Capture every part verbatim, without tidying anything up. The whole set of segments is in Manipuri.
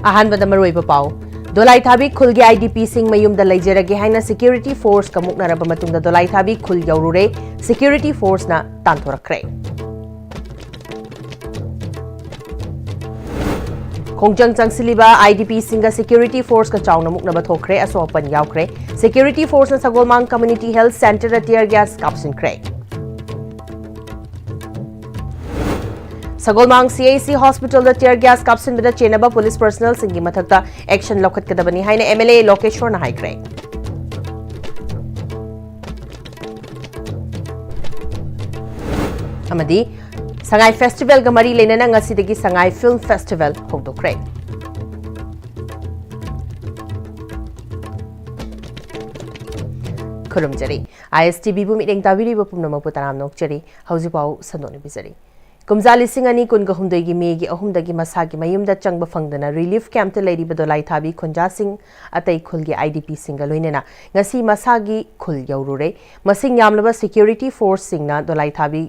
ꯑꯍꯥꯟꯕꯗ ꯃꯔꯨꯑꯣꯏꯕ ꯄꯥꯎ꯫ ꯗꯣꯂꯥꯏꯊꯥꯕꯤ ꯈꯨꯜꯒꯤ IDPꯁꯤꯡ ꯃꯌꯨꯝꯗ ꯂꯩꯖꯔꯒꯦ ꯍꯥꯏꯅ security forceꯀ ꯃꯨꯛꯅꯔꯕ ꯃꯇꯨꯡꯗ ꯗꯣꯂꯥꯏꯊꯥꯕꯤ ꯈꯨꯜ ꯌꯧꯔꯨꯔꯦ꯫ Security forceꯅ ꯇꯥꯟꯊꯣꯔꯛꯈ꯭ꯔꯦ꯫ ꯈꯣꯡꯖꯪ ꯆꯪꯁꯤꯜꯂꯤꯕ IDPꯁꯤꯡꯒ security forceꯀ ꯆꯥꯎꯅ ꯃꯨꯛꯅꯕ ꯊꯣꯛꯈ꯭ꯔꯦ, ꯑꯁꯣꯛ ꯑꯄꯟ ꯌꯥꯎꯈ꯭ꯔꯦ꯫ Security forceꯅ ꯁꯒꯣꯜꯃꯥꯡ Community Health Centreꯗ tear gas ꯀꯥꯞꯁꯤꯟꯈ꯭ꯔꯦ꯫ ꯁꯒꯣꯜꯃꯥꯡ CHC hospitalꯗ tear gas ꯀꯥꯞꯁꯤꯟꯕꯗ ꯆꯦꯟꯅꯕ police personnelꯁꯤꯡꯒꯤ ꯃꯊꯛꯇ action ꯂꯧꯈꯠꯀꯗꯕꯅꯤ ꯍꯥꯏꯅ MLA ꯂꯣꯀꯦꯁ꯭ꯋꯔꯅ ꯍꯥꯏꯈ꯭ꯔꯦ꯫ ꯑꯃꯗꯤ ꯁꯉꯥꯏ festivalꯒ ꯃꯔꯤ ꯂꯩꯅꯅ ꯉꯁꯤꯗꯒꯤ ꯁꯉꯥꯏ Film Festival ꯍꯧꯗꯣꯛꯈ꯭ꯔꯦ꯫ ꯈꯨꯔꯨꯝꯖꯔꯤ꯫ ISTVꯕꯨ ꯃꯤꯠꯌꯦꯡ ꯇꯥꯕꯤꯔꯤꯕ ꯄꯨꯝꯅꯃꯛꯄꯨ ꯇꯔꯥꯝꯅ ꯑꯣꯛꯆꯔꯤ꯫ ꯍꯧꯖꯤꯛ ꯄꯥꯎ ꯁꯟꯗꯣꯛꯅ ꯄꯤꯖꯔꯤ꯫ ꯀꯨꯝꯖꯥ ꯂꯤꯁꯤꯡ ꯑꯅꯤ ꯀꯨꯟꯒ ꯍꯨꯝꯗꯣꯏꯒꯤ ꯃꯦꯒꯤ ꯑꯍꯨꯝꯗꯒꯤ ꯃꯁꯥꯒꯤ ꯃꯌꯨꯝꯗ ꯆꯪꯕ ꯐꯪꯗꯅ relief campꯇ ꯂꯩꯔꯤꯕ ꯗꯣꯂꯥꯏꯊꯥꯕꯤ ꯈꯨꯟꯖꯥꯁꯤꯡ, ꯑꯇꯩ ꯈꯨꯜꯒꯤ IDPꯁꯤꯡꯒ ꯂꯣꯏꯅꯅ ꯉꯁꯤ ꯃꯁꯥꯒꯤ ꯈꯨꯜ ꯌꯧꯔꯨꯔꯦ꯫ ꯃꯁꯤꯡ ꯌꯥꯝꯂꯕ security forceꯁꯤꯡꯅ ꯗꯣꯂꯥꯏꯊꯥꯕꯤ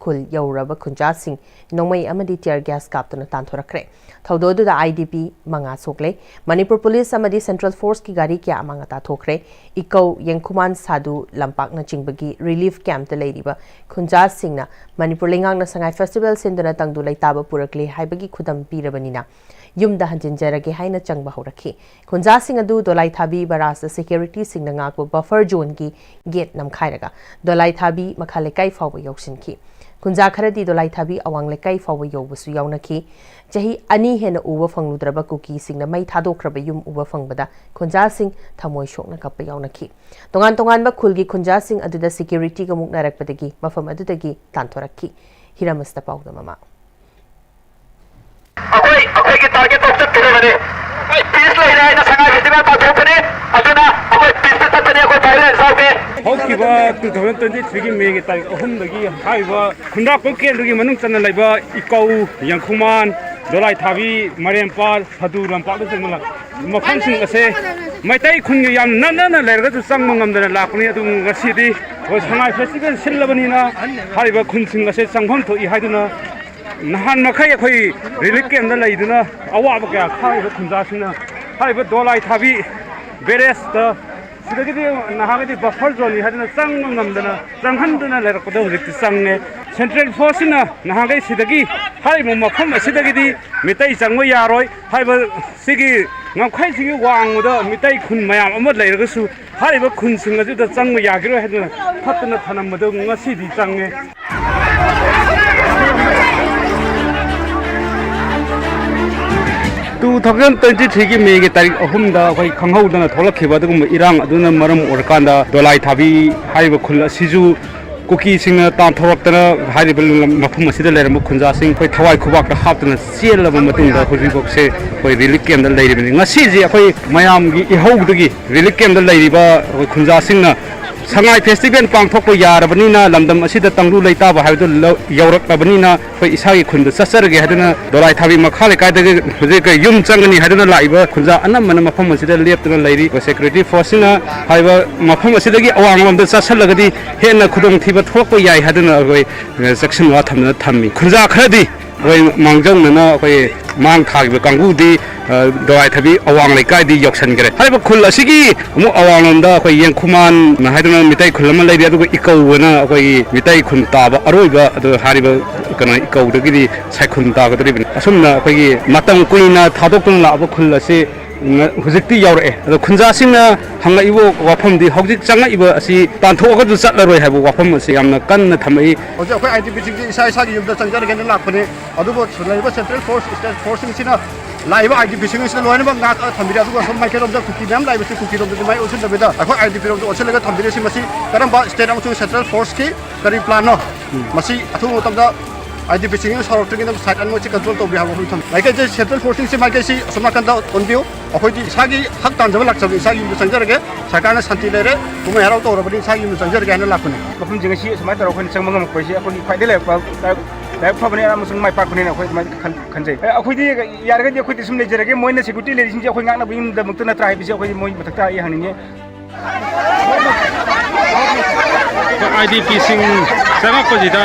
ꯈꯨꯜ ꯌꯧꯔꯨꯔꯕ ꯈꯨꯟꯖꯥꯁꯤꯡ ꯅꯣꯡꯃꯩ ꯑꯃꯗꯤ tear gas ꯀꯥꯞꯇꯨꯅ ꯇꯥꯟꯊꯣꯔꯛꯈ꯭ꯔꯦ꯫ ꯊꯧꯗꯣꯛ ꯑꯗꯨꯗ IDP ꯃꯉꯥ ꯁꯣꯛꯂꯦ꯫ ꯃꯅꯤꯄꯨꯔ ꯄꯨꯂꯤꯁ ꯑꯃꯗꯤ Central Forceꯀꯤ ꯒꯥꯔꯤ ꯀꯌꯥ ꯑꯃꯥꯡ ꯑꯇꯥ ꯊꯣꯛꯈ꯭ꯔꯦ꯫ ꯏꯀꯧ, ꯌꯦꯡꯈꯨꯃꯥꯟ, ꯁꯥꯗꯨ, ꯂꯝꯄꯥꯛꯅꯆꯤꯡꯕꯒꯤ relief campꯇ ꯂꯩꯔꯤꯕ ꯈꯨꯟꯖꯥꯁꯤꯡꯅ ꯃꯅꯤꯄꯨꯔ ꯂꯩꯉꯥꯛꯅ ꯁꯉꯥꯏ festival ꯁꯤꯟꯗꯨꯅ ꯇꯪꯗꯨ ꯂꯩꯇꯥꯕ ꯄꯨꯔꯛꯂꯦ ꯍꯥꯏꯕꯒꯤ ꯈꯨꯗꯝ ꯄꯤꯔꯕꯅꯤꯅ ꯌꯨꯝꯗ ꯍꯟꯖꯤꯟꯖꯔꯒꯦ ꯍꯥꯏꯅ ꯆꯪꯕ ꯍꯧꯔꯛꯈꯤ꯫ ꯈꯨꯟꯖꯥꯁꯤꯡ ꯑꯗꯨ ꯗꯣꯂꯥꯏꯊꯥꯕꯤ ꯕꯔꯥꯖꯇ securityꯁꯤꯡꯅ ꯉꯥꯛꯄ buffer zoneꯒꯤ gate ꯅꯝꯈꯥꯏꯔꯒ ꯗꯣꯂꯥꯏꯊꯥꯕꯤ ꯃꯈꯥ ꯂꯩꯀꯥꯏ ꯐꯥꯎꯕ ꯌꯧꯁꯤꯟꯈꯤ꯫ ꯈꯨꯟꯖꯥ ꯈꯔꯗꯤ ꯗꯣꯂꯥꯏꯊꯥꯕꯤ ꯑꯋꯥꯡ ꯂꯩꯀꯥꯏ ꯐꯥꯎꯕ ꯌꯧꯕꯁꯨ ꯌꯥꯎꯅꯈꯤ꯫ ꯆꯍꯤ ꯑꯅꯤ ꯍꯦꯟꯅ ꯎꯕ ꯐꯪꯂꯨꯗ꯭ꯔꯕ ꯀꯨꯀꯤꯁꯤꯡꯅ ꯃꯩ ꯊꯥꯗꯣꯛꯈ꯭ꯔꯕ ꯌꯨꯝ ꯎꯕ ꯐꯪꯕꯗ ꯈꯨꯟꯖꯥꯁꯤꯡ ꯊꯃꯣꯏ ꯁꯣꯛꯅ ꯀꯞꯄ ꯌꯥꯎꯅꯈꯤ꯫ ꯇꯣꯉꯥꯟ ꯇꯣꯉꯥꯟꯕ ꯈꯨꯜꯒꯤ ꯈꯨꯟꯖꯥꯁꯤꯡ ꯑꯗꯨꯗ securityꯒ ꯃꯨꯛꯅꯔꯛꯄꯗꯒꯤ ꯃꯐꯝ ꯑꯗꯨꯗꯒꯤ ꯇꯥꯟꯊꯣꯔꯛꯈꯤ꯫ ꯍꯤꯔꯝ ꯑꯁꯤꯗ ꯄꯥꯎꯗꯝ ꯑꯃ꯫ ꯑꯩꯈꯣꯏ, ꯑꯩꯈꯣꯏꯒꯤ target ꯇꯧ ꯆꯠꯀꯗꯕꯅꯤ꯫ ꯑꯩꯈꯣꯏ peace ꯂꯩꯔꯦ ꯍꯥꯏꯅ ꯁꯉꯥꯏ festival ꯄꯥꯡꯊꯣꯛꯄꯅꯤ꯫ ꯑꯗꯨꯅ ꯑꯩꯈꯣꯏ peaceꯇ ꯆꯠꯄꯅꯤ, ꯑꯩꯈꯣꯏ violence ꯌꯥꯎꯗꯦ꯫ ꯍꯧꯈꯤꯕ two thousand twenty threeꯒꯤ mayꯒꯤ ꯇꯥꯔꯤꯛ ꯑꯍꯨꯝꯗꯒꯤ ꯍꯥꯏꯔꯤꯕ ꯈꯨꯟꯗ꯭ꯔꯥꯛꯄꯝ ꯀꯦꯟꯗ꯭ꯔꯒꯤ ꯃꯅꯨꯡ ꯆꯟꯅ ꯂꯩꯕ ꯏꯀꯧ, ꯌꯦꯡꯈꯨꯃꯥꯟ, ꯗꯣꯂꯥꯏꯊꯥꯕꯤ, ꯃꯔꯦꯝꯄꯥꯜ, ꯐꯗꯨ ꯂꯝꯄꯥꯛꯅꯆꯤꯡꯕ ꯃꯐꯝꯁꯤꯡ ꯑꯁꯦ ꯃꯩꯇꯩ ꯈꯨꯟꯒ ꯌꯥꯝ ꯅꯛꯅꯅ ꯂꯩꯔꯒꯁꯨ ꯆꯪꯕ ꯉꯝꯗꯅ ꯂꯥꯛꯄꯅꯤ꯫ ꯑꯗꯨꯕꯨ ꯉꯁꯤꯗꯤ ꯑꯩꯈꯣꯏ ꯁꯉꯥꯏ festival ꯁꯤꯜꯂꯕꯅꯤꯅ ꯍꯥꯏꯔꯤꯕ ꯈꯨꯟꯁꯤꯡ ꯑꯁꯦ ꯆꯪꯐꯝ ꯊꯣꯛꯏ ꯍꯥꯏꯗꯨꯅ ꯅꯍꯥꯟ ꯃꯈꯩ ꯑꯩꯈꯣꯏ ꯔꯤꯂꯤꯐ ꯀꯦꯝꯗ ꯂꯩꯗꯨꯅ ꯑꯋꯥꯕ ꯀꯌꯥ ꯈꯥꯡꯉꯤꯕ ꯈꯨꯟꯖꯥꯁꯤꯡꯅ ꯍꯥꯏꯔꯤꯕ ꯗꯣꯂꯥꯏ ꯊꯥꯕꯤ ꯕꯦꯔꯦꯖꯇ ꯁꯤꯗꯒꯤꯗꯤ ꯅꯍꯥꯟꯒꯩꯗꯤ ꯕꯐꯔ ꯖꯣꯟꯅꯤ ꯍꯥꯏꯗꯅ ꯆꯪꯕ ꯉꯝꯗꯅ ꯆꯪꯍꯟꯗꯅ ꯂꯩꯔꯛꯄꯗ ꯍꯧꯖꯤꯛꯇꯤ ꯆꯪꯉꯦ꯫ ꯁꯦꯟꯇ꯭ꯔꯦꯜ ꯐꯣꯔꯁꯁꯤꯅ ꯅꯍꯥꯟꯒꯩ ꯁꯤꯗꯒꯤ ꯍꯥꯏꯔꯤꯕ ꯃꯐꯝ ꯑꯁꯤꯗꯒꯤꯗꯤ ꯃꯤꯇꯩ ꯆꯪꯕ ꯌꯥꯔꯣꯏ ꯍꯥꯏꯕ ꯁꯤꯒꯤ ꯉꯝꯈꯩꯁꯤꯒꯤ ꯋꯥꯡꯃꯗ ꯃꯤꯇꯩ ꯈꯨꯟ ꯃꯌꯥꯝ ꯑꯃ ꯂꯩꯔꯒꯁꯨ ꯍꯥꯏꯔꯤꯕ ꯈꯨꯟꯁꯤꯡ ꯑꯁꯤꯗ ꯆꯪꯕ ꯌꯥꯈꯤꯔꯣꯏ ꯍꯥꯏꯗꯨꯅ ꯐꯠꯇꯅ ꯊꯅꯝꯕꯗꯨ ꯉꯁꯤꯗꯤ ꯆꯪꯉꯦ꯫ Two thousand twenty three ꯒꯤ ꯃꯦꯒꯤ ꯇꯥꯔꯤꯛ ꯑꯍꯨꯝꯗ ꯑꯩꯈꯣꯏ ꯈꯪꯍꯧꯗꯅ ꯊꯣꯛꯂꯛꯈꯤꯕ ꯑꯗꯨꯒꯨꯝꯕ ꯏꯔꯥꯡ ꯑꯗꯨꯅ ꯃꯔꯝ ꯑꯣꯏꯔꯀꯥꯟꯗ ꯗꯣꯂꯥꯏ ꯊꯥꯕꯤ ꯍꯥꯏꯔꯤꯕ ꯈꯨꯜ ꯑꯁꯤꯁꯨ ꯀꯨꯀꯤꯁꯤꯡꯅ ꯇꯥꯟꯊꯣꯔꯛꯇꯅ ꯍꯥꯏꯔꯤꯕ ꯂꯝ, ꯃꯐꯝ ꯑꯁꯤꯗ ꯂꯩꯔꯝꯕ ꯈꯨꯟꯖꯥꯁꯤꯡ ꯑꯩꯈꯣꯏ ꯊꯋꯥꯏ ꯈꯨꯕꯥꯛꯇ ꯍꯥꯞꯇꯨꯅ ꯆꯦꯜꯂꯕ ꯃꯇꯨꯡꯗ ꯍꯧꯖꯤꯛꯐꯥꯎꯁꯦ ꯑꯩꯈꯣꯏ ꯔꯤꯂꯤꯐ ꯀꯦꯝꯗ ꯂꯩꯔꯤꯕꯅꯤ꯫ ꯉꯁꯤꯁꯦ ꯑꯩꯈꯣꯏ ꯃꯌꯥꯝꯒꯤ ꯏꯍꯧꯗꯒꯤ ꯔꯤꯂꯤꯐ ꯀꯦꯝꯗ ꯂꯩꯔꯤꯕ ꯑꯩꯈꯣꯏ ꯈꯨꯟꯖꯥꯁꯤꯡꯅ ꯁꯉꯥꯏ ꯐꯦꯁꯇꯤꯚꯦꯜ ꯄꯥꯡꯊꯣꯛꯄ ꯌꯥꯔꯕꯅꯤꯅ, ꯂꯝꯗꯝ ꯑꯁꯤꯗ ꯇꯪꯗꯨ ꯂꯩꯇꯥꯕ ꯍꯥꯏꯕꯗꯨ ꯂꯧ-, ꯌꯧꯔꯛꯂꯕꯅꯤꯅ, ꯑꯩꯈꯣꯏ ꯏꯁꯥꯒꯤ ꯈꯨꯟꯗ ꯆꯠꯆꯔꯒꯦ ꯍꯥꯏꯗꯨꯅ ꯗꯣꯂꯥꯏ ꯊꯥꯕꯤ ꯃꯈꯥ ꯂꯩꯀꯥꯏꯗꯒꯤ ꯍꯧꯖꯤꯛ ꯌꯨꯝ ꯆꯪꯒꯅꯤ ꯍꯥꯏꯗꯨꯅ ꯂꯥꯛꯏꯕ ꯈꯨꯟꯖꯥ ꯑꯅꯝꯕꯅ ꯃꯐꯝ ꯑꯁꯤꯗ ꯂꯦꯞꯇꯨꯅ ꯂꯩꯔꯤ꯫ ꯑꯩꯈꯣꯏ ꯁꯦꯀ꯭ꯌꯨꯔꯤꯇꯤ ꯐꯣꯔꯁꯁꯤꯅ ꯍꯥꯏꯕ ꯃꯐꯝ ꯑꯁꯤꯗꯒꯤ ꯑꯋꯥꯡꯂꯣꯝꯗ ꯆꯠꯁꯤꯜꯂꯒꯗꯤ ꯍꯦꯟꯅ ꯈꯨꯗꯣꯡꯊꯤꯕ ꯊꯣꯛꯂꯛꯄ ꯌꯥꯏ ꯍꯥꯏꯗꯨꯅ ꯑꯩꯈꯣꯏ, ꯑ, ꯆꯦꯛꯁꯤꯟꯋꯥ ꯊꯝꯗꯨꯅ ꯊꯝꯃꯤ꯫ ꯈꯨꯟꯖꯥ ꯈꯔꯗꯤ ꯑꯩꯈꯣꯏ ꯃꯥꯡꯖꯧꯅꯅ ꯑꯩꯈꯣꯏ ꯃꯥꯡ ꯊꯥꯈꯤꯕ ꯀꯥꯡꯕꯨꯗꯤ, ꯑ, ꯗꯣꯂꯥꯏ ꯊꯥꯕꯤ ꯑꯋꯥꯡ ꯂꯩꯀꯥꯏꯗꯤ ꯌꯧꯁꯤꯟꯈ꯭ꯔꯦ꯫ ꯍꯥꯏꯔꯤꯕ ꯈꯨꯜ ꯑꯁꯤꯒꯤ ꯑꯃꯨꯛ ꯑꯋꯥꯡꯂꯣꯝꯗ ꯑꯩꯈꯣꯏ ꯌꯦꯡꯈꯨꯃꯥꯟ ꯍꯥꯏꯗꯅ ꯃꯤꯇꯩ ꯈꯨꯜ ꯑꯃ ꯂꯩꯔꯤ, ꯑꯗꯨꯒ ꯏꯀꯧ ꯑꯅ ꯑꯩꯈꯣꯏꯒꯤ ꯃꯤꯇꯩ ꯈꯨꯟ ꯇꯥꯕ ꯑꯔꯣꯏꯕ, ꯑꯗꯨ ꯍꯥꯏꯔꯤꯕ ꯀꯩꯅꯣ ꯏꯀꯧꯗꯒꯤꯗꯤ ꯁꯥꯏꯈꯨꯟ ꯇꯥꯒꯗꯧꯔꯤꯕꯅꯤ꯫ ꯑꯁꯨꯝꯅ ꯑꯩꯈꯣꯏꯒꯤ ꯃꯇꯝ ꯀꯨꯏꯅ ꯊꯥꯗꯣꯛꯇꯨꯅ ꯂꯥꯛꯂꯕ ꯈꯨꯜ ꯑꯁꯤ ꯉ-, ꯍꯧꯖꯤꯛꯇꯤ ꯌꯧꯔꯛꯑꯦ꯫ ꯑꯗꯣ ꯈꯨꯟꯖꯥꯁꯤꯡꯅ ꯍꯪꯉꯛꯏꯕ ꯋꯥꯐꯝꯗꯤ ꯍꯧꯖꯤꯛ ꯆꯪꯉꯛꯏꯕ ꯑꯁꯤ ꯇꯥꯟꯊꯣꯛꯑꯒꯁꯨ ꯆꯠꯂꯔꯣꯏ ꯍꯥꯏꯕ ꯋꯥꯐꯝ ꯑꯁꯤ ꯌꯥꯝꯅ ꯀꯟꯅ ꯊꯝꯃꯛꯏ꯫ ꯍꯧꯖꯤꯛ ꯑꯩꯈꯣꯏ ꯑꯥꯏ ꯗꯤ ꯄꯤꯁꯤꯡꯁꯤ ꯏꯁꯥ ꯏꯁꯥꯒꯤ ꯌꯨꯝꯗ ꯆꯪꯖꯔꯒꯦꯅ ꯂꯥꯛꯄꯅꯤ, ꯑꯗꯨꯕꯨ ꯂꯩꯔꯤꯕ ꯁꯦꯟꯇ꯭ꯔꯦꯜ ꯐꯣꯔꯁ, ꯏꯁꯇꯦꯠ ꯐꯣꯔꯁꯁꯤꯡꯁꯤꯅ ꯂꯥꯛꯏꯕ ꯑꯥꯏ ꯗꯤ ꯄꯤꯁꯤꯡ ꯑꯁꯤꯗ ꯂꯣꯏꯅꯃꯛ ꯉꯥꯛꯑꯒ ꯊꯝꯕꯤꯔꯦ꯫ ꯑꯗꯨꯒ ꯁꯣꯝ ꯃꯥꯏꯀꯩꯔꯣꯝꯗ ꯀꯨꯀꯤ ꯃꯌꯥꯝ ꯂꯥꯛꯏꯕꯁꯤ ꯀꯨꯀꯤꯔꯣꯝꯗꯗꯤ ꯃꯥꯏ ꯑꯣꯟꯁꯤꯟꯗꯕꯤꯗ ꯑꯩꯈꯣꯏ ꯑꯥꯏ ꯗꯤ ꯄꯤꯔꯣꯝꯗ ꯑꯣꯟꯁꯤꯜꯂꯒ ꯊꯝꯕꯤꯔꯤꯁꯤ ꯃꯁꯤ ꯀꯔꯝꯕ ꯏꯁꯇꯦꯠ ꯑꯃꯁꯨꯡ ꯁꯦꯟꯇ꯭ꯔꯦꯜ ꯐꯣꯔꯁꯀꯤ ꯀꯔꯤ ꯄ꯭ꯂꯥꯟꯅꯣ? ꯃꯁꯤ ꯑꯊꯨꯕ ꯃꯇꯝꯗ ꯑꯥꯏ ꯗꯤ ꯄꯤꯁꯤꯡ ꯁꯥꯎꯔꯛꯇ꯭ꯔꯤꯉꯩꯗ ꯁꯥꯏꯠ ꯑꯅꯤꯃꯛꯁꯤ ꯀꯟꯇ꯭ꯔꯣꯜ ꯇꯧꯕꯤꯌꯨ ꯍꯥꯏꯕ ꯋꯥꯐꯝ ꯊꯝꯃꯤ꯫ ꯃꯥꯏꯀꯩꯁꯦ ꯁꯦꯟꯇ꯭ꯔꯦꯜ ꯐꯣꯔꯁꯁꯤꯡꯁꯤ ꯃꯥꯏꯀꯩꯁꯤ ꯑꯁꯣꯝ ꯅꯥꯀꯟꯗ ꯑꯣꯟꯕꯤꯌꯨ꯫ ꯑꯩꯈꯣꯏꯗꯤ ꯏꯁꯥꯒꯤ ꯍꯛ ꯇꯥꯟꯖꯕ ꯂꯥꯛꯆꯕꯅꯤ, ꯏꯁꯥꯒꯤ ꯌꯨꯝꯗ ꯆꯪꯖꯔꯒꯦ꯫ ꯁꯔꯀꯥꯔꯅ ꯁꯥꯟꯇꯤ ꯂꯩꯔꯦ, ꯀꯨꯝꯍꯩ ꯍꯔꯥꯎ ꯇꯧꯔꯕꯅꯤ, ꯏꯁꯥꯒꯤ ꯌꯨꯝꯗ ꯆꯪꯖꯔꯒꯦ ꯍꯥꯏꯅ ꯂꯥꯛꯄꯅꯤ꯫ ꯃꯐꯝꯁꯤꯡ ꯑꯁꯤ ꯑꯁꯨꯃꯥꯏꯅ ꯇꯧꯔꯒ ꯑꯩꯈꯣꯏꯅ ꯆꯪꯕ ꯉꯝꯃꯛꯄꯁꯤ ꯑꯩꯈꯣꯏꯒꯤ ꯈ꯭ꯋꯥꯏꯗꯒꯤ ꯂꯥꯏꯕꯛ ꯐ-, ꯂꯥꯏꯕꯛ ꯐꯕꯅꯤ ꯑꯃꯁꯨꯡ ꯃꯥꯏ ꯄꯥꯛꯄꯅꯤꯅ ꯑꯩꯈꯣꯏ ꯑꯗꯨꯃꯥꯏꯅ ꯈꯟ-, ꯈꯟꯖꯩ꯫ ꯑꯦ, ꯑꯩꯈꯣꯏꯗꯤ ꯌꯥꯔꯒꯗꯤ ꯑꯩꯈꯣꯏꯗꯤ ꯁꯨꯝ ꯂꯩꯖꯔꯒꯦ, ꯃꯣꯏꯅ ꯁꯦꯀ꯭ꯌꯨꯔꯤꯇꯤ ꯂꯩꯔꯤꯁꯤꯡꯁꯦ ꯑꯩꯈꯣꯏ ꯉꯥꯛꯅꯕꯒꯤꯗꯃꯛꯇ ꯅꯠꯇ꯭ꯔꯥ ꯍꯥꯏꯕꯁꯤ ꯑꯩꯈꯣꯏꯗꯤ ꯃꯣꯏ ꯃꯊꯛꯇ ꯑꯩ ꯍꯪꯅꯤꯡꯉꯤ꯫ ꯑꯥꯏ ꯗꯤ ꯄꯤꯁꯤꯡ ꯆꯪꯉꯛꯄꯁꯤꯗ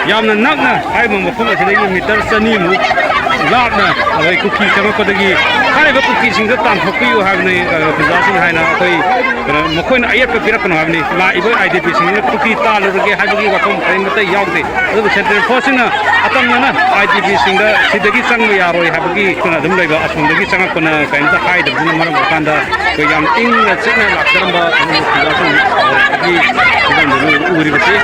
ꯌꯥꯝꯅ ꯅꯛꯅ ꯍꯥꯏꯔꯤꯕ ꯃꯐꯝ ꯑꯁꯤꯗꯒꯤ ꯃꯤꯇꯔ ꯆꯅꯤꯃꯨꯛ ꯂꯥꯞꯅ ꯑꯩꯈꯣꯏ ꯀꯨꯀꯤ ꯆꯪꯉꯛꯄꯗꯒꯤ ꯍꯥꯏꯔꯤꯕ ꯀꯨꯀꯤꯁꯤꯡꯗ ꯇꯥꯟꯊꯣꯛꯄꯤꯌꯨ ꯍꯥꯏꯕꯅꯤ, ꯑ, ꯈꯨꯟꯖꯥꯁꯤꯡ ꯍꯥꯏꯅ ꯑꯩꯈꯣꯏ, ꯀꯩꯅꯣ, ꯃꯈꯣꯏꯅ ꯑꯌꯦꯠꯄ ꯄꯤꯔꯛꯀꯅꯨ ꯍꯥꯏꯕꯅꯤ꯫ ꯂꯥꯛꯏꯕ ꯑꯥꯏ ꯗꯤ ꯄꯤꯁꯤꯡꯗꯨꯅ ꯀꯨꯀꯤ ꯇꯥꯜꯂꯨꯔꯒꯦ ꯍꯥꯏꯕꯒꯤ ꯋꯥꯐꯝ ꯀꯔꯤꯃꯠꯇ ꯌꯥꯎꯗꯦ꯫ ꯑꯗꯨꯕꯨ ꯁꯦꯟꯇ꯭ꯔꯦꯜ ꯐꯣꯔꯁꯁꯤꯡꯅ ꯑꯇꯝꯅꯅ ꯑꯥꯏ ꯗꯤ ꯄꯤꯁꯤꯡꯗ ꯁꯤꯗꯒꯤ ꯆꯪꯕ ꯌꯥꯔꯣꯏ ꯍꯥꯏꯕꯒꯤ ꯑꯩꯈꯣꯏꯅ ꯑꯗꯨꯝ ꯂꯩꯕ, ꯑꯁꯣꯝꯗꯒꯤ ꯆꯪꯉꯛꯄꯅ ꯀꯔꯤꯝꯇ ꯍꯥꯏꯗꯕꯁꯤꯅ ꯃꯔꯝ ꯑꯣꯏꯔꯀꯥꯟꯗ ꯑꯩꯈꯣꯏ ꯌꯥꯝ ꯏꯪꯅ ꯆꯤꯛꯅ ꯂꯥꯛꯆꯔꯝꯕ ꯑꯗꯨꯒꯤ ꯐꯤꯕꯝꯗꯨꯅꯤ ꯎꯔꯤꯕꯁꯤ꯫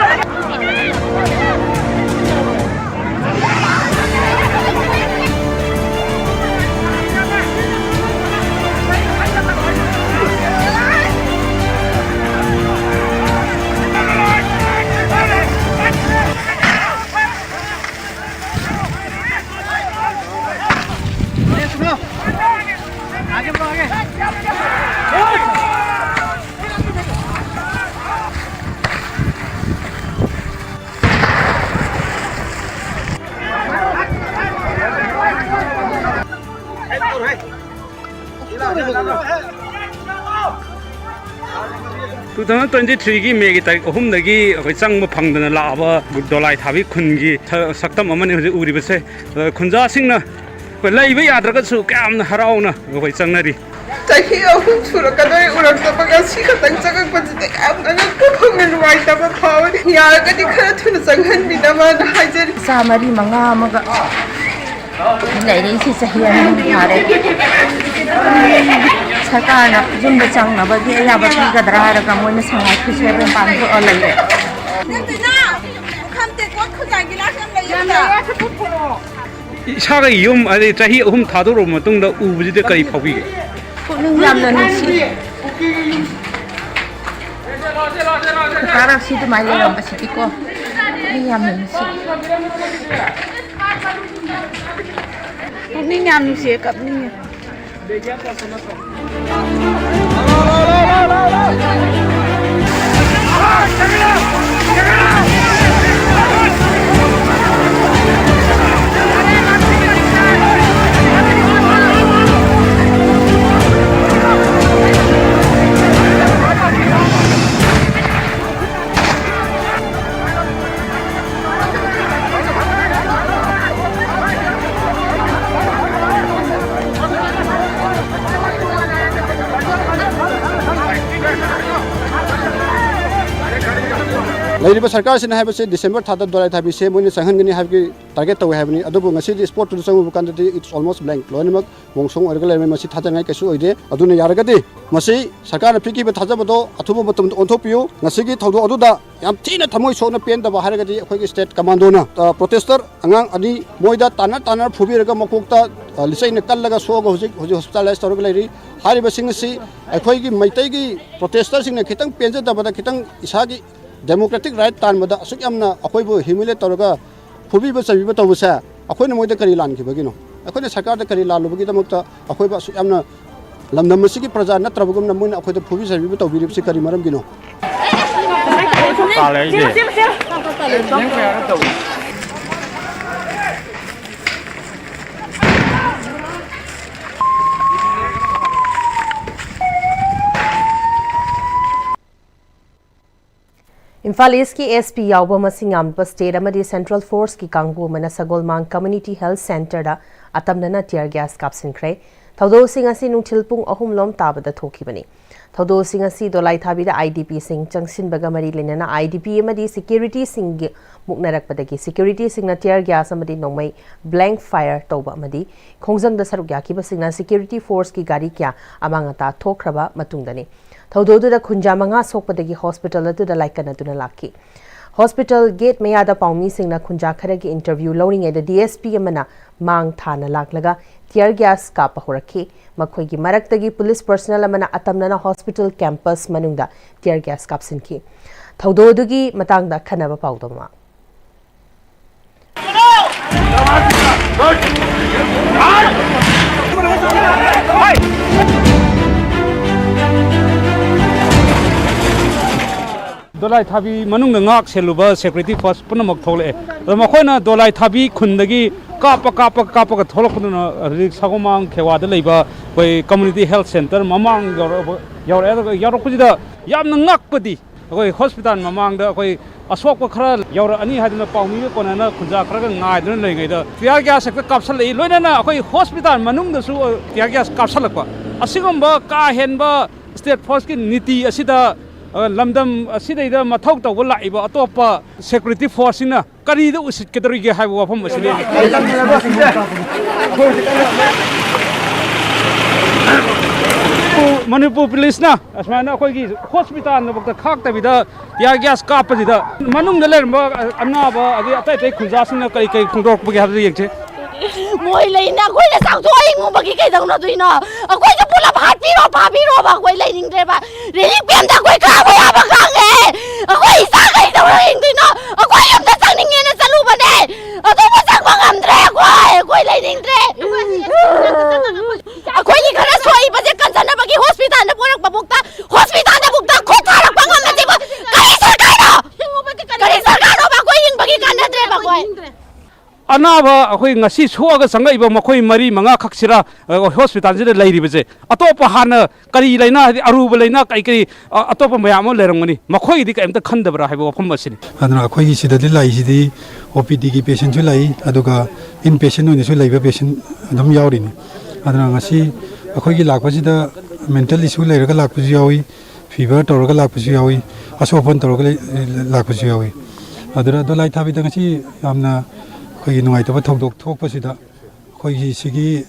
Two thousand twenty three ꯒꯤ ꯃꯦꯒꯤ ꯇꯥꯔꯤꯛ ꯑꯍꯨꯝꯗꯒꯤ ꯑꯩꯈꯣꯏ ꯆꯪꯕ ꯐꯪꯗꯅ ꯂꯥꯛꯑꯕ ꯗꯣꯂꯥꯏ ꯊꯥꯕꯤ ꯈꯨꯟꯒꯤ ꯁ-, ꯁꯛꯇꯝ ꯑꯃꯅꯤ ꯍꯧꯖꯤꯛ ꯎꯔꯤꯕꯁꯦ꯫ ꯑ, ꯈꯨꯟꯖꯥꯁꯤꯡꯅ ꯑꯩꯈꯣꯏ ꯂꯩꯕ ꯌꯥꯗ꯭ꯔꯒꯁꯨ ꯀꯌꯥꯝꯅ ꯍꯔꯥꯎꯅ ꯑꯩꯈꯣꯏ ꯆꯪꯅꯔꯤ꯫ ꯆꯍꯤ ꯑꯍꯨꯝ ꯁꯨꯔꯛꯀꯗꯧꯔꯦ ꯎꯔꯛꯇꯕ, ꯉꯁꯤ ꯈꯛꯇꯪ ꯆꯪꯉꯛꯄꯁꯤꯗ ꯌꯥꯝꯅ ꯉꯛꯄ ꯐꯪꯉꯦ, ꯅꯨꯡꯉꯥꯏꯇꯕ ꯐꯥꯎꯔꯦ꯫ ꯌꯥꯔꯒꯗꯤ ꯈꯔ ꯊꯨꯅ ꯆꯪꯍꯟꯕꯤꯅꯕꯅ ꯍꯥꯏꯖꯔꯤ꯫ ꯏꯆꯥ ꯃꯔꯤ ꯃꯉꯥ ꯑꯃꯒ ꯂꯩꯔꯛꯏꯁꯤ ꯆꯍꯤ ꯑꯅꯤ ꯐꯥꯔꯦ꯫ ꯁꯔꯀꯥꯔꯅ ꯌꯨꯝꯗ ꯆꯪꯅꯕꯒꯤ ꯑꯌꯥꯕ ꯄꯤꯒꯗ꯭ꯔꯥ ꯍꯥꯏꯔꯒ ꯃꯣꯏꯅ ꯁꯉꯥꯏ ꯐꯦꯁꯇꯤꯚꯦꯜ ꯄꯥꯡꯊꯣꯛꯑ ꯂꯩꯔꯦ꯫ ꯏꯁꯥꯒꯤ ꯌꯨꯝ, ꯑꯗꯩ ꯆꯍꯤ ꯑꯍꯨꯝ ꯊꯥꯗꯣꯛꯂꯕ ꯃꯇꯨꯡꯗ ꯎꯕꯁꯤꯗ ꯀꯔꯤ ꯐꯥꯎꯕꯤꯒꯦ? ꯄꯨꯛꯅꯤꯡ ꯌꯥꯝꯅ ꯅꯨꯡꯁꯤ꯫ ꯀꯥꯔꯛꯁꯤ ꯑꯗꯨꯃꯥꯏꯅ ꯂꯩꯔꯝꯕꯁꯤꯗꯤꯀꯣ, ꯄꯨꯛꯅꯤꯡ ꯌꯥꯝꯅ ꯅꯨꯡꯁꯤ꯫ ꯄꯨꯛꯅꯤꯡ ꯌꯥꯝ ꯅꯨꯡꯁꯤꯌꯦ, ꯀꯞꯅꯤꯡꯉꯦ꯫ ꯂꯩꯔꯤꯕ ꯁꯔꯀꯥꯔꯁꯤꯅ ꯍꯥꯏꯕꯁꯦ December ꯊꯥꯗ ꯗꯣꯂꯥꯏ ꯊꯥꯕꯤꯁꯦ ꯃꯣꯏꯅ ꯆꯪꯍꯟꯒꯅꯤ ꯍꯥꯏꯕꯒꯤ target ꯇꯧꯋꯦ ꯍꯥꯏꯕꯅꯤ꯫ ꯑꯗꯨꯕꯨ ꯉꯁꯤꯗꯤ spot ꯇꯨꯗ ꯆꯪꯉꯨꯕ ꯀꯥꯟꯗꯗꯤ it's almost blank, ꯂꯣꯏꯅꯃꯛ ꯃꯣꯡꯁꯣꯡ ꯑꯣꯏꯔꯒ ꯂꯩꯔꯝꯃꯦ꯫ ꯃꯁꯤ ꯊꯥꯖꯅꯤꯡꯉꯥꯏ ꯀꯩꯁꯨ ꯑꯣꯏꯗꯦ꯫ ꯑꯗꯨꯅ ꯌꯥꯔꯒꯗꯤ ꯃꯁꯤ ꯁꯔꯀꯥꯔꯅ ꯄꯤꯈꯤꯕ ꯊꯥꯖꯕꯗꯣ ꯑꯊꯨꯕ ꯃꯇꯝꯗ ꯑꯣꯟꯊꯣꯛꯄꯤꯌꯨ꯫ ꯉꯁꯤꯒꯤ ꯊꯧꯗꯣꯛ ꯑꯗꯨꯗ ꯌꯥꯝ ꯊꯤꯅ ꯊꯃꯣꯏ ꯁꯣꯛꯅ ꯄꯦꯟꯗꯕ ꯍꯥꯏꯔꯒꯗꯤ ꯑꯩꯈꯣꯏꯒꯤ state commando ꯅ, ꯑ, protester ꯑꯉꯥꯡ ꯑꯅꯤ ꯃꯣꯏꯗ ꯇꯥꯟꯅ ꯇꯥꯟꯅ ꯐꯨꯕꯤꯔꯒ ꯃꯀꯣꯛꯇ, ꯑ, ꯂꯤꯆꯩꯅ ꯀꯜꯂꯒ ꯁꯣꯛꯑꯒ ꯍꯧꯖꯤꯛ, ꯍꯧꯖꯤꯛ hospitalize ꯇꯧꯔꯒ ꯂꯩꯔꯤ꯫ ꯍꯥꯏꯔꯤꯕꯁꯤꯡ ꯑꯁꯤ ꯑꯩꯈꯣꯏꯒꯤ ꯃꯩꯇꯩꯒꯤ protester ꯁꯤꯡꯅ ꯈꯤꯇꯪ ꯄꯦꯟꯖꯗꯕꯗ, ꯈꯤꯇꯪ ꯏꯁꯥꯒꯤ democratic right ꯇꯥꯟꯕꯗ ꯑꯁꯨꯛ ꯌꯥꯝꯅ ꯑꯩꯈꯣꯏꯕꯨ humiliate ꯇꯧꯔꯒ ꯐꯨꯕꯤꯕ ꯆꯩꯕꯤꯕ ꯇꯧꯕꯁꯦ ꯑꯩꯈꯣꯏꯅ ꯃꯣꯏꯗ ꯀꯔꯤ ꯂꯥꯟꯈꯤꯕꯒꯤꯅꯣ? ꯑꯩꯈꯣꯏꯅ ꯁꯔꯀꯥꯔꯗ ꯀꯔꯤ ꯂꯥꯜꯂꯨꯕꯒꯤꯗꯃꯛꯇ ꯑꯩꯈꯣꯏꯕꯨ ꯑꯁꯨꯛ ꯌꯥꯝꯅ, ꯂꯝꯗꯝ ꯑꯁꯤꯒꯤ ꯄ꯭ꯔꯖꯥ ꯅꯠꯇ꯭ꯔꯕꯒꯨꯝꯅ ꯃꯣꯏꯅ ꯑꯩꯈꯣꯏꯗ ꯐꯨꯕꯤ ꯆꯩꯕꯤꯕ ꯇꯧꯕꯤꯔꯤꯕꯁꯤ ꯀꯔꯤ ꯃꯔꯝꯒꯤꯅꯣ? ꯇꯥꯜꯂꯦ ꯑꯩꯁꯦ꯫ ꯏꯝꯐꯥꯜ ꯏꯁꯀꯤ ꯑꯦꯁ ꯄꯤ ꯌꯥꯎꯕ ꯃꯁꯤꯡ ꯌꯥꯝꯂꯕ ꯁ꯭ꯇꯦꯠ ꯑꯃꯗꯤ ꯁꯦꯟꯇ꯭ꯔꯦꯜ ꯐꯣꯔꯁꯀꯤ ꯀꯥꯡꯕꯨ ꯑꯃꯅ ꯁꯒꯣꯜꯃꯥꯡ ꯀꯝꯃ꯭ꯌꯨꯅꯤꯇꯤ ꯍꯦꯜꯊ ꯁꯦꯟꯇꯔꯗ ꯑꯇꯝꯅꯅ ꯇꯤꯌꯔ ꯒ꯭ꯌꯥꯁ ꯀꯥꯞꯁꯤꯟꯈ꯭ꯔꯦ꯫ ꯊꯧꯗꯣꯛꯁꯤꯡ ꯑꯁꯤ ꯅꯨꯡꯊꯤꯜ ꯄꯨꯡ ꯑꯍꯨꯝ ꯂꯣꯝ ꯇꯥꯕꯗ ꯊꯣꯛꯈꯤꯕꯅꯤ꯫ ꯊꯧꯗꯣꯛꯁꯤꯡ ꯑꯁꯤ ꯗꯣꯂꯥꯏꯊꯥꯕꯤꯗ ꯑꯥꯏ ꯗꯤ ꯄꯤꯁꯤꯡ ꯆꯪꯁꯤꯟꯕꯒ ꯃꯔꯤ ꯂꯩꯅꯅ ꯑꯥꯏ ꯗꯤ ꯄꯤ ꯑꯃꯗꯤ ꯁꯦꯀ꯭ꯌꯨꯔꯤꯇꯤꯁꯤꯡꯒꯤ ꯃꯨꯛꯅꯔꯛꯄꯗꯒꯤ ꯁꯦꯀ꯭ꯌꯨꯔꯤꯇꯤꯁꯤꯡꯅ ꯇꯤꯌꯔ ꯒ꯭ꯌꯥꯁ ꯑꯃꯗꯤ ꯅꯣꯡꯃꯩ ꯕ꯭ꯂꯦꯡ ꯐꯥꯌꯔ ꯇꯧꯕ ꯑꯃꯗꯤ ꯈꯣꯡꯖꯪꯗ ꯁꯔꯨꯛ ꯌꯥꯈꯤꯕꯁꯤꯡꯅ ꯁꯦꯀ꯭ꯌꯨꯔꯤꯇꯤ ꯐꯣꯔꯁꯀꯤ ꯒꯥꯔꯤ ꯀꯌꯥ ꯑꯃꯥꯡ ꯑꯇꯥ ꯊꯣꯛꯈ꯭ꯔꯕ ꯃꯇꯨꯡꯗꯅꯤ꯫ ꯊꯧꯗꯣꯛ ꯑꯗꯨꯗ ꯈꯨꯟꯖꯥ ꯃꯉꯥ ꯁꯣꯛꯄꯗꯒꯤ ꯍꯣꯁꯄꯤꯇꯥꯜ ꯑꯗꯨꯗ ꯂꯥꯏꯀꯠꯅꯗꯨꯅ ꯂꯥꯛꯈꯤ꯫ ꯍꯣꯁꯄꯤꯇꯥꯜ ꯒꯦꯠ ꯃꯌꯥꯗ ꯄꯥꯎꯃꯤꯁꯤꯡꯅ ꯈꯨꯟꯖꯥ ꯈꯔꯒꯤ ꯏꯟꯇꯔꯚ꯭ꯌꯨ ꯂꯧꯔꯤꯉꯩꯗ ꯗꯤ ꯑꯦꯁ ꯄꯤ ꯑꯃꯅ ꯃꯥꯡ ꯊꯥꯅ ꯂꯥꯛꯂꯒ ꯇꯤꯌꯔ ꯒ꯭ꯌꯥꯁ ꯀꯥꯞꯄ ꯍꯧꯔꯛꯈꯤ꯫ ꯃꯈꯣꯏꯒꯤ ꯃꯔꯛꯇꯒꯤ ꯄꯨꯂꯤꯁ ꯄꯔꯁꯅꯦꯜ ꯑꯃꯅ ꯑꯇꯝꯅꯅ ꯍꯣꯁꯄꯤꯇꯥꯜ ꯀꯦꯝꯄꯁ ꯃꯅꯨꯡꯗ ꯇꯤꯌꯔ ꯒ꯭ꯌꯥꯁ ꯀꯥꯞꯁꯤꯟꯈꯤ꯫ ꯊꯧꯗꯣꯛ ꯑꯗꯨꯒꯤ ꯃꯇꯥꯡꯗ ꯑꯈꯟꯅꯕ ꯄꯥꯎꯗꯝ ꯑꯃ꯫ ꯗꯣꯂꯥꯏ ꯊꯥꯕꯤ ꯃꯅꯨꯡꯗ ꯉꯥꯛ ꯁꯦꯜꯂꯨꯕ ꯁꯦꯀ꯭ꯌꯨꯔꯤꯇꯤ ꯐꯣꯔꯁ ꯄꯨꯝꯅꯃꯛ ꯊꯣꯛꯂꯛꯑꯦ꯫ ꯑꯗꯣ ꯃꯈꯣꯏꯅ ꯗꯣꯂꯥꯏ ꯊꯥꯕꯤ ꯈꯨꯟꯗꯒꯤ ꯀꯥꯞꯄ ꯀꯥꯞꯄ ꯀꯥꯞꯄꯒ ꯊꯣꯛꯂꯛꯄꯗꯨꯅ ꯍꯧꯖꯤꯛ ꯁꯒꯣꯜꯃꯥꯡ ꯈꯦꯋꯥꯗ ꯂꯩꯕ ꯑꯩꯈꯣꯏ ꯀꯝꯃ꯭ꯌꯨꯅꯤꯇꯤ ꯍꯦꯜꯊ ꯁꯦꯟꯇꯔ ꯃꯃꯥꯡ ꯌꯧꯔꯛꯑꯕ-, ꯌꯧꯔꯛꯑꯦ꯫ ꯑꯗꯨꯒ ꯌꯧꯔꯛꯄꯁꯤꯗ ꯌꯥꯝꯅ ꯉꯛꯄꯗꯤ ꯑꯩꯈꯣꯏ ꯍꯣꯁꯄꯤꯇꯥꯜ ꯃꯃꯥꯡꯗ ꯑꯩꯈꯣꯏ ꯑꯁꯣꯛꯄ ꯈꯔ ꯌꯧꯔꯛꯑꯅꯤ ꯍꯥꯏꯗꯨꯅ ꯄꯥꯎꯃꯤꯒ ꯀꯣꯟꯅꯅ ꯈꯨꯟꯖꯥ ꯈꯔꯒ ꯉꯥꯏꯗꯨꯅ ꯂꯩꯔꯤꯉꯩꯗ ꯇꯤꯌꯥꯔ ꯒ꯭ꯌꯥꯁ ꯍꯦꯛꯇ ꯀꯥꯞꯁꯜꯂꯛꯏ꯫ ꯂꯣꯏꯅꯅ ꯑꯩꯈꯣꯏ ꯍꯣꯁꯄꯤꯇꯥꯜ ꯃꯅꯨꯡꯗꯁꯨ ꯇꯤꯌꯥꯔ ꯒ꯭ꯌꯥꯁ ꯀꯥꯞꯁꯜꯂꯛꯄ꯫ ꯑꯁꯤꯒꯨꯝꯕ ꯀꯥ ꯍꯦꯟꯕ ꯁ꯭ꯇꯦꯠ ꯐꯣꯔꯁꯀꯤ ꯅꯤꯇꯤ ꯑꯁꯤꯗ ꯑ, ꯂꯝꯗꯝ ꯑꯁꯤꯗꯩꯗ ꯃꯊꯧ ꯇꯧꯕ ꯂꯥꯛꯏꯕ ꯑꯇꯣꯞꯄ ꯁꯦꯀ꯭ꯌꯨꯔꯤꯇꯤ ꯐꯣꯔꯁꯁꯤꯡꯅ ꯀꯔꯤꯗ ꯎꯁꯤꯠꯀꯗꯧꯔꯤꯒꯦ ꯍꯥꯏꯕ ꯋꯥꯐꯝ ꯑꯁꯤꯅꯤ꯫ ꯃꯅꯤꯄꯨꯔ ꯄꯨꯂꯤꯁꯅ ꯑꯁꯨꯃꯥꯏꯅ ꯑꯩꯈꯣꯏꯒꯤ ꯍꯣꯁꯄꯤꯇꯥꯜꯗꯐꯥꯎꯗ ꯈꯥꯛꯇꯕꯤꯗ ꯇꯤꯌꯥꯔ ꯒ꯭ꯌꯥꯁ ꯀꯥꯞꯄꯁꯤꯗ ꯃꯅꯨꯡꯗ ꯂꯩꯔꯝꯕ ꯑꯅꯥꯕ ꯑꯗꯩ ꯑꯇꯩ ꯑꯇꯩ ꯈꯨꯟꯖꯥꯁꯤꯡꯅ ꯀꯔꯤ ꯀꯔꯤ ꯐꯣꯡꯗꯣꯔꯛꯄꯒꯦ ꯍꯥꯏꯕꯗꯨ ꯌꯦꯡꯁꯤ꯫ ꯃꯣꯏ ꯂꯩꯅ ꯑꯩꯈꯣꯏꯅ ꯆꯥꯎꯊꯣꯛꯑ ꯍꯤꯡꯉꯨꯕꯒꯤ ꯀꯩꯗꯧꯅꯗꯣꯏꯅꯣ? ꯑꯩꯈꯣꯏꯁꯨ ꯄꯨꯂꯞ ꯍꯥꯠꯄꯤꯔꯣ, ꯐꯥꯕꯤꯔꯣꯕ, ꯑꯩꯈꯣꯏ ꯂꯩꯅꯤꯡꯗ꯭ꯔꯦꯕ꯫ ꯔꯤꯂꯤꯐ ꯀꯦꯝꯞꯇ ꯑꯩꯈꯣꯏ ꯈꯥꯕ ꯌꯥꯕ ꯈꯥꯡꯉꯦ꯫ ꯑꯩꯈꯣꯏ ꯏꯆꯥ ꯀꯩꯗꯧꯔ ꯍꯤꯡꯗꯣꯏꯅꯣ? ꯑꯩꯈꯣꯏ ꯌꯨꯝꯗ ꯆꯪꯅꯤꯡꯉꯦꯅ ꯆꯠꯂꯨꯕꯅꯦ, ꯑꯗꯨꯕꯨ ꯆꯪꯕ ꯉꯝꯗ꯭ꯔꯦ꯫ ꯑꯩꯈꯣꯏ, ꯑꯩꯈꯣꯏ ꯂꯩꯅꯤꯡꯗ꯭ꯔꯦ꯫ ꯑꯩꯈꯣꯏꯒꯤ ꯈꯔ ꯁꯣꯛꯏꯕꯁꯦ ꯀꯟꯖꯅꯕꯒꯤ ꯍꯣꯁꯄꯤꯇꯥꯜꯗ ꯄꯨꯔꯛꯄ ꯐꯥꯎꯗ, ꯍꯣꯁꯄꯤꯇꯥꯜꯗ ꯐꯥꯎꯗ ꯈꯨꯠ ꯊꯥꯔꯛꯄ ꯉꯝꯅꯗꯦꯕ꯫ ꯀꯔꯤ ꯁꯔꯀꯥꯔꯅꯣ? ꯀꯔꯤ ꯁꯔꯀꯥꯔꯅꯣꯕ? ꯑꯩꯈꯣꯏ ꯍꯤꯡꯕꯒꯤ ꯀꯥꯟꯅꯗ꯭ꯔꯦꯕ ꯑꯩꯈꯣꯏ꯫ ꯑꯅꯥꯕ ꯑꯩꯈꯣꯏ ꯉꯁꯤ ꯁꯣꯛꯑꯒ ꯆꯪꯉꯛꯏꯕ ꯃꯈꯣꯏ ꯃꯔꯤ ꯃꯉꯥ ꯈꯛꯁꯤꯔ, ꯑ, ꯍꯣꯁꯄꯤꯇꯥꯜꯁꯤꯗ ꯂꯩꯔꯤꯕꯁꯦ? ꯑꯇꯣꯞꯄ ꯍꯥꯟꯅ ꯀꯔꯤ ꯂꯩꯅꯥ, ꯍꯥꯏꯗꯤ ꯑꯔꯨꯕ ꯂꯩꯅꯥ ꯀꯔꯤ ꯀꯔꯤ, ꯑ, ꯑꯇꯣꯞꯄ ꯃꯌꯥꯝ ꯑꯃ ꯂꯩꯔꯝꯒꯅꯤ, ꯃꯈꯣꯏꯒꯤꯗꯤ ꯀꯔꯤꯝꯇ ꯈꯟꯗꯕ꯭ꯔꯥ ꯍꯥꯏꯕ ꯋꯥꯐꯝ ꯑꯁꯤꯅꯤ꯫ ꯑꯗꯨꯅ ꯑꯩꯈꯣꯏꯒꯤ ꯁꯤꯗꯗꯤ ꯂꯥꯛꯏꯁꯤꯗꯤ ꯑꯣ ꯄꯤ ꯗꯤꯒꯤ ꯄꯦꯁꯦꯟꯁꯨ ꯂꯥꯛꯏ, ꯑꯗꯨꯒ ꯏꯟ ꯄꯦꯁꯦꯟ ꯑꯣꯏꯅꯁꯨ ꯂꯩꯕ ꯄꯦꯁꯦꯟ ꯑꯗꯨꯝ ꯌꯥꯎꯔꯤꯅꯤ꯫ ꯑꯗꯨꯅ ꯉꯁꯤ ꯑꯩꯈꯣꯏꯒꯤ ꯂꯥꯛꯄꯁꯤꯗ ꯃꯦꯟꯇꯦꯜ ꯏꯁꯨ ꯂꯩꯔꯒ ꯂꯥꯛꯄꯁꯨ ꯌꯥꯎꯏ, ꯐꯤꯚꯔ ꯇꯧꯔꯒ ꯂꯥꯛꯄꯁꯨ ꯌꯥꯎꯏ, ꯑꯁꯣꯛ ꯑꯄꯟ ꯇꯧꯔꯒ ꯂꯩ-, ꯂꯥꯛꯄꯁꯨ ꯌꯥꯎꯏ꯫ ꯑꯗꯨꯅ ꯗꯣꯂꯥꯏ ꯊꯥꯕꯤꯗ ꯉꯁꯤ ꯌꯥꯝꯅ ꯑꯩꯈꯣꯏꯒꯤ ꯅꯨꯡꯉꯥꯏꯇꯕ ꯊꯧꯗꯣꯛ ꯊꯣꯛꯄꯁꯤꯗ ꯑꯩꯈꯣꯏꯒꯤ ꯁꯤꯒꯤ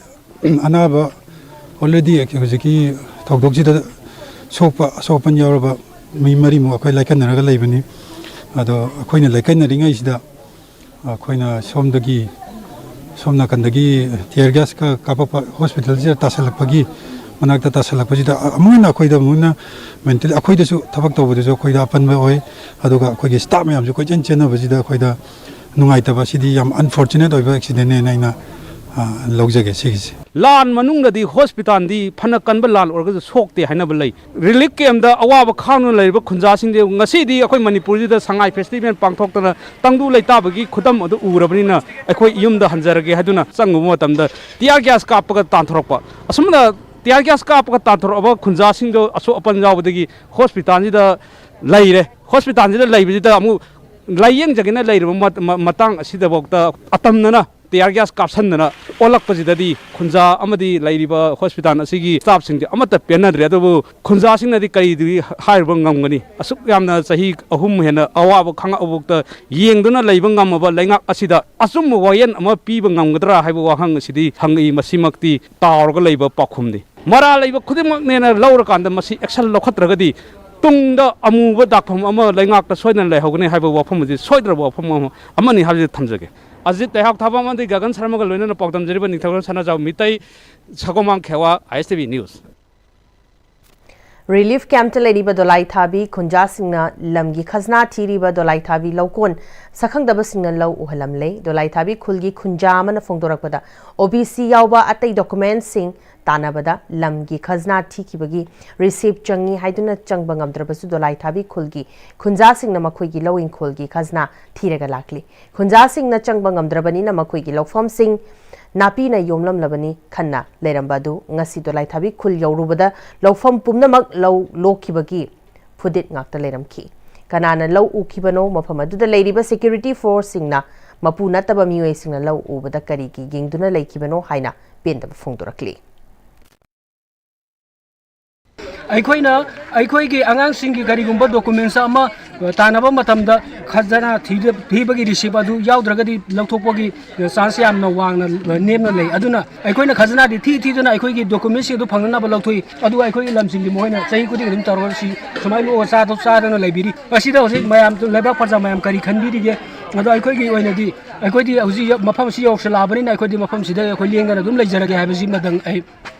ꯑꯅꯥꯕ ꯑꯣꯜꯔꯦꯗꯤ ꯍꯧꯖꯤꯛꯀꯤ ꯊꯧꯗꯣꯛꯁꯤꯗ ꯁꯣꯛꯄ ꯑꯁꯣꯛ ꯑꯄꯟ ꯌꯥꯎꯔꯕ ꯃꯤ ꯃꯔꯤꯃꯨꯛ ꯑꯩꯈꯣꯏ ꯂꯥꯏꯀꯠꯅꯔꯒ ꯂꯩꯕꯅꯤ꯫ ꯑꯗꯣ ꯑꯩꯈꯣꯏꯅ ꯂꯥꯏꯀꯠꯅꯔꯤꯉꯩꯁꯤꯗ ꯑꯩꯈꯣꯏꯅ ꯁꯣꯝꯗꯒꯤ, ꯁꯣꯝ ꯅꯥꯀꯟꯗꯒꯤ ꯇꯤꯌꯔ ꯒ꯭ꯌꯥꯁꯀ ꯀꯥꯞꯄꯛꯄ, ꯍꯣꯁꯄꯤꯇꯥꯜꯁꯤꯗ ꯇꯥꯁꯜꯂꯛꯄꯒꯤ, ꯃꯅꯥꯛꯇ ꯇꯥꯁꯜꯂꯛꯄꯁꯤꯗ ꯑꯃꯨꯛ ꯍꯦꯟꯅ ꯑꯩꯈꯣꯏꯗ ꯑꯃꯨꯛ ꯍꯦꯟꯅ ꯃꯦꯟꯇꯦꯜ, ꯑꯩꯈꯣꯏꯗꯁꯨ ꯊꯕꯛ ꯇꯧꯕꯗꯁꯨ ꯑꯩꯈꯣꯏꯗ ꯑꯄꯟꯕ ꯑꯣꯏ꯫ ꯑꯗꯨꯒ ꯑꯩꯈꯣꯏꯒꯤ ꯁ꯭ꯇꯥꯐ ꯃꯌꯥꯝꯁꯨ ꯀꯣꯏꯆꯦꯟ ꯆꯦꯟꯅꯕꯁꯤꯗ ꯑꯩꯈꯣꯏꯗ ꯅꯨꯡꯉꯥꯏꯇꯕ, ꯁꯤꯗꯤ ꯌꯥꯝ ꯑꯟꯐꯣꯔꯆꯨꯅꯦꯠ ꯑꯣꯏꯕ ꯑꯦꯛꯁꯤꯗꯦꯟꯅꯦꯅ ꯑꯩꯅ, ꯑ, ꯂꯧꯖꯒꯦ ꯁꯤꯒꯤꯁꯦ꯫ ꯂꯥꯟ ꯃꯅꯨꯡꯗꯗꯤ ꯍꯣꯁꯄꯤꯇꯥꯜꯗꯤ ꯐꯅ ꯀꯟꯕ ꯂꯥꯟ ꯑꯣꯏꯔꯒꯁꯨ ꯁꯣꯛꯇꯦ ꯍꯥꯏꯅꯕ ꯂꯩ꯫ ꯔꯤꯂꯤꯐ ꯀꯦꯝꯞꯇ ꯑꯋꯥꯕ ꯈꯥꯡꯗꯨꯅ ꯂꯩꯔꯤꯕ ꯈꯨꯟꯖꯥꯁꯤꯡꯗꯤ ꯉꯁꯤꯗꯤ ꯑꯩꯈꯣꯏ ꯃꯅꯤꯄꯨꯔꯁꯤꯗ ꯁꯉꯥꯏ ꯐꯦꯁꯇꯤꯚꯦꯜ ꯄꯥꯡꯊꯣꯛꯇꯅ ꯇꯪꯗꯨ ꯂꯩꯇꯥꯕꯒꯤ ꯈꯨꯗꯝ ꯑꯗꯨ ꯎꯔꯕꯅꯤꯅ ꯑꯩꯈꯣꯏ ꯌꯨꯝꯗ ꯍꯟꯖꯔꯒꯦ ꯍꯥꯏꯗꯨꯅ ꯆꯪꯉꯨꯕ ꯃꯇꯝꯗ ꯇꯤꯌꯥꯔ ꯒ꯭ꯌꯥꯁ ꯀꯥꯞꯄꯒ ꯇꯥꯟꯊꯣꯔꯛꯄ꯫ ꯑꯁꯨꯝꯅ ꯇꯤꯌꯥꯔ ꯒ꯭ꯌꯥꯁ ꯀꯥꯞꯄꯒ ꯇꯥꯟꯊꯣꯔꯛꯑꯕ ꯈꯨꯟꯖꯥꯁꯤꯡꯗꯣ ꯑꯁꯣꯛ ꯑꯄꯟ ꯌꯥꯎꯕꯗꯒꯤ ꯍꯣꯁꯄꯤꯇꯥꯜꯁꯤꯗ ꯂꯩꯔꯦ꯫ ꯍꯣꯁꯄꯤꯇꯥꯜꯁꯤꯗ ꯂꯩꯕꯁꯤꯗ ꯑꯃꯨꯛ ꯂꯥꯏꯌꯦꯡꯖꯒꯦꯅ ꯂꯩꯔꯤꯕ ꯃꯠ-, ꯃ-, ꯃꯇꯥꯡ ꯑꯁꯤꯗꯐꯥꯎꯗ ꯑꯇꯝꯅꯅ ꯇꯤꯌꯥꯔ ꯒ꯭ꯌꯥꯁ ꯀꯥꯞꯁꯟꯗꯅ ꯑꯣꯜꯂꯛꯄꯁꯤꯗꯗꯤ ꯈꯨꯟꯖꯥ ꯑꯃꯗꯤ ꯂꯩꯔꯤꯕ ꯍꯣꯁꯄꯤꯇꯥꯜ ꯑꯁꯤꯒꯤ ꯁ꯭ꯇꯥꯐꯁꯤꯡꯗꯤ ꯑꯃꯠꯇ ꯄꯦꯟꯅꯗ꯭ꯔꯦ꯫ ꯑꯗꯨꯕꯨ ꯈꯨꯟꯖꯥꯁꯤꯡꯅꯗꯤ ꯀꯔꯤꯗꯨꯗꯤ ꯍꯥꯏꯔꯨꯕ ꯉꯝꯒꯅꯤ? ꯑꯁꯨꯛ ꯌꯥꯝꯅ ꯆꯍꯤ ꯑꯍꯨꯝ ꯍꯦꯟꯅ ꯑꯋꯥꯕ ꯈꯥꯡꯉꯛꯑꯕꯨꯛꯇ ꯌꯦꯡꯗꯨꯅ ꯂꯩꯕ ꯉꯝꯃꯕ ꯂꯩꯉꯥꯛ ꯑꯁꯤꯗ ꯑꯆꯨꯝꯕ ꯋꯥꯌꯦꯜ ꯑꯃ ꯄꯤꯕ ꯉꯝꯒꯗ꯭ꯔꯥ ꯍꯥꯏꯕ ꯋꯥꯍꯪ ꯑꯁꯤꯗꯤ ꯍꯪꯉꯛꯏ꯫ ꯃꯁꯤꯃꯛꯇꯤ ꯇꯥꯎꯔꯒ ꯂꯩꯕ ꯄꯥꯎꯈꯨꯝꯅꯤ꯫ ꯃꯔꯥꯜ ꯂꯩꯕ ꯈꯨꯗꯤꯡꯃꯛꯅꯦꯅ ꯂꯧꯔꯀꯥꯟꯗ ꯃꯁꯤ ꯑꯦꯛꯁꯟ ꯂꯧꯈꯠꯇ꯭ꯔꯒꯗꯤ ꯇꯨꯡꯗ ꯑꯃꯨꯕ ꯗꯥꯛꯐꯝ ꯑꯃ ꯂꯩꯉꯥꯛꯇ ꯁꯣꯏꯗꯅ ꯂꯩꯍꯧꯒꯅꯤ ꯍꯥꯏꯕ ꯋꯥꯐꯝ ꯑꯁꯤ ꯁꯣꯏꯗ꯭ꯔꯕ ꯋꯥꯐꯝ ꯑꯃ, ꯑꯃꯅꯤ ꯍꯥꯏꯕꯁꯤ ꯊꯝꯖꯒꯦ꯫ ꯑꯖꯤꯠ ꯂꯩꯍꯥꯎ ꯊꯥꯕ ꯑꯃꯗꯤ ꯒꯒꯟ ꯁꯔꯃꯒ ꯂꯣꯏꯅꯅ ꯄꯥꯎꯗꯝꯖꯔꯤꯕ ꯅꯤꯡꯊꯧꯖꯝ ꯁꯅꯥꯖꯥꯎ ꯃꯤꯇꯩ, ꯁꯒꯣꯃꯥꯡ ꯈꯦꯋꯥ, ꯑꯥꯏ ꯑꯦꯁ ꯇꯤ ꯚꯤ ꯅ꯭ꯌꯨꯁ꯫ ꯔꯤꯂꯤꯐ ꯀꯦꯝꯞꯇ ꯂꯩꯔꯤꯕ ꯗꯣꯂꯥꯏ ꯊꯥꯕꯤ ꯈꯨꯟꯖꯥꯁꯤꯡꯅ ꯂꯝꯒꯤ ꯈꯖꯅꯥ ꯊꯤꯔꯤꯕ ꯗꯣꯂꯥꯏ ꯊꯥꯕꯤ ꯂꯧꯀꯣꯟ ꯁꯛꯈꯪꯗꯕꯁꯤꯡꯅ ꯂꯧ ꯎꯍꯜꯂꯝꯂꯦ꯫ ꯗꯣꯂꯥꯏ ꯊꯥꯕꯤ ꯈꯨꯜꯒꯤ ꯈꯨꯟꯖꯥ ꯑꯃꯅ ꯐꯣꯡꯗꯣꯔꯛꯄꯗ, ꯑꯣ ꯕꯤ ꯁꯤ ꯌꯥꯎꯕ ꯑꯇꯩ ꯗꯣꯀꯨꯃꯦꯟꯠꯁꯤꯡ ꯇꯥꯟꯅꯕꯗ ꯂꯝꯒꯤ ꯈꯖꯅꯥ ꯊꯤꯈꯤꯕꯒꯤ ꯔꯤꯁꯤꯞ ꯆꯪꯉꯤ ꯍꯥꯏꯗꯨꯅ ꯆꯪꯕ ꯉꯝꯗ꯭ꯔꯕꯁꯨ, ꯗꯣꯂꯥꯏ ꯊꯥꯕꯤ ꯈꯨꯜꯒꯤ ꯈꯨꯟꯖꯥꯁꯤꯡꯅ ꯃꯈꯣꯏꯒꯤ ꯂꯧ ꯏꯪꯈꯣꯜꯒꯤ ꯈꯖꯅꯥ ꯊꯤꯔꯒ ꯂꯥꯛꯂꯤ꯫ ꯈꯨꯟꯖꯥꯁꯤꯡꯅ ꯆꯪꯕ ꯉꯝꯗ꯭ꯔꯕꯅꯤꯅ ꯃꯈꯣꯏꯒꯤ ꯂꯧꯐꯝꯁꯤꯡ ꯅꯥꯄꯤꯅ ꯌꯣꯝꯂꯝꯂꯕꯅꯤ꯫ ꯈꯟꯅ ꯂꯩꯔꯝꯕ ꯑꯗꯨ ꯉꯁꯤ ꯗꯣꯂꯥꯏ ꯊꯥꯕꯤ ꯈꯨꯜ ꯌꯧꯔꯨꯕꯗ ꯂꯧꯐꯝ ꯄꯨꯝꯅꯃꯛ ꯂꯧ ꯂꯣꯛꯈꯤꯕꯒꯤ ꯐꯨꯗꯤꯠ ꯉꯥꯛꯇ ꯂꯩꯔꯝꯈꯤ꯫ ꯀꯅꯥꯅ ꯂꯧ ꯎꯈꯤꯕꯅꯣ? ꯃꯐꯝ ꯑꯗꯨꯗ ꯂꯩꯔꯤꯕ ꯁꯦꯀ꯭ꯌꯨꯔꯤꯇꯤ ꯐꯣꯔꯁꯁꯤꯡꯅ ꯃꯄꯨ ꯅꯠꯇꯕ ꯃꯤꯑꯣꯏꯁꯤꯡꯅ ꯂꯧ ꯎꯕꯗ ꯀꯔꯤꯒꯤ ꯌꯦꯡꯗꯨꯅ ꯂꯩꯈꯤꯕꯅꯣ ꯍꯥꯏꯅ ꯄꯦꯟꯗꯕ ꯐꯣꯡꯗꯣꯔꯛꯂꯤ꯫ ꯑꯩꯈꯣꯏꯅ ꯑꯩꯈꯣꯏꯒꯤ ꯑꯉꯥꯡꯁꯤꯡꯒꯤ ꯀꯔꯤꯒꯨꯝꯕ ꯗꯣꯀꯨꯃꯦꯟꯁ ꯑꯃ ꯇꯥꯟꯅꯕ ꯃꯇꯝꯗ ꯈꯖꯅꯥ ꯊꯤꯕ-, ꯊꯤꯕꯒꯤ ꯔꯤꯁꯤꯞ ꯑꯗꯨ ꯌꯥꯎꯗ꯭ꯔꯒꯗꯤ ꯂꯧꯊꯣꯛꯄꯒꯤ ꯆꯥꯟꯁ ꯌꯥꯝꯅ ꯋꯥꯡꯅ, ꯅꯦꯝꯅ ꯂꯩ꯫ ꯑꯗꯨꯅ ꯑꯩꯈꯣꯏꯅ ꯈꯖꯅꯥꯗꯤ ꯊꯤ ꯊꯤꯗꯨꯅ ꯑꯩꯈꯣꯏꯒꯤ ꯗꯣꯀꯨꯃꯦꯟꯁꯤꯡ ꯑꯗꯨ ꯐꯪꯅꯅꯕ ꯂꯧꯊꯣꯛꯏ꯫ ꯑꯗꯨꯒ ꯑꯩꯈꯣꯏꯒꯤ ꯂꯝꯁꯤꯡꯗꯤ ꯃꯈꯣꯏꯅ ꯆꯍꯤ ꯈꯨꯗꯤꯡꯒꯤ ꯑꯗꯨꯝ ꯇꯧꯔꯒ ꯁꯤ ꯁꯨꯃꯥꯏꯅ ꯂꯣꯛꯑ ꯆꯥꯗ-, ꯆꯥꯗꯅ ꯂꯩꯕꯤꯔꯤ꯫ ꯃꯁꯤꯗ ꯍꯧꯖꯤꯛ ꯃꯌꯥꯝ, ꯂꯩꯕꯥꯛ ꯄ꯭ꯔꯖꯥ ꯃꯌꯥꯝ ꯀꯔꯤ ꯈꯟꯕꯤꯔꯤꯒꯦ? ꯑꯗꯣ ꯑꯩꯈꯣꯏꯒꯤ ꯑꯣꯏꯅꯗꯤ, ꯑꯩꯈꯣꯏꯗꯤ ꯍꯧꯖꯤꯛ ꯃꯐꯝꯁꯤ ꯌꯧꯁꯤꯜꯂꯛꯑꯕꯅꯤꯅ ꯑꯩꯈꯣꯏꯗꯤ ꯃꯐꯝꯁꯤꯗ ꯑꯩꯈꯣꯏ ꯂꯦꯡꯗꯅ ꯑꯗꯨꯝ ꯂꯩꯖꯔꯒꯦ ꯍꯥꯏꯕꯁꯤꯃꯗꯪ ꯑꯩ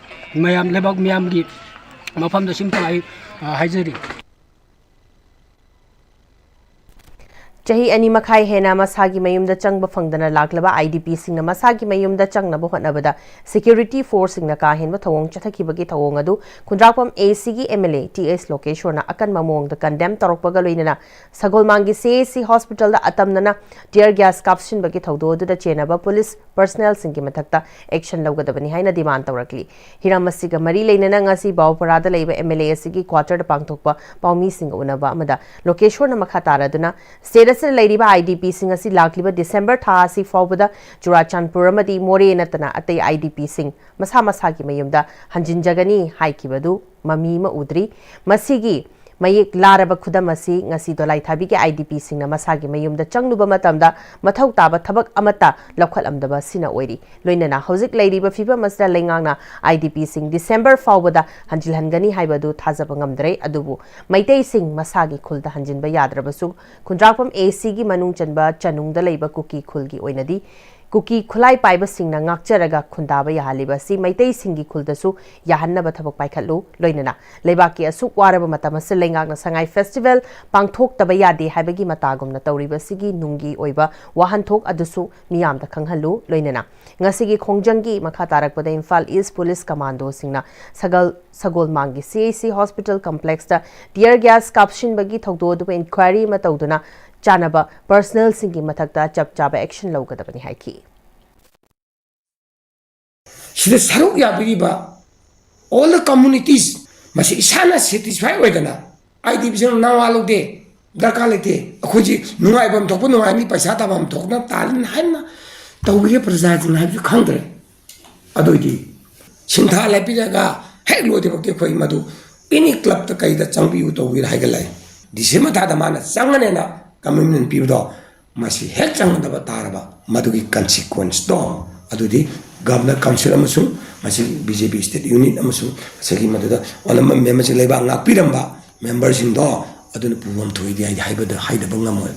ꯃꯌꯥꯝ, ꯂꯩꯕꯥꯛ ꯃꯤꯌꯥꯝꯒꯤ ꯃꯐꯝꯗ ꯁꯤꯝꯇꯪ ꯑꯩ, ꯑ, ꯍꯥꯏꯖꯔꯤ꯫ ꯆꯍꯤ ꯑꯅꯤ ꯃꯈꯥꯏ ꯍꯦꯟꯅ ꯃꯁꯥꯒꯤ ꯃꯌꯨꯝꯗ ꯆꯪꯕ ꯐꯪꯗꯅ ꯂꯥꯛꯂꯕ ꯑꯥꯏ ꯗꯤ ꯄꯤꯁꯤꯡꯅ ꯃꯁꯥꯒꯤ ꯃꯌꯨꯝꯗ ꯆꯪꯅꯕ ꯍꯣꯠꯅꯕꯗ ꯁꯦꯀ꯭ꯌꯨꯔꯤꯇꯤ ꯐꯣꯔꯁꯁꯤꯡꯅ ꯀꯥ ꯍꯦꯟꯕ ꯊꯧꯑꯣꯡ ꯆꯠꯊꯈꯤꯕꯒꯤ ꯊꯧꯑꯣꯡ ꯑꯗꯨ ꯈꯨꯟꯗ꯭ꯔꯥꯛꯄꯝ ꯑꯦ ꯁꯤꯒꯤ ꯑꯦꯝ ꯑꯦꯜ ꯑꯦ ꯇꯤ ꯑꯦꯁ ꯂꯣꯀꯦꯁ꯭ꯋꯔꯅ ꯑꯀꯟꯕ ꯃꯑꯣꯡꯗ ꯀꯟꯗꯦꯝ ꯇꯧꯔꯛꯄꯒ ꯂꯣꯏꯅꯅ ꯁꯒꯣꯜꯃꯥꯡꯒꯤ ꯁꯤ ꯑꯦꯁ ꯁꯤ ꯍꯣꯁꯄꯤꯇꯥꯜꯗ ꯑꯇꯝꯅꯅ ꯇꯤꯌꯔ ꯒ꯭ꯌꯥꯁ ꯀꯥꯞꯁꯤꯟꯕꯒꯤ ꯊꯧꯗꯣꯛ ꯑꯗꯨꯗ ꯆꯦꯟꯅꯕ ꯄꯨꯂꯤꯁ ꯄꯔꯁꯅꯦꯜꯁꯤꯡꯒꯤ ꯃꯊꯛꯇ ꯑꯦꯛꯁꯟ ꯂꯧꯒꯗꯕꯅꯤ ꯍꯥꯏꯅ ꯗꯤꯃꯥꯟ ꯇꯧꯔꯛꯂꯤ꯫ ꯍꯤꯔꯝ ꯑꯁꯤꯒ ꯃꯔꯤ ꯂꯩꯅꯅ ꯉꯁꯤ ꯕꯥꯎꯄꯔꯥꯗ ꯂꯩꯕ ꯑꯦꯝ ꯑꯦꯜ ꯑꯦ ꯑꯁꯤꯒꯤ ꯀ꯭ꯋꯥꯇꯔꯗ ꯄꯥꯡꯊꯣꯛꯄ ꯄꯥꯎꯃꯤꯁꯤꯡꯒ ꯎꯅꯕ ꯑꯃꯗ ꯂꯣꯀꯦꯁ꯭ꯋꯔꯅ ꯃꯈꯥ ꯇꯥꯔꯗꯨꯅ ꯁ꯭ꯇꯦꯠ ꯑꯁꯤ ꯂꯩꯔꯤꯕ IDPꯁꯤꯡ ꯑꯁꯤ ꯂꯥꯛꯂꯤꯕ December ꯊꯥ ꯑꯁꯤ ꯐꯥꯎꯕꯗ ꯆꯨꯔꯥꯆꯥꯟꯄꯨꯔ ꯑꯃꯗꯤ ꯃꯣꯔꯦ ꯅꯠꯇꯅ ꯑꯇꯩ IDPꯁꯤꯡ ꯃꯁꯥ ꯃꯁꯥꯒꯤ ꯃꯌꯨꯝꯗ ꯍꯟꯖꯤꯟꯖꯒꯅꯤ ꯍꯥꯏꯈꯤꯕꯗꯨ ꯃꯃꯤ ꯑꯃ ꯎꯗ꯭ꯔꯤ꯫ ꯃꯁꯤꯒꯤ ꯃꯌꯦꯛ ꯂꯥꯔꯕ ꯈꯨꯗꯝ ꯑꯁꯤ ꯉꯁꯤ ꯗꯣꯂꯥꯏꯊꯥꯕꯤꯒꯤ IDPꯁꯤꯡꯅ ꯃꯁꯥꯒꯤ ꯃꯌꯨꯝꯗ ꯆꯪꯂꯨꯕ ꯃꯇꯝꯗ ꯃꯊꯧ ꯇꯥꯕ ꯊꯕꯛ ꯑꯃꯠꯇ ꯂꯧꯈꯠꯂꯝꯗꯕ ꯑꯁꯤꯅ ꯑꯣꯏꯔꯤ꯫ ꯂꯣꯏꯅꯅ ꯍꯧꯖꯤꯛ ꯂꯩꯔꯤꯕ ꯐꯤꯕꯝ ꯑꯁꯤꯗ ꯂꯩꯉꯥꯛꯅ IDPꯁꯤꯡ December ꯐꯥꯎꯕꯗ ꯍꯟꯖꯤꯜꯍꯟꯒꯅꯤ ꯍꯥꯏꯕꯗꯨ ꯊꯥꯖꯕ ꯉꯝꯗ꯭ꯔꯦ꯫ ꯑꯗꯨꯕꯨ ꯃꯩꯇꯩꯁꯤꯡ ꯃꯁꯥꯒꯤ ꯈꯨꯜꯗ ꯍꯟꯖꯤꯟꯕ ꯌꯥꯗ꯭ꯔꯕꯁꯨ ꯈꯨꯟꯗ꯭ꯔꯥꯛꯄꯝ ACꯒꯤ ꯃꯅꯨꯡ ꯆꯟꯕ ꯆꯅꯨꯡꯗ ꯂꯩꯕ ꯀꯨꯀꯤ ꯈꯨꯜꯒꯤ ꯑꯣꯏꯅꯗꯤ ꯀꯨꯀꯤ ꯈꯨꯠꯂꯥꯏ ꯄꯥꯏꯕꯁꯤꯡꯅ ꯉꯥꯛꯆꯔꯒ ꯈꯨꯟꯗꯥꯕ ꯌꯥꯍꯜꯂꯤꯕ ꯑꯁꯤ ꯃꯩꯇꯩꯁꯤꯡꯒꯤ ꯈꯨꯜꯗꯁꯨ ꯌꯥꯍꯟꯅꯕ ꯊꯕꯛ ꯄꯥꯏꯈꯠꯂꯨ꯫ ꯂꯣꯏꯅꯅ ꯂꯩꯕꯥꯛꯀꯤ ꯑꯁꯨꯛ ꯋꯥꯔꯕ ꯃꯇꯝ ꯑꯁꯤ ꯂꯩꯉꯥꯛꯅ ꯁꯉꯥꯏ festival ꯄꯥꯡꯊꯣꯛꯇꯕ ꯌꯥꯗꯦ ꯍꯥꯏꯕꯒꯤ ꯃꯇꯥꯒꯨꯝꯅ ꯇꯧꯔꯤꯕ ꯑꯁꯤꯒꯤ ꯅꯨꯡꯒꯤ ꯑꯣꯏꯕ ꯋꯥꯍꯟꯊꯣꯛ ꯑꯗꯨꯁꯨ ꯃꯤꯌꯥꯝꯗ ꯈꯪꯍꯜꯂꯨ꯫ ꯂꯣꯏꯅꯅ ꯉꯁꯤꯒꯤ ꯈꯣꯡꯖꯪꯒꯤ ꯃꯈꯥ ꯇꯥꯔꯛꯄꯗ Imphal East Police Commandoꯁꯤꯡꯅ ꯁꯒꯜ ꯁꯒꯣꯜꯃꯥꯡꯒꯤ CHC Hospital Complexꯇ tear gas ꯀꯥꯞꯁꯤꯟꯕꯒꯤ ꯊꯧꯗꯣꯛ ꯑꯗꯨꯕꯨ inquiry ꯑꯃ ꯇꯧꯗꯨꯅ ꯆꯥꯟꯅꯕ personnelꯁꯤꯡꯒꯤ ꯃꯊꯛꯇ ꯆꯞ ꯆꯥꯕ action ꯂꯧꯒꯗꯕꯅꯤ ꯍꯥꯏꯈꯤ꯫ ꯁꯤꯗ ꯁꯔꯨꯛ ꯌꯥꯕꯤꯔꯤꯕ all the communities, ꯃꯁꯤ ꯏꯁꯥꯅ satisfy ꯑꯣꯏꯗꯅ IDPꯁꯤꯡ ꯅꯋꯥ ꯂꯧꯗꯦ, ꯗꯔꯀꯥꯔ ꯂꯩꯇꯦ, ꯑꯩꯈꯣꯏꯁꯤ ꯅꯨꯡꯉꯥꯏꯐꯝ ꯊꯣꯛꯄ ꯅꯨꯡꯉꯥꯏꯅꯤ, ꯄꯩꯁꯥ ꯇꯥꯐꯝ ꯊꯣꯛꯅ ꯇꯥꯜꯂꯤ ꯍꯥꯏꯅ ꯇꯧꯕꯤꯔꯦ ꯄ꯭ꯔꯖꯥꯁꯤꯡꯅ ꯍꯥꯏꯕꯁꯨ ꯈꯪꯗ꯭ꯔꯦ꯫ ꯑꯗꯨꯏꯗꯤ ꯁꯤꯟꯊꯥ ꯂꯦꯞꯄꯤꯔꯒ ꯍꯦꯛ ꯂꯣꯏꯗ꯭ꯔꯤꯐꯥꯎꯗꯤ ꯑꯩꯈꯣꯏ ꯃꯗꯨ any clubꯇ ꯀꯩꯗ ꯆꯪꯕꯤꯌꯨ ꯇꯧꯕꯤꯔ ꯍꯥꯏꯒꯠꯂꯛꯑꯦ꯫ December ꯊꯥꯗ ꯃꯥꯅ ꯆꯪꯒꯅꯦꯅ commitment ꯄꯤꯕꯗꯣ ꯃꯁꯤ ꯍꯦꯛ ꯆꯪꯒꯗꯕ ꯇꯥꯔꯕ ꯃꯗꯨꯒꯤ consequenceꯗꯣ ꯑꯗꯨꯗꯤ Governor Council ꯑꯃꯁꯨꯡ ꯃꯁꯤ BJP State Unit ꯑꯃꯁꯨꯡ ꯉꯁꯥꯏꯒꯤ ꯃꯗꯨꯗ ꯑꯣꯜꯂꯝꯕ memberꯁꯤꯡ ꯂꯩꯕꯥꯛ ꯉꯥꯛꯄꯤꯔꯝꯕ memberꯁꯤꯡꯗꯣ ꯑꯗꯨꯅ ꯄꯨꯐꯝ ꯊꯣꯛꯏꯗꯤ ꯍꯥꯏꯗꯤ ꯍꯥꯏꯕꯗ ꯍꯥꯏꯗꯕ ꯉꯝꯃꯣꯏ꯫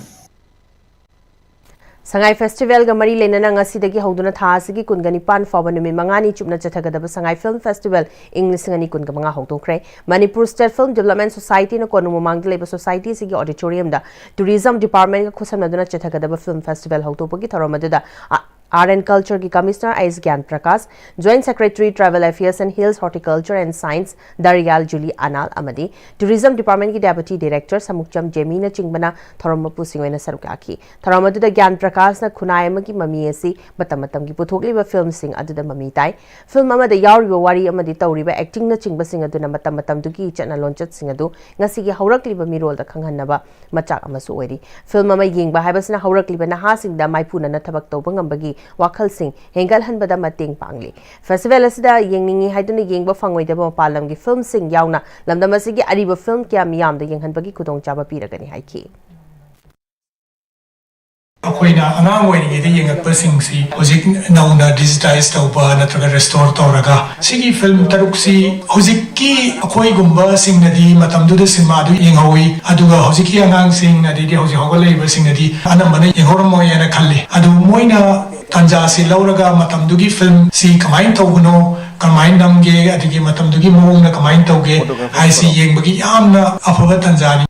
ꯁꯉꯥꯏ festivalꯒ ꯃꯔꯤ ꯂꯩꯅꯅ ꯉꯁꯤꯗꯒꯤ ꯍꯧꯗꯨꯅ ꯊꯥ ꯑꯁꯤꯒꯤ ꯀꯨꯟꯒ ꯅꯤꯄꯥꯟ ꯐꯥꯎꯕ ꯅꯨꯃꯤꯠ ꯃꯉꯥꯅꯤ ꯆꯨꯞꯅ ꯆꯠꯊꯒꯗꯕ ꯁꯉꯥꯏ Film Festival ꯏꯪ ꯂꯤꯁꯤꯡ ꯑꯅꯤ ꯀꯨꯟꯒ ꯃꯉꯥ ꯍꯧꯗꯣꯛꯈ꯭ꯔꯦ꯫ ꯃꯅꯤꯄꯨꯔ State Film Development Societyꯅ ꯀꯣꯅꯨꯡ ꯃꯃꯥꯡꯗ ꯂꯩꯕ society ꯑꯁꯤꯒꯤ auditoriumꯗ tourism departmentꯒ ꯈꯨꯠꯁꯝꯅꯗꯨꯅ ꯆꯠꯊꯒꯗꯕ film festival ꯍꯧꯗꯣꯛꯄꯒꯤ ꯊꯧꯔꯝ ꯑꯗꯨꯗ ꯑ, Art and Culture ꯒꯤ Commissioner ꯑꯩꯁ ꯒ꯭ꯌꯥꯟ Prakash, Joint Secretary Tribal Affairs and Hills, Horticulture and Science ꯗꯔꯤꯌꯥꯜ ꯖꯨꯂꯤ Anal ꯑꯃꯗꯤ Tourism Department ꯀꯤ Deputy Director ꯁꯃꯨꯛꯆꯝ ꯖꯦꯃꯤꯅꯆꯤꯡꯕꯅ ꯊꯧꯔꯝ ꯃꯄꯨꯁꯤꯡ ꯑꯣꯏꯅ ꯁꯔꯨꯛ ꯌꯥꯈꯤ꯫ ꯊꯧꯔꯝ ꯑꯗꯨꯗ ꯒ꯭ꯌꯥꯟ ꯄ꯭ꯔꯀꯥꯁꯅ ꯈꯨꯟꯅꯥꯏ ꯑꯃꯒꯤ ꯃꯃꯤ ꯑꯁꯤ ꯃꯇꯝ ꯃꯇꯝꯒꯤ ꯄꯨꯊꯣꯛꯂꯤꯕ ꯐꯤꯜꯝꯁꯤꯡ ꯑꯗꯨꯗ ꯃꯃꯤ ꯇꯥꯏ꯫ ꯐꯤꯜꯝ ꯑꯃꯗ ꯌꯥꯎꯔꯤꯕ ꯋꯥꯔꯤ ꯑꯃꯗꯤ ꯇꯧꯔꯤꯕ ꯑꯦꯛꯇꯤꯡꯅꯆꯤꯡꯕꯁꯤꯡ ꯑꯗꯨꯅ ꯃꯇꯝ ꯃꯇꯝꯗꯨꯒꯤ ꯆꯠꯅ ꯂꯣꯟꯆꯠꯁꯤꯡ ꯑꯗꯨ ꯉꯁꯤꯒꯤ ꯍꯧꯔꯛꯂꯤꯕ ꯃꯤꯔꯣꯜꯗ ꯈꯪꯍꯟꯅꯕ ꯃꯆꯥꯛ ꯑꯃꯁꯨ ꯑꯣꯏꯔꯤ꯫ ꯐꯤꯜꯝ ꯑꯃ ꯌꯦꯡꯕ ꯍꯥꯏꯕꯁꯤꯅ ꯍꯧꯔꯛꯂꯤꯕ ꯅꯍꯥꯁꯤꯡꯗ ꯃꯥꯏꯄꯨꯅꯅ ꯊꯕꯛ ꯇꯧꯕ ꯉꯝꯕꯒꯤ ꯋꯥꯈꯜꯁꯤꯡ ꯍꯦꯟꯒꯠꯍꯟꯕꯗ ꯃꯇꯦꯡ ꯄꯥꯡꯂꯤ꯫ ꯐꯦꯁꯇꯤꯚꯦꯜ ꯑꯁꯤꯗ ꯌꯦꯡꯅꯤꯡꯏ ꯍꯥꯏꯗꯨꯅ ꯌꯦꯡꯕ ꯐꯪꯂꯣꯏꯗꯕ ꯃꯄꯥꯟ ꯂꯝꯒꯤ ꯐꯤꯜꯝꯁꯤꯡ ꯌꯥꯎꯅ ꯂꯝꯗꯝ ꯑꯁꯤꯒꯤ ꯑꯔꯤꯕ ꯐꯤꯜꯝ ꯀꯌꯥ ꯃꯤꯌꯥꯝꯗ ꯌꯦꯡꯍꯟꯕꯒꯤ ꯈꯨꯗꯣꯡꯆꯥꯕ ꯄꯤꯔꯒꯅꯤ ꯍꯥꯏꯈꯤ꯫ ꯑꯩꯈꯣꯏꯅ ꯑꯉꯥꯡ ꯑꯣꯏꯔꯤꯉꯩꯗ ꯌꯦꯡꯉꯛꯄꯁꯤꯡꯁꯤ ꯍꯧꯖꯤꯛ ꯅꯧꯅ ꯗꯤꯖꯤꯇꯥꯏꯁ ꯇꯧꯕ ꯅꯠꯇ꯭ꯔꯒ ꯔꯦꯁꯇꯣꯔ ꯇꯧꯔꯒ ꯁꯤꯒꯤ ꯐꯤꯂꯝ ꯇꯔꯨꯛꯁꯤ ꯍꯧꯖꯤꯛꯀꯤ ꯑꯩꯈꯣꯏꯒꯨꯝꯕꯁꯤꯡꯅꯗꯤ ꯃꯇꯝꯗꯨꯗ ꯁꯤꯅꯦꯃꯥꯗꯨ ꯌꯦꯡꯍꯧꯋꯤ, ꯑꯗꯨꯒ ꯍꯧꯖꯤꯛꯀꯤ ꯑꯉꯥꯡꯁꯤꯡ ꯑꯗꯩꯗꯤ ꯍꯧꯖꯤꯛ ꯍꯧꯒꯠꯂꯛꯏꯕꯁꯤꯡꯅꯗꯤ ꯑꯅꯝꯕꯅ ꯌꯦꯡꯍꯧꯔꯝꯃꯣꯏ ꯍꯥꯏꯅ ꯈꯜꯂꯤ꯫ ꯑꯗꯨ ꯃꯣꯏꯅ ꯇꯥꯟꯖꯥꯁꯤ ꯂꯧꯔꯒ ꯃꯇꯝꯗꯨꯒꯤ ꯐꯤꯂꯝꯁꯤ ꯀꯃꯥꯏꯅ ꯇꯧꯕꯅꯣ, ꯀꯃꯥꯏꯅ ꯅꯝꯒꯦ, ꯑꯗꯒꯤ ꯃꯇꯝꯗꯨꯒꯤ ꯃꯑꯣꯡꯅ ꯀꯃꯥꯏꯅ ꯇꯧꯒꯦ ꯍꯥꯏꯁꯤ ꯌꯦꯡꯕꯒꯤ ꯌꯥꯝꯅ ꯑꯐꯕ ꯇꯥꯟꯖꯥꯅꯤ꯫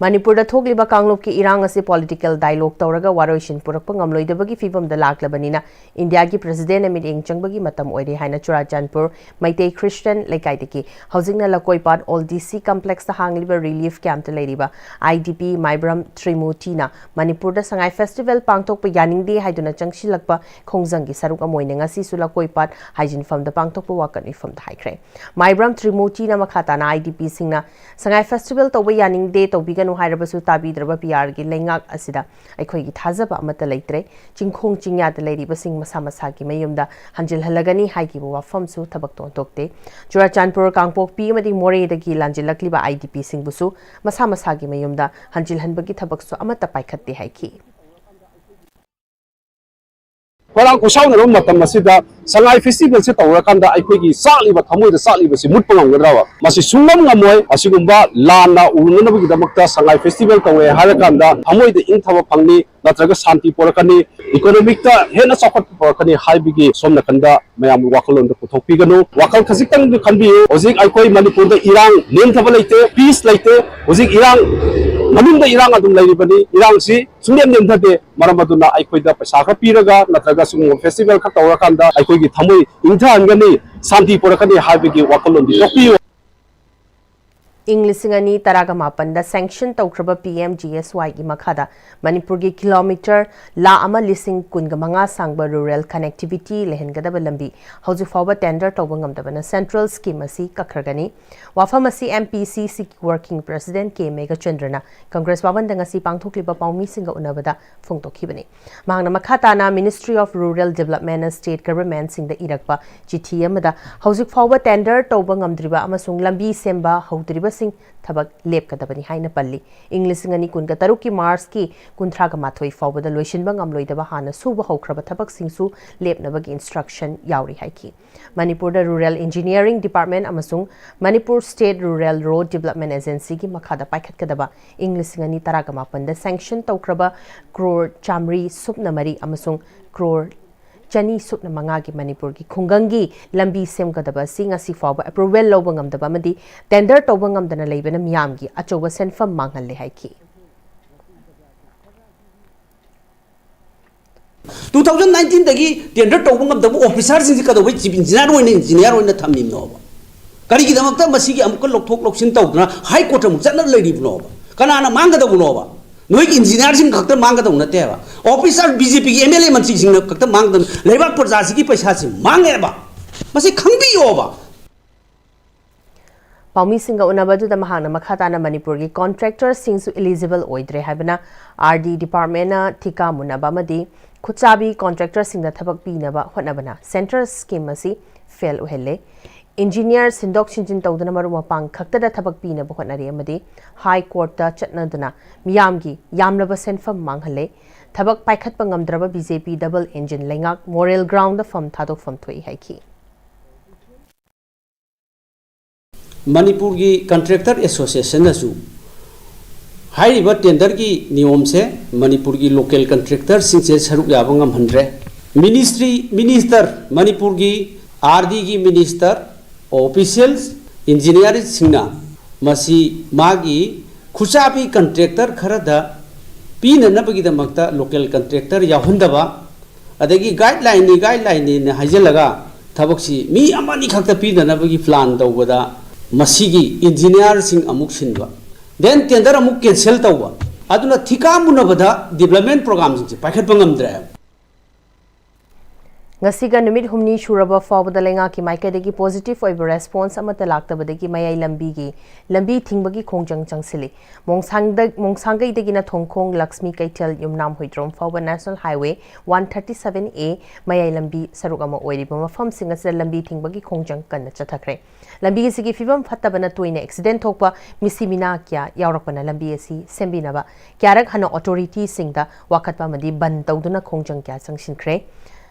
ꯃꯅꯤꯄꯨꯔꯗ ꯊꯣꯛꯂꯤꯕ ꯀꯥꯡꯂꯨꯞꯀꯤ ꯏꯔꯥꯡ ꯑꯁꯤ ꯄꯣꯂꯤꯇꯤꯀꯦꯜ ꯗꯥꯏꯂꯣꯒ ꯇꯧꯔꯒ ꯋꯥꯔꯣꯏꯁꯤꯟ ꯄꯨꯔꯛꯄ ꯉꯝꯂꯣꯏꯗꯕꯒꯤ ꯐꯤꯕꯝꯗ ꯂꯥꯛꯂꯕꯅꯤꯅ ꯏꯟꯗꯤꯌꯥꯒꯤ ꯄ꯭ꯔꯁꯤꯗꯦꯟꯅ ꯃꯤꯠꯌꯦꯡ ꯆꯪꯕꯒꯤ ꯃꯇꯝ ꯑꯣꯏꯔꯦ ꯍꯥꯏꯅ ꯆꯨꯔꯥꯆꯥꯟꯄꯨꯔ ꯃꯩꯇꯩ ꯈ꯭ꯔꯤꯁꯇꯤꯌꯟ ꯂꯩꯀꯥꯏꯗꯒꯤ ꯍꯧꯖꯤꯛꯅ ꯂꯀꯣꯏꯄꯥꯠ ꯑꯣꯜ ꯗꯤ ꯁꯤ ꯀꯝꯄ꯭ꯂꯦꯛꯁꯇ ꯍꯥꯡꯂꯤꯕ ꯔꯤꯂꯤꯐ ꯀꯦꯝꯞꯇ ꯂꯩꯔꯤꯕ ꯑꯥꯏ ꯗꯤ ꯄꯤ ꯃꯥꯏꯕ꯭ꯔꯝ ꯇ꯭ꯔꯤꯃꯨꯇꯤꯅ ꯃꯅꯤꯄꯨꯔꯗ ꯁꯉꯥꯏ ꯐꯦꯁꯇꯤꯚꯦꯜ ꯄꯥꯡꯊꯣꯛꯄ ꯌꯥꯅꯤꯡꯗꯦ ꯍꯥꯏꯗꯨꯅ ꯆꯪꯁꯤꯜꯂꯛꯄ ꯈꯣꯡꯖꯪꯒꯤ ꯁꯔꯨꯛ ꯑꯃ ꯑꯣꯏꯅ ꯉꯁꯤꯁꯨ ꯂꯀꯣꯏꯄꯥꯠ ꯍꯥꯏꯖꯤꯟꯐꯝꯗ ꯄꯥꯡꯊꯣꯛꯄ ꯋꯥꯀꯠ ꯃꯤꯐꯝꯗ ꯍꯥꯏꯈ꯭ꯔꯦ꯫ ꯃꯥꯏꯕ꯭ꯔꯝ ꯇ꯭ꯔꯤꯃꯨꯇꯤꯅ ꯃꯈꯥ ꯇꯥꯅ ꯑꯥꯏ ꯗꯤ ꯄꯤꯁꯤꯡꯅ ꯁꯉꯥꯏ ꯐꯦꯁꯇꯤꯚꯦꯜ ꯇꯧꯕ ꯌꯥꯅꯤꯡꯗꯦ, ꯇꯧꯕꯤꯒꯅꯨ ꯍꯥꯏꯔꯕꯁꯨ ꯇꯥꯕꯤꯗ꯭ꯔꯕ ꯄꯤ ꯑꯥꯔꯒꯤ ꯂꯩꯉꯥꯛ ꯑꯁꯤꯗ ꯑꯩꯈꯣꯏꯒꯤ ꯊꯥꯖꯕ ꯑꯃꯠꯇ ꯂꯩꯇ꯭ꯔꯦ꯫ ꯆꯤꯡꯈꯣꯡ ꯆꯤꯡꯌꯥꯗ ꯂꯩꯔꯤꯕꯁꯤꯡ ꯃꯁꯥ ꯃꯁꯥꯒꯤ ꯃꯌꯨꯝꯗ ꯍꯟꯖꯤꯜꯍꯜꯂꯒꯅꯤ ꯍꯥꯏꯈꯤꯕ ꯋꯥꯐꯝꯁꯨ ꯊꯕꯛꯇ ꯑꯣꯟꯊꯣꯛꯇꯦ꯫ ꯆꯨꯔꯥꯆꯥꯟꯄꯨꯔ, ꯀꯥꯡꯄꯣꯛꯄꯤ ꯑꯃꯗꯤ ꯃꯣꯔꯦꯗꯒꯤ ꯂꯥꯟꯖꯤꯜꯂꯛꯂꯤꯕ ꯑꯥꯏ ꯗꯤ ꯄꯤꯁꯤꯡꯕꯨꯁꯨ ꯃꯁꯥ ꯃꯁꯥꯒꯤ ꯃꯌꯨꯝꯗ ꯍꯟꯖꯤꯜꯍꯟꯕꯒꯤ ꯊꯕꯛꯁꯨ ꯑꯃꯠꯇ ꯄꯥꯏꯈꯠꯇꯦ ꯍꯥꯏꯈꯤ꯫ ꯈꯣꯏꯔꯥꯡ ꯈꯣꯏꯁꯥꯎꯅꯔꯕ ꯃꯇꯝ ꯑꯁꯤꯗ ꯁꯉꯥꯏ ꯐꯦꯁꯇꯤꯚꯦꯜꯁꯦ ꯇꯧꯔꯀꯥꯟꯗ ꯑꯩꯈꯣꯏꯒꯤ ꯆꯥꯛꯂꯤꯕ ꯊꯃꯣꯏꯗ ꯆꯥꯛꯂꯤꯕꯁꯤ ꯃꯨꯠꯄ ꯉꯝꯒꯗ꯭ꯔꯕ? ꯃꯁꯤ ꯁꯨꯡꯉꯝ ꯉꯝꯃꯣꯏ꯫ ꯑꯁꯤꯒꯨꯝꯕ ꯂꯥꯟꯅ ꯎꯔꯨꯅꯅꯕꯒꯤꯗꯃꯛꯇ ꯁꯉꯥꯏ ꯐꯦꯁꯇꯤꯚꯦꯜ ꯇꯧꯔꯦ ꯍꯥꯏꯔꯀꯥꯟꯗ ꯊꯃꯣꯏꯗ ꯏꯪꯊꯕ ꯐꯪꯅꯤ, ꯅꯠꯇ꯭ꯔꯒ ꯁꯥꯟꯇꯤ ꯄꯣꯔꯛꯀꯅꯤ, ꯏꯀꯣꯅꯣꯃꯤꯛꯇ ꯍꯦꯟꯅ ꯆꯥꯎꯈꯠꯄ ꯄꯣꯔꯛꯀꯅꯤ ꯍꯥꯏꯕꯒꯤ ꯁꯣꯝ ꯅꯥꯀꯟꯗ ꯃꯌꯥꯝ ꯋꯥꯈꯜꯂꯣꯟꯗ ꯄꯨꯊꯣꯛꯄꯤꯒꯅꯨ꯫ ꯋꯥꯈꯜ ꯈꯖꯤꯛꯇꯪꯗꯤ ꯈꯟꯕꯤꯌꯨ꯫ ꯍꯧꯖꯤꯛ ꯑꯩꯈꯣꯏ ꯃꯅꯤꯄꯨꯔꯗ ꯏꯔꯥꯡ ꯅꯦꯝꯊꯕ ꯂꯩꯇꯦ, ꯄꯤꯁ ꯂꯩꯇꯦ꯫ ꯍꯧꯖꯤꯛ ꯏꯔꯥꯡ ꯃꯅꯨꯡꯗ ꯏꯔꯥꯡ ꯑꯗꯨꯝ ꯂꯩꯔꯤꯕꯅꯤ꯫ ꯏꯔꯥꯡꯁꯤ ꯁꯨꯡꯂꯦꯞ ꯅꯦꯝꯊꯗꯦ꯫ ꯃꯔꯝ ꯑꯗꯨꯅ ꯑꯩꯈꯣꯏꯗ ꯄꯩꯁꯥ ꯈꯔ ꯄꯤꯔꯒ ꯅꯠꯇ꯭ꯔꯒ ꯁꯤꯒꯨꯝꯕ festival ꯈꯔ ꯇꯧꯔꯀꯥꯟꯗ ꯑꯩꯈꯣꯏꯒꯤ ꯊꯃꯣꯏ ꯏꯪꯊꯍꯟꯒꯅꯤ, ꯁꯥꯟꯇꯤ ꯄꯨꯔꯛꯀꯅꯤ ꯍꯥꯏꯕꯒꯤ ꯋꯥꯈꯜꯂꯣꯟꯗꯤ ꯊꯣꯛꯄꯤꯌꯨ꯫ ꯏꯪ ꯂꯤꯁꯤꯡ ꯑꯅꯤ ꯇꯔꯥꯒ ꯃꯥꯄꯟꯗ sanction ꯇꯧꯈ꯭ꯔꯕ P M G S Yꯒꯤ ꯃꯈꯥꯗ ꯃꯅꯤꯄꯨꯔꯒꯤ ꯀꯤꯂꯣꯃꯤꯇꯔ ꯂꯥꯈ ꯑꯃ ꯂꯤꯁꯤꯡ ꯀꯨꯟꯒ ꯃꯉꯥ ꯁꯥꯡꯕ rural connectivity ꯂꯩꯍꯟꯒꯗꯕ ꯂꯝꯕꯤ ꯍꯧꯖꯤꯛ ꯐꯥꯎꯕ tender ꯇꯧꯕ ꯉꯝꯗꯕꯅ central scheme ꯑꯁꯤ ꯀꯛꯈ꯭ꯔꯒꯅꯤ꯫ ꯋꯥꯐꯝ ꯑꯁꯤ M P C C working president K ꯃꯦꯘꯆꯟꯗ꯭ꯔꯅ Congress ꯚꯕꯟꯗ ꯉꯁꯤ ꯄꯥꯡꯊꯣꯛꯂꯤꯕ ꯄꯥꯎꯃꯤꯁꯤꯡꯒ ꯎꯅꯕꯗ ꯐꯣꯡꯗꯣꯛꯈꯤꯕꯅꯤ꯫ ꯃꯍꯥꯛꯅ ꯃꯈꯥ ꯇꯥꯅ Ministry of Rural Developmentꯅ state governmentꯁꯤꯡꯗ ꯏꯔꯛꯄ ꯆꯤꯊꯤ ꯑꯃꯗ ꯍꯧꯖꯤꯛ ꯐꯥꯎꯕ tender ꯇꯧꯕ ꯉꯝꯗ꯭ꯔꯤꯕ ꯑꯃꯁꯨꯡ ꯂꯝꯕꯤ ꯁꯦꯝꯕ ꯍꯧꯗ꯭ꯔꯤꯕꯁꯤꯡ ꯊꯕꯛ ꯂꯦꯞꯀꯗꯕꯅꯤ ꯍꯥꯏꯅ ꯄꯜꯂꯤ꯫ ꯏꯪ ꯂꯤꯁꯤꯡ ꯑꯅꯤ ꯀꯨꯟꯒ ꯇꯔꯨꯛꯀꯤ Marchꯀꯤ ꯀꯨꯟꯊ꯭ꯔꯥꯒ ꯃꯥꯊꯣꯏ ꯐꯥꯎꯕꯗ ꯂꯣꯏꯁꯤꯟꯕ ꯉꯝꯂꯣꯏꯗꯕ ꯍꯥꯟꯅ ꯁꯨꯕ ꯍꯧꯈ꯭ꯔꯕ ꯊꯕꯛꯁꯤꯡꯁꯨ ꯂꯦꯞꯅꯕꯒꯤ instruction ꯌꯥꯎꯔꯤ ꯍꯥꯏꯈꯤ꯫ ꯃꯅꯤꯄꯨꯔꯗ Rural Engineering Department ꯑꯃꯁꯨꯡ Manipur State Rural Road Development Agencyꯒꯤ ꯃꯈꯥꯗ ꯄꯥꯏꯈꯠꯀꯗꯕ ꯏꯪ ꯂꯤꯁꯤꯡ ꯑꯅꯤ ꯇꯔꯥꯒ ꯃꯥꯄꯟꯗ sanction ꯇꯧꯈ꯭ꯔꯕ ꯀ꯭ꯔꯣꯔ ꯆꯥꯃꯔꯤ ꯁꯨꯞꯅ ꯃꯔꯤ ꯑꯃꯁꯨꯡ ꯀ꯭ꯔꯣꯔ ꯆꯅꯤ ꯁꯨꯞꯅ ꯃꯉꯥꯒꯤ ꯃꯅꯤꯄꯨꯔꯒꯤ ꯈꯨꯡꯒꯪꯒꯤ ꯂꯝꯕꯤ ꯁꯦꯝꯒꯗꯕ ꯑꯁꯤ ꯉꯁꯤ ꯐꯥꯎꯕ approval ꯂꯧꯕ ꯉꯝꯗꯕ ꯑꯃꯗꯤ tender ꯇꯧꯕ ꯉꯝꯗꯅ ꯂꯩꯕꯅ ꯃꯤꯌꯥꯝꯒꯤ ꯑꯆꯧꯕ ꯁꯦꯟꯐꯝ ꯃꯥꯡꯍꯜꯂꯦ ꯍꯥꯏꯈꯤ꯫ Two thousand nineteenꯗꯒꯤ tender ꯇꯧꯕ ꯉꯝꯗꯕ officerꯁꯤꯡꯁꯤ ꯀꯩꯗꯧꯕꯩ chief engineer ꯑꯣꯏꯅ engineer ꯑꯣꯏꯅ ꯊꯝꯃꯤꯕꯅꯣꯕ? ꯀꯔꯤꯒꯤꯗꯃꯛꯇ ꯃꯁꯤꯒꯤ ꯑꯃꯨꯛꯀ ꯂꯧꯊꯣꯛ ꯂꯧꯁꯤꯟ ꯇꯧꯗꯅ high courtꯇ ꯑꯃꯨꯛ ꯆꯠꯅ ꯂꯩꯔꯤꯕꯅꯣꯕ? ꯀꯅꯥꯅ ꯃꯥꯡꯒꯗꯧꯕꯅꯣꯕ? ꯅꯣꯏꯒꯤ engineerꯁꯤꯡ ꯈꯛꯇ ꯃꯥꯡꯒꯗꯧꯕ ꯅꯠꯇꯦꯕ, officer BJPꯒꯤ MLA ꯃꯟꯇ꯭ꯔꯤꯁꯤꯡꯅ ꯈꯛꯇ ꯃꯥꯡꯒꯗꯧꯕ, ꯂꯩꯕꯥꯛ ꯄ꯭ꯔꯖꯥꯁꯤꯒꯤ ꯄꯩꯁꯥꯁꯤ ꯃꯥꯡꯉꯦꯕ꯫ ꯃꯁꯤ ꯈꯪꯕꯤꯌꯣꯕ꯫ ꯄꯥꯎꯃꯤꯁꯤꯡꯒ ꯎꯅꯕ ꯑꯗꯨꯗ ꯃꯍꯥꯛꯅ ꯃꯈꯥ ꯇꯥꯅ ꯃꯅꯤꯄꯨꯔꯒꯤ contractorꯁꯤꯡꯁꯨ eligible ꯑꯣꯏꯗ꯭ꯔꯦ ꯍꯥꯏꯕꯅ RD departmentꯅ ꯊꯤꯀꯥ ꯃꯨꯟꯅꯕ ꯑꯃꯗꯤ ꯈꯨꯠꯆꯥꯕꯤ contractorꯁꯤꯡꯗ ꯊꯕꯛ ꯄꯤꯅꯕ ꯍꯣꯠꯅꯕꯅ central scheme ꯑꯁꯤ fail ꯑꯣꯏꯍꯜꯂꯦ꯫ Engineer ꯁꯤꯟꯗꯣꯛ ꯁꯤꯟꯖꯤꯟ ꯇꯧꯗꯨꯅ ꯃꯔꯨꯞ ꯃꯄꯥꯡ ꯈꯛꯇꯗ ꯊꯕꯛ ꯄꯤꯅꯕ ꯍꯣꯠꯅꯔꯤ ꯑꯃꯗꯤ high courtꯇ ꯆꯠꯅꯗꯨꯅ ꯃꯤꯌꯥꯝꯒꯤ ꯌꯥꯝꯂꯕ ꯁꯦꯟꯐꯝ ꯃꯥꯡꯍꯜꯂꯦ꯫ ꯊꯕꯛ ꯄꯥꯏꯈꯠꯄ ꯉꯝꯗ꯭ꯔꯕ BJP double engine ꯂꯩꯉꯥꯛ moral groundꯗ ꯐꯝ ꯊꯥꯗꯣꯛꯐꯝ ꯊꯣꯛꯏ ꯍꯥꯏꯈꯤ꯫ ꯃꯅꯤꯄꯨꯔꯒꯤ contractor associationꯅꯁꯨ ꯍꯥꯏꯔꯤꯕ tenderꯒꯤ ꯅꯤꯌꯣꯝꯁꯦ ꯃꯅꯤꯄꯨꯔꯒꯤ local contractorꯁꯤꯡꯁꯦ ꯁꯔꯨꯛ ꯌꯥꯕ ꯉꯝꯍꯟꯗ꯭ꯔꯦ꯫ Ministry, minister, ꯃꯅꯤꯄꯨꯔꯒꯤ RDꯒꯤ minister, officials, engineerꯁꯤꯡꯅ ꯃꯁꯤ ꯃꯥꯒꯤ ꯈꯨꯠꯁꯥꯕꯤ ꯀꯟꯇ꯭ꯔꯦꯛꯇꯔ ꯈꯔꯗ ꯄꯤꯅꯅꯕꯒꯤꯗꯃꯛꯇ ꯂꯣꯀꯦꯜ ꯀꯟꯇ꯭ꯔꯦꯛꯇꯔ ꯌꯥꯎꯍꯟꯗꯕ, ꯑꯗꯒꯤ ꯒꯥꯏꯗꯂꯥꯏꯟꯅꯤ ꯒꯥꯏꯗꯂꯥꯏꯟꯅꯤꯅ ꯍꯥꯏꯖꯤꯜꯂꯒ ꯊꯕꯛꯁꯤ ꯃꯤ ꯑꯃꯅꯤ ꯈꯛꯇ ꯄꯤꯅꯅꯕꯒꯤ ꯄ꯭ꯂꯥꯟ ꯇꯧꯕꯗ ꯃꯁꯤꯒꯤ ꯏꯟꯖꯤꯅꯤꯌꯥꯔꯁꯤꯡ ꯑꯃꯨꯛ ꯁꯤꯟꯕ, ꯗꯦꯟ ꯇꯦꯟꯗꯔ ꯑꯃꯨꯛ ꯀꯦꯟꯁꯦꯜ ꯇꯧꯕ, ꯑꯗꯨꯅ ꯊꯤꯀꯥ ꯃꯨꯅꯕꯗ ꯗꯤꯕ꯭ꯂꯞꯃꯦꯟ ꯄ꯭ꯔꯣꯒꯥꯝꯁꯤꯡꯁꯦ ꯄꯥꯏꯈꯠꯄ ꯉꯝꯗ꯭ꯔꯦ꯫ ꯉꯁꯤꯒ ꯅꯨꯃꯤꯠ ꯍꯨꯝꯅꯤ ꯁꯨꯔꯕ ꯐꯥꯎꯕꯗ ꯂꯩꯉꯥꯛꯀꯤ ꯃꯥꯏꯀꯩꯗꯒꯤ ꯄꯣꯖꯤꯇꯤꯚ ꯑꯣꯏꯕ ꯔꯦꯁꯄꯣꯟꯁ ꯑꯃꯠꯇ ꯂꯥꯛꯇꯕꯗꯒꯤ ꯃꯌꯥꯏ ꯂꯝꯕꯤꯒꯤ ꯂꯝꯕꯤ ꯊꯤꯡꯕꯒꯤ ꯈꯣꯡꯖꯪ ꯆꯪꯁꯤꯜꯂꯤ꯫ ꯃꯣꯡꯁꯥꯡꯗ- ꯃꯣꯡꯁꯥꯡꯒꯩꯗꯒꯤꯅ ꯊꯣꯡꯈꯣꯡ ꯂꯛꯁꯃꯤ ꯀꯩꯊꯦꯜ ꯌꯨꯝꯅꯥꯝ ꯍꯨꯏꯗ꯭ꯔꯣꯝ ꯐꯥꯎꯕ national highway one thirty seven A ꯃꯌꯥꯏ ꯂꯝꯕꯤ ꯁꯔꯨꯛ ꯑꯃ ꯑꯣꯏꯔꯤꯕ ꯃꯐꯝꯁꯤꯡ ꯑꯁꯤꯗ ꯂꯝꯕꯤ ꯊꯤꯡꯕꯒꯤ ꯈꯣꯡꯖꯪ ꯀꯟꯅ ꯆꯠꯊꯈ꯭ꯔꯦ꯫ ꯂꯝꯕꯤ ꯑꯁꯤꯒꯤ ꯐꯤꯕꯝ ꯐꯠꯇꯕꯅ ꯇꯣꯏꯅ ꯑꯦꯛꯁꯤꯗꯦꯟ ꯊꯣꯛꯄ, ꯃꯤꯁꯤ ꯃꯤꯅꯥ ꯀꯌꯥ ꯌꯥꯎꯔꯛꯄꯅ ꯂꯝꯕꯤ ꯑꯁꯤ ꯁꯦꯝꯕꯤꯅꯕ ꯀꯌꯥꯔꯛ ꯍꯟꯅ ꯑꯣꯊꯣꯔꯤꯇꯤꯁꯤꯡꯗ ꯋꯥꯀꯠꯄ ꯑꯃꯗꯤ ꯕꯟ ꯇꯧꯗꯨꯅ ꯈꯣꯡꯖꯪ ꯀꯌꯥ ꯆꯪꯁꯤꯟꯈ꯭ꯔꯦ꯫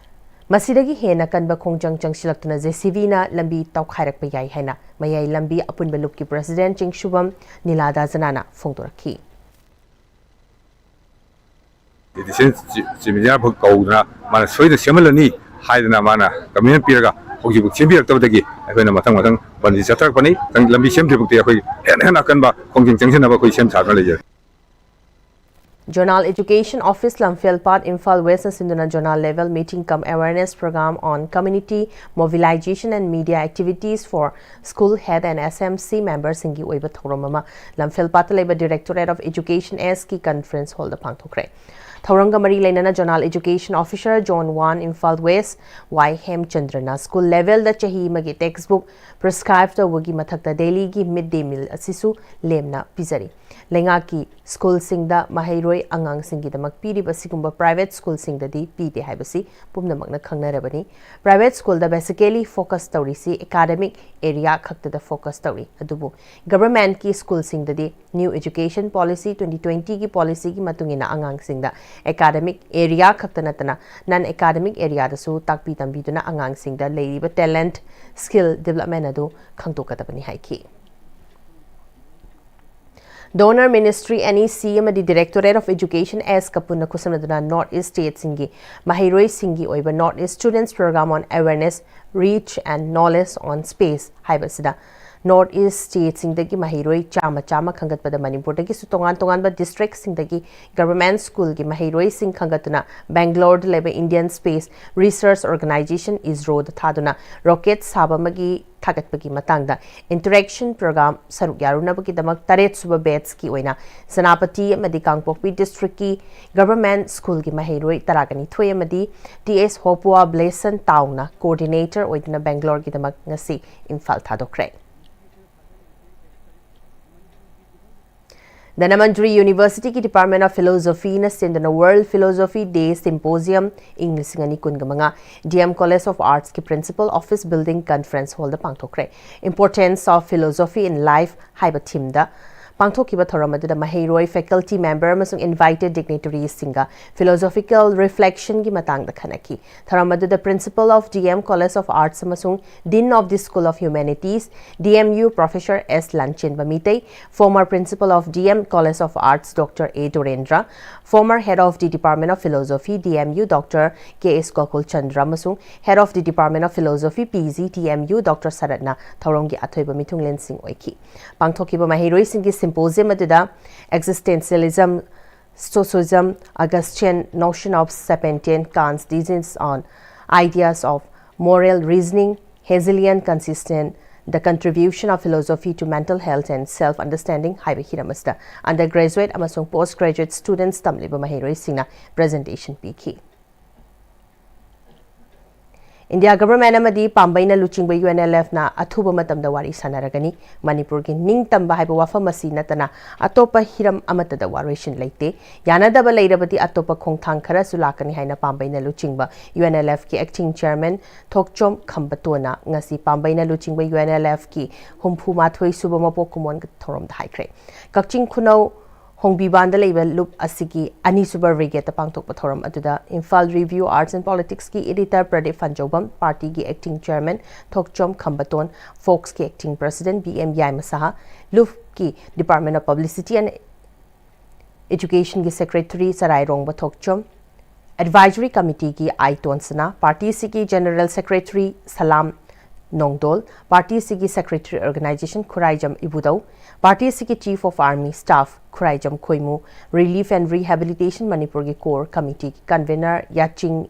ꯃꯁꯤꯗꯒꯤ ꯍꯦꯟꯅ ꯀꯟꯕ ꯈꯣꯡꯖꯪ ꯆꯪꯁꯤꯜꯂꯛꯇꯨꯅ ꯖꯦ ꯁꯤ ꯕꯤꯅ ꯂꯝꯕꯤ ꯇꯧꯈꯥꯏꯔꯛꯄ ꯌꯥꯏ ꯍꯥꯏꯅ ꯃꯌꯥꯏ ꯂꯝꯕꯤ ꯑꯄꯨꯟꯕ ꯂꯨꯞꯀꯤ ꯄ꯭ꯔꯁꯤꯗꯦꯟꯠ ꯆꯤꯡꯁꯨꯕꯝ ꯅꯤꯂꯥ ꯗꯥꯖꯅꯥꯅ ꯐꯣꯡꯗꯣꯔꯛꯈꯤ꯫ ꯑꯦꯗꯤꯁꯅꯦꯜ ꯆꯤꯐ ꯏꯟꯖꯤꯅꯤꯌꯥꯔ ꯐꯥꯎ ꯀꯧꯗꯅ ꯃꯥꯅ ꯁꯣꯏꯗꯅ ꯁꯦꯝꯍꯜꯂꯅꯤ ꯍꯥꯏꯗꯅ ꯃꯥꯅ ꯀꯃꯤꯠꯃꯦꯟ ꯄꯤꯔꯒ ꯍꯧꯖꯤꯛꯐꯥꯎ ꯁꯦꯝꯕꯤꯔꯛꯇꯕꯗꯒꯤ ꯑꯩꯈꯣꯏꯅ ꯃꯊꯪ ꯃꯊꯪ ꯕꯟꯗꯤ ꯆꯠꯊꯔꯛꯄꯅꯤ꯫ ꯂꯝꯕꯤ ꯁꯦꯝꯗ꯭ꯔꯤꯐꯥꯎꯗꯤ ꯑꯩꯈꯣꯏ ꯍꯦꯟꯅ ꯍꯦꯟꯅ ꯑꯀꯟꯕ ꯈꯣꯡꯖꯪ ꯆꯪꯁꯤꯟꯅꯕ ꯑꯩꯈꯣꯏ ꯁꯦꯝ ꯁꯥꯗꯨꯅ ꯂꯩꯖꯔꯤ꯫ ꯖꯣꯅꯥꯜ ꯑꯦꯖꯨꯀꯦꯁꯟ ꯑꯣꯐꯤꯁ ꯂꯝꯐꯦꯜꯄꯥꯠ ꯏꯝꯐꯥꯜ ꯋꯦꯁꯅ ꯁꯤꯟꯗꯨꯅ Zonal Level Meeting cum Awareness Program on Community Mobilization and Media Activities for School Head and S M C memberꯁꯤꯡꯒꯤ ꯑꯣꯏꯕ ꯊꯧꯔꯝ ꯑꯃ ꯂꯝꯐꯦꯜꯄꯥꯠꯇ ꯂꯩꯕ Directorate of Education Sꯀꯤ conference hallꯗ ꯄꯥꯡꯊꯣꯛꯈ꯭ꯔꯦ꯫ ꯊꯧꯔꯝꯒ ꯃꯔꯤ ꯂꯩꯅꯅ Zonal Education Officer Zone one Imphal west Y ꯍꯦꯝꯆꯟꯗ꯭ꯔꯅ ꯁ꯭ꯀꯨꯜ ꯂꯦꯚꯦꯜꯗ ꯆꯍꯤ ꯑꯃꯒꯤ ꯇꯦꯛꯁꯕꯨꯛ ꯄ꯭ꯔꯤꯁꯀ꯭ꯔꯥꯏꯕ ꯇꯧꯕꯒꯤ ꯃꯊꯛꯇ ꯗꯦꯂꯤꯒꯤ ꯃꯤꯗ ꯗꯦ ꯃꯤꯜ ꯑꯁꯤꯁꯨ ꯂꯦꯝꯅ ꯄꯤꯖꯔꯤ꯫ ꯂꯩꯉꯥꯛꯀꯤ ꯁ꯭ꯀꯨꯜꯁꯤꯡꯗ ꯃꯍꯩꯔꯣꯏ ꯑꯉꯥꯡꯁꯤꯡꯒꯤꯗꯃꯛ ꯄꯤꯔꯤꯕ ꯑꯁꯤꯒꯨꯝꯕ ꯄ꯭ꯔꯥꯏꯚꯦꯠ ꯁ꯭ꯀꯨꯜꯁꯤꯡꯗꯗꯤ ꯄꯤꯗꯦ ꯍꯥꯏꯕꯁꯤ ꯄꯨꯝꯅꯃꯛꯅ ꯈꯪꯅꯔꯕꯅꯤ꯫ ꯄ꯭ꯔꯥꯏꯚꯦꯠ ꯁ꯭ꯀꯨꯜꯗ basically focus ꯇꯧꯔꯤꯁꯤ ꯑꯦꯀꯥꯗꯃꯤꯛ ꯑꯦꯔꯤꯌꯥ ꯈꯛꯇꯗ focus ꯇꯧꯔꯤ, ꯑꯗꯨꯕꯨ ꯒꯚꯔꯟꯃꯦꯟꯠꯀꯤ ꯁ꯭ꯀꯨꯜꯁꯤꯡꯗꯗꯤ New Education Policy twenty twentyꯒꯤ ꯄꯣꯂꯤꯁꯤꯒꯤ ꯃꯇꯨꯡ ꯏꯟꯅ ꯑꯉꯥꯡꯁꯤꯡꯗ ꯑꯦꯀꯥꯗꯃꯤꯛ ꯑꯦꯔꯤꯌꯥ ꯈꯛꯇ ꯅꯠꯇꯅ ꯅꯟ ꯑꯦꯀꯥꯗꯃꯤꯛ ꯑꯦꯔꯤꯌꯥꯗꯁꯨ ꯇꯥꯛꯄꯤ ꯇꯝꯕꯤꯗꯨꯅ ꯑꯉꯥꯡꯁꯤꯡꯗ ꯂꯩꯔꯤꯕ ꯇꯦꯂꯦꯟꯠ, ꯁ꯭ꯀꯤꯜ ꯗꯤꯕꯂꯞꯃꯦꯟꯠ ꯑꯗꯨ ꯈꯪꯗꯣꯛꯀꯗꯕꯅꯤ ꯍꯥꯏꯈꯤ꯫ Donor Ministry, N E C ꯑꯃꯗꯤ Directorate of Education Sꯀ ꯄꯨꯟꯅ ꯈꯨꯠꯁꯝꯅꯗꯨꯅ North East Statesꯁꯤꯡꯒꯤ ꯃꯍꯩꯔꯣꯏꯁꯤꯡꯒꯤ ꯑꯣꯏꯕ North East Students Program on Awareness, Reach and Knowledge on Space ꯍꯥꯏꯕ ꯑꯁꯤꯗ North East stateꯁꯤꯡꯗꯒꯤ ꯃꯍꯩꯔꯣꯏ ꯆꯥꯝꯃ ꯆꯥꯝꯃ ꯈꯟꯒꯠꯄꯗ ꯃꯅꯤꯄꯨꯔꯗꯒꯤꯁꯨ ꯇꯣꯉꯥꯟ ꯇꯣꯉꯥꯟꯕ districtꯁꯤꯡꯗꯒꯤ government schoolꯒꯤ ꯃꯍꯩꯔꯣꯏꯁꯤꯡ ꯈꯟꯒꯠꯇꯨꯅ ꯕꯦꯡꯒ꯭ꯂꯣꯔꯗ ꯂꯩꯕ Indian Space Research Organization, ISROꯗ ꯊꯥꯗꯨꯅ rocket ꯁꯥꯕ ꯑꯃꯒꯤ ꯊꯥꯒꯠꯄꯒꯤ ꯃꯇꯥꯡꯗ interaction program ꯁꯔꯨꯛ ꯌꯥꯔꯨꯅꯕꯒꯤꯗꯃꯛ ꯇꯔꯦꯠ ꯁꯨꯕ batchꯀꯤ ꯑꯣꯏꯅ ꯁꯦꯅꯥꯄꯇꯤ ꯑꯃꯗꯤ ꯀꯥꯡꯄꯣꯛꯄꯤ districtꯀꯤ government schoolꯒꯤ ꯃꯍꯩꯔꯣꯏ ꯇꯔꯥꯒ ꯅꯤꯊꯣꯏ ꯑꯃꯗꯤ ꯇꯤ ꯑꯦꯁ ꯍꯣꯄꯨꯋꯥ ꯕ꯭ꯂꯦꯁꯟ ꯇꯥꯎꯅ coordinator ꯑꯣꯏꯗꯨꯅ ꯕꯦꯡꯒ꯭ꯂꯣꯔꯒꯤꯗꯃꯛ ꯉꯁꯤ ꯏꯝꯐꯥꯜ ꯊꯥꯗꯣꯛꯈ꯭ꯔꯦ꯫ ꯙꯅꯃꯟꯖꯨꯔꯤ Universityꯒꯤ Department of Philosophyꯅ ꯁꯤꯟꯗꯨꯅ World Philosophy Day Symposium ꯏꯪ ꯂꯤꯁꯤꯡ ꯑꯅꯤ ꯀꯨꯟꯒ ꯃꯉꯥ D M College of Artsꯀꯤ Principal Office Building Conference Hallꯗ ꯄꯥꯡꯊꯣꯛꯈ꯭ꯔꯦ꯫ Importance of Philosophy in Life ꯍꯥꯏꯕ themeꯗ ꯄꯥꯡꯊꯣꯛꯈꯤꯕ ꯊꯧꯔꯝ ꯑꯗꯨꯗ ꯃꯍꯩꯔꯣꯏ, faculty member ꯑꯃꯁꯨꯡ invited dignitariesꯁꯤꯡꯒ philosophical reflectionꯒꯤ ꯃꯇꯥꯡꯗ ꯈꯟꯅꯈꯤ꯫ ꯊꯧꯔꯝ ꯑꯗꯨꯗ Principal of D M College of Arts ꯑꯃꯁꯨꯡ Dean of the School of Humanities, D M U Professor S ꯂꯥꯟꯆꯦꯟꯕ Meitei, former Principal of D M College of Arts Doctor A ꯗꯣꯔꯦꯟꯗ꯭ꯔ, former Head of the Department of Philosophy, D M U Doctor K S Gokul Chandra ꯑꯃꯁꯨꯡ Head of the Department of Philosophy, P G, D M U Doctor ꯁꯔꯠꯅ ꯊꯧꯔꯝꯒꯤ ꯑꯊꯣꯏꯕ ꯃꯤꯊꯨꯡꯂꯦꯟꯁꯤꯡ ꯑꯣꯏꯈꯤ꯫ ꯄꯥꯡꯊꯣꯛꯈꯤꯕ ꯃꯍꯩꯔꯣꯏꯁꯤꯡꯒꯤ symposium ꯑꯗꯨꯗ existentialism, Stoicism, Augustine notion of sapiential consciousness on ideas of moral reasoning, Hegelian consciousness, the contribution of philosophy to mental health and self-understanding ꯍꯥꯏꯕ ꯍꯤꯔꯝ ꯑꯁꯤꯗ undergraduate ꯑꯃꯁꯨꯡ postgraduate students ꯇꯝꯂꯤꯕ ꯃꯍꯩꯔꯣꯏꯁꯤꯡꯅ presentation ꯄꯤꯈꯤ꯫ India government ꯑꯃꯗꯤ ꯄꯥꯝꯕꯩꯅ ꯂꯨꯆꯤꯡꯕ UNLFꯅ ꯑꯊꯨꯕ ꯃꯇꯝꯗ ꯋꯥꯔꯤ ꯁꯥꯟꯅꯔꯒꯅꯤ꯫ ꯃꯅꯤꯄꯨꯔꯒꯤ ꯅꯤꯡꯇꯝꯕ ꯍꯥꯏꯕ ꯋꯥꯐꯝ ꯑꯁꯤ ꯅꯠꯇꯅ ꯑꯇꯣꯞꯄ ꯍꯤꯔꯝ ꯑꯃꯠꯇꯗ ꯋꯥꯔꯣꯏꯁꯤꯟ ꯂꯩꯇꯦ꯫ ꯌꯥꯅꯗꯕ ꯂꯩꯔꯕꯗꯤ ꯑꯇꯣꯞꯄ ꯈꯣꯡꯊꯥꯡ ꯈꯔꯁꯨ ꯂꯥꯛꯀꯅꯤ ꯍꯥꯏꯅ ꯄꯥꯝꯕꯩꯅ ꯂꯨꯆꯤꯡꯕ UNLFꯀꯤ acting chairman ꯊꯣꯛꯆꯣꯝ ꯈꯝꯕꯇꯣꯟꯅ ꯉꯁꯤ ꯄꯥꯝꯕꯩꯅ ꯂꯨꯆꯤꯡꯕ UNLFꯀꯤ ꯍꯨꯝꯐꯨ ꯃꯥꯊꯣꯏ ꯁꯨꯕ ꯃꯄꯣꯛ ꯀꯨꯝꯑꯣꯟ ꯊꯧꯔꯝꯗ ꯍꯥꯏꯈ꯭ꯔꯦ꯫ ꯀꯛꯆꯤꯡ ꯈꯨꯅꯧ ꯍꯣꯡꯕꯤꯕꯥꯟꯗ ꯂꯩꯕ ꯂꯨꯞ ꯑꯁꯤꯒꯤ ꯑꯅꯤꯁꯨꯕ brigadeꯇ ꯄꯥꯡꯊꯣꯛꯄ ꯊꯧꯔꯝ ꯑꯗꯨꯗ Imphal Review Arts and Politicsꯀꯤ editor Pradeep ꯐꯟꯖꯧꯕꯝ, partyꯒꯤ acting chairman Thokchom ꯈꯝꯕꯇꯣꯟ, Folksꯀꯤ acting president B M Yaima Saha, ꯂꯨꯞꯀꯤ Department of Publicity and Educationꯒꯤ secretary ꯆꯔꯥꯏꯔꯣꯡꯕ ꯊꯣꯛꯆꯣꯝ, advisory committeeꯒꯤ ꯑꯥꯏ ꯇꯣꯟꯁꯅꯥ, partyꯁꯤꯒꯤ general secretary Salam Nongdol, party ꯑꯁꯤꯒꯤ secretary organization Khuraijam Ibudhou, party ꯑꯁꯤꯒꯤ chief of army staff Khuraijam Khoimu, relief and rehabilitation ꯃꯅꯤꯄꯨꯔꯒꯤ ꯀꯣꯔ ꯀꯃꯤꯇꯤꯒꯤ ꯀꯟꯚꯦꯅꯔ ꯌꯥꯆꯤꯡ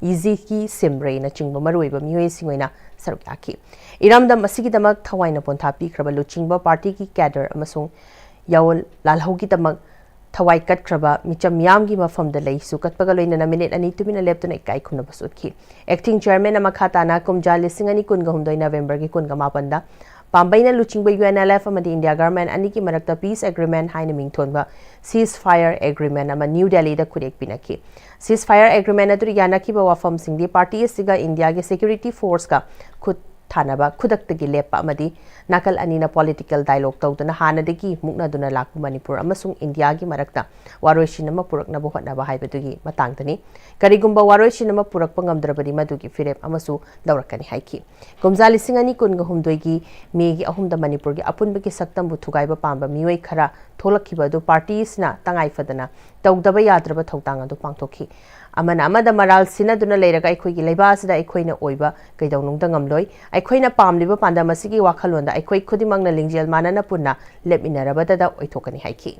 ꯏꯖꯤꯀꯤ ꯁꯤꯝꯔꯦꯅꯆꯤꯡꯕ ꯃꯔꯨꯑꯣꯏꯕ ꯃꯤꯑꯣꯏꯁꯤꯡ ꯑꯣꯏꯅ ꯁꯔꯨꯛ ꯌꯥꯈꯤ꯫ ꯏꯔꯝꯗꯝ ꯑꯁꯤꯒꯤꯗꯃꯛ ꯊꯋꯥꯏꯅ ꯄꯣꯟꯊꯥ ꯄꯤꯈ꯭ꯔꯕ ꯂꯨꯆꯤꯡꯕ, ꯄꯥꯔꯇꯤꯒꯤ ꯀꯦꯗꯔ ꯑꯃꯁꯨꯡ ꯌꯥꯑꯣꯟ ꯂꯥꯜꯍꯧꯒꯤꯗꯃꯛ ꯊꯋꯥꯏ ꯀꯠꯈ꯭ꯔꯕ ꯃꯤꯆꯝ ꯃꯤꯌꯥꯝꯒꯤ ꯃꯐꯝꯗ ꯂꯩꯁꯨ ꯀꯠꯄꯒ ꯂꯣꯏꯅꯅ ꯃꯤꯅꯤꯠ ꯑꯅꯤ ꯇꯨꯃꯤꯟꯅ ꯂꯦꯞꯇꯨꯅ ꯏꯀꯥꯏ ꯈꯨꯝꯅꯕꯁꯨ ꯎꯠꯈꯤ꯫ ꯑꯦꯛꯇꯤꯡ ꯆꯦꯌꯔꯃꯦꯟꯅ ꯃꯈꯥ ꯇꯥꯅ ꯀꯨꯝꯖꯥ ꯂꯤꯁꯤꯡ ꯑꯅꯤ ꯀꯨꯟꯒ ꯍꯨꯝꯗꯣꯏ ꯅꯕꯦꯝꯕꯔꯒꯤ ꯀꯨꯟꯒ ꯃꯥꯄꯟꯗ ꯄꯥꯝꯕꯩꯅ ꯂꯨꯆꯤꯡꯕ ꯌꯨ ꯑꯦꯟ ꯑꯦꯜ ꯑꯦꯐ ꯑꯃꯗꯤ ꯏꯟꯗꯤꯌꯥ ꯒꯚꯔꯟꯃꯦꯟꯠ ꯑꯅꯤꯒꯤ ꯃꯔꯛꯇ ꯄꯤꯁ ꯑꯦꯒ꯭ꯔꯤꯃꯦꯟꯠ ꯍꯥꯏꯅ ꯃꯤꯡꯊꯣꯟꯕ ꯁꯤꯖ ꯐꯥꯌꯔ ꯑꯦꯒ꯭ꯔꯤꯃꯦꯟꯠ ꯑꯃ ꯅ꯭ꯌꯨ ꯗꯦꯜꯂꯤꯗ ꯈꯨꯠꯌꯦꯛ ꯄꯤꯅꯈꯤ꯫ ꯁꯤꯖ ꯐꯥꯌꯔ ꯑꯦꯒ꯭ꯔꯤꯃꯦꯟꯠ ꯑꯗꯨꯗ ꯌꯥꯅꯈꯤꯕ ꯋꯥꯐꯝꯁꯤꯡꯗꯤ ꯄꯥꯔꯇꯤ ꯑꯁꯤꯒ ꯏꯟꯗꯤꯌꯥꯒꯤ ꯁꯦꯀ꯭ꯌꯨꯔꯤꯇꯤ ꯐꯣꯔꯁꯀ ꯈꯨꯠ ꯊꯥꯅꯕ, ꯈꯨꯗꯛꯇꯒꯤ ꯂꯦꯞꯄ ꯑꯃꯗꯤ ꯅꯥꯀꯜ ꯑꯅꯤꯅ ꯄꯣꯂꯤꯇꯤꯀꯦꯜ ꯗꯥꯏꯂꯣꯒ ꯇꯧꯗꯨꯅ ꯍꯥꯟꯅꯗꯒꯤ ꯃꯨꯛꯅꯗꯨꯅ ꯂꯥꯛꯄ ꯃꯅꯤꯄꯨꯔ ꯑꯃꯁꯨꯡ ꯏꯟꯗꯤꯌꯥꯒꯤ ꯃꯔꯛꯇ ꯋꯥꯔꯣꯏꯁꯤꯟ ꯑꯃ ꯄꯨꯔꯛꯅꯕ ꯍꯣꯠꯅꯕ ꯍꯥꯏꯕꯗꯨꯒꯤ ꯃꯇꯥꯡꯗꯅꯤ꯫ ꯀꯔꯤꯒꯨꯝꯕ ꯋꯥꯔꯣꯏꯁꯤꯟ ꯑꯃ ꯄꯨꯔꯛꯄ ꯉꯝꯗ꯭ꯔꯕꯗꯤ ꯃꯗꯨꯒꯤ ꯐꯤꯔꯦꯞ ꯑꯃꯁꯨ ꯂꯧꯔꯛꯀꯅꯤ ꯍꯥꯏꯈꯤ꯫ ꯀꯨꯝꯖꯥ ꯂꯤꯁꯤꯡ ꯑꯅꯤ ꯀꯨꯟꯒ ꯍꯨꯝꯗꯣꯏꯒꯤ ꯃꯦꯒꯤ ꯑꯍꯨꯝꯗ ꯃꯅꯤꯄꯨꯔꯒꯤ ꯑꯄꯨꯟꯕꯒꯤ ꯁꯛꯇꯝꯕꯨ ꯊꯨꯒꯥꯏꯕ ꯄꯥꯝꯕ ꯃꯤꯑꯣꯏ ꯈꯔ ꯊꯣꯛꯂꯛꯈꯤꯕ ꯑꯗꯨ ꯄꯥꯔꯇꯤ ꯑꯁꯤꯅ ꯇꯉꯥꯏ ꯐꯗꯅ ꯇꯧꯗꯕ ꯌꯥꯗ꯭ꯔꯕ ꯊꯧꯗꯥꯡ ꯑꯗꯨ ꯄꯥꯡꯊꯣꯛꯈꯤ꯫ ꯑꯃꯅ ꯑꯃꯗ ꯃꯔꯥꯜ ꯁꯤꯟꯅꯗꯨꯅ ꯂꯩꯔꯒ ꯑꯩꯈꯣꯏꯒꯤ ꯂꯩꯕꯥꯛ ꯑꯁꯤꯗ ꯑꯩꯈꯣꯏꯅ ꯑꯣꯏꯕ ꯀꯩꯗꯧꯅꯨꯡꯗ ꯉꯝꯂꯣꯏ꯫ ꯑꯩꯈꯣꯏꯅ ꯄꯥꯝꯂꯤꯕ ꯄꯥꯟꯗꯝ ꯑꯁꯤꯒꯤ ꯋꯥꯈꯜꯂꯣꯟꯗ ꯑꯩꯈꯣꯏ ꯈꯨꯗꯤꯡꯃꯛꯅ ꯂꯤꯡꯖꯦꯜ ꯃꯥꯟꯅꯅ ꯄꯨꯟꯅ ꯂꯦꯞꯃꯤꯟꯅꯔꯕꯗꯗ ꯑꯣꯏꯊꯣꯛꯀꯅꯤ ꯍꯥꯏꯈꯤ꯫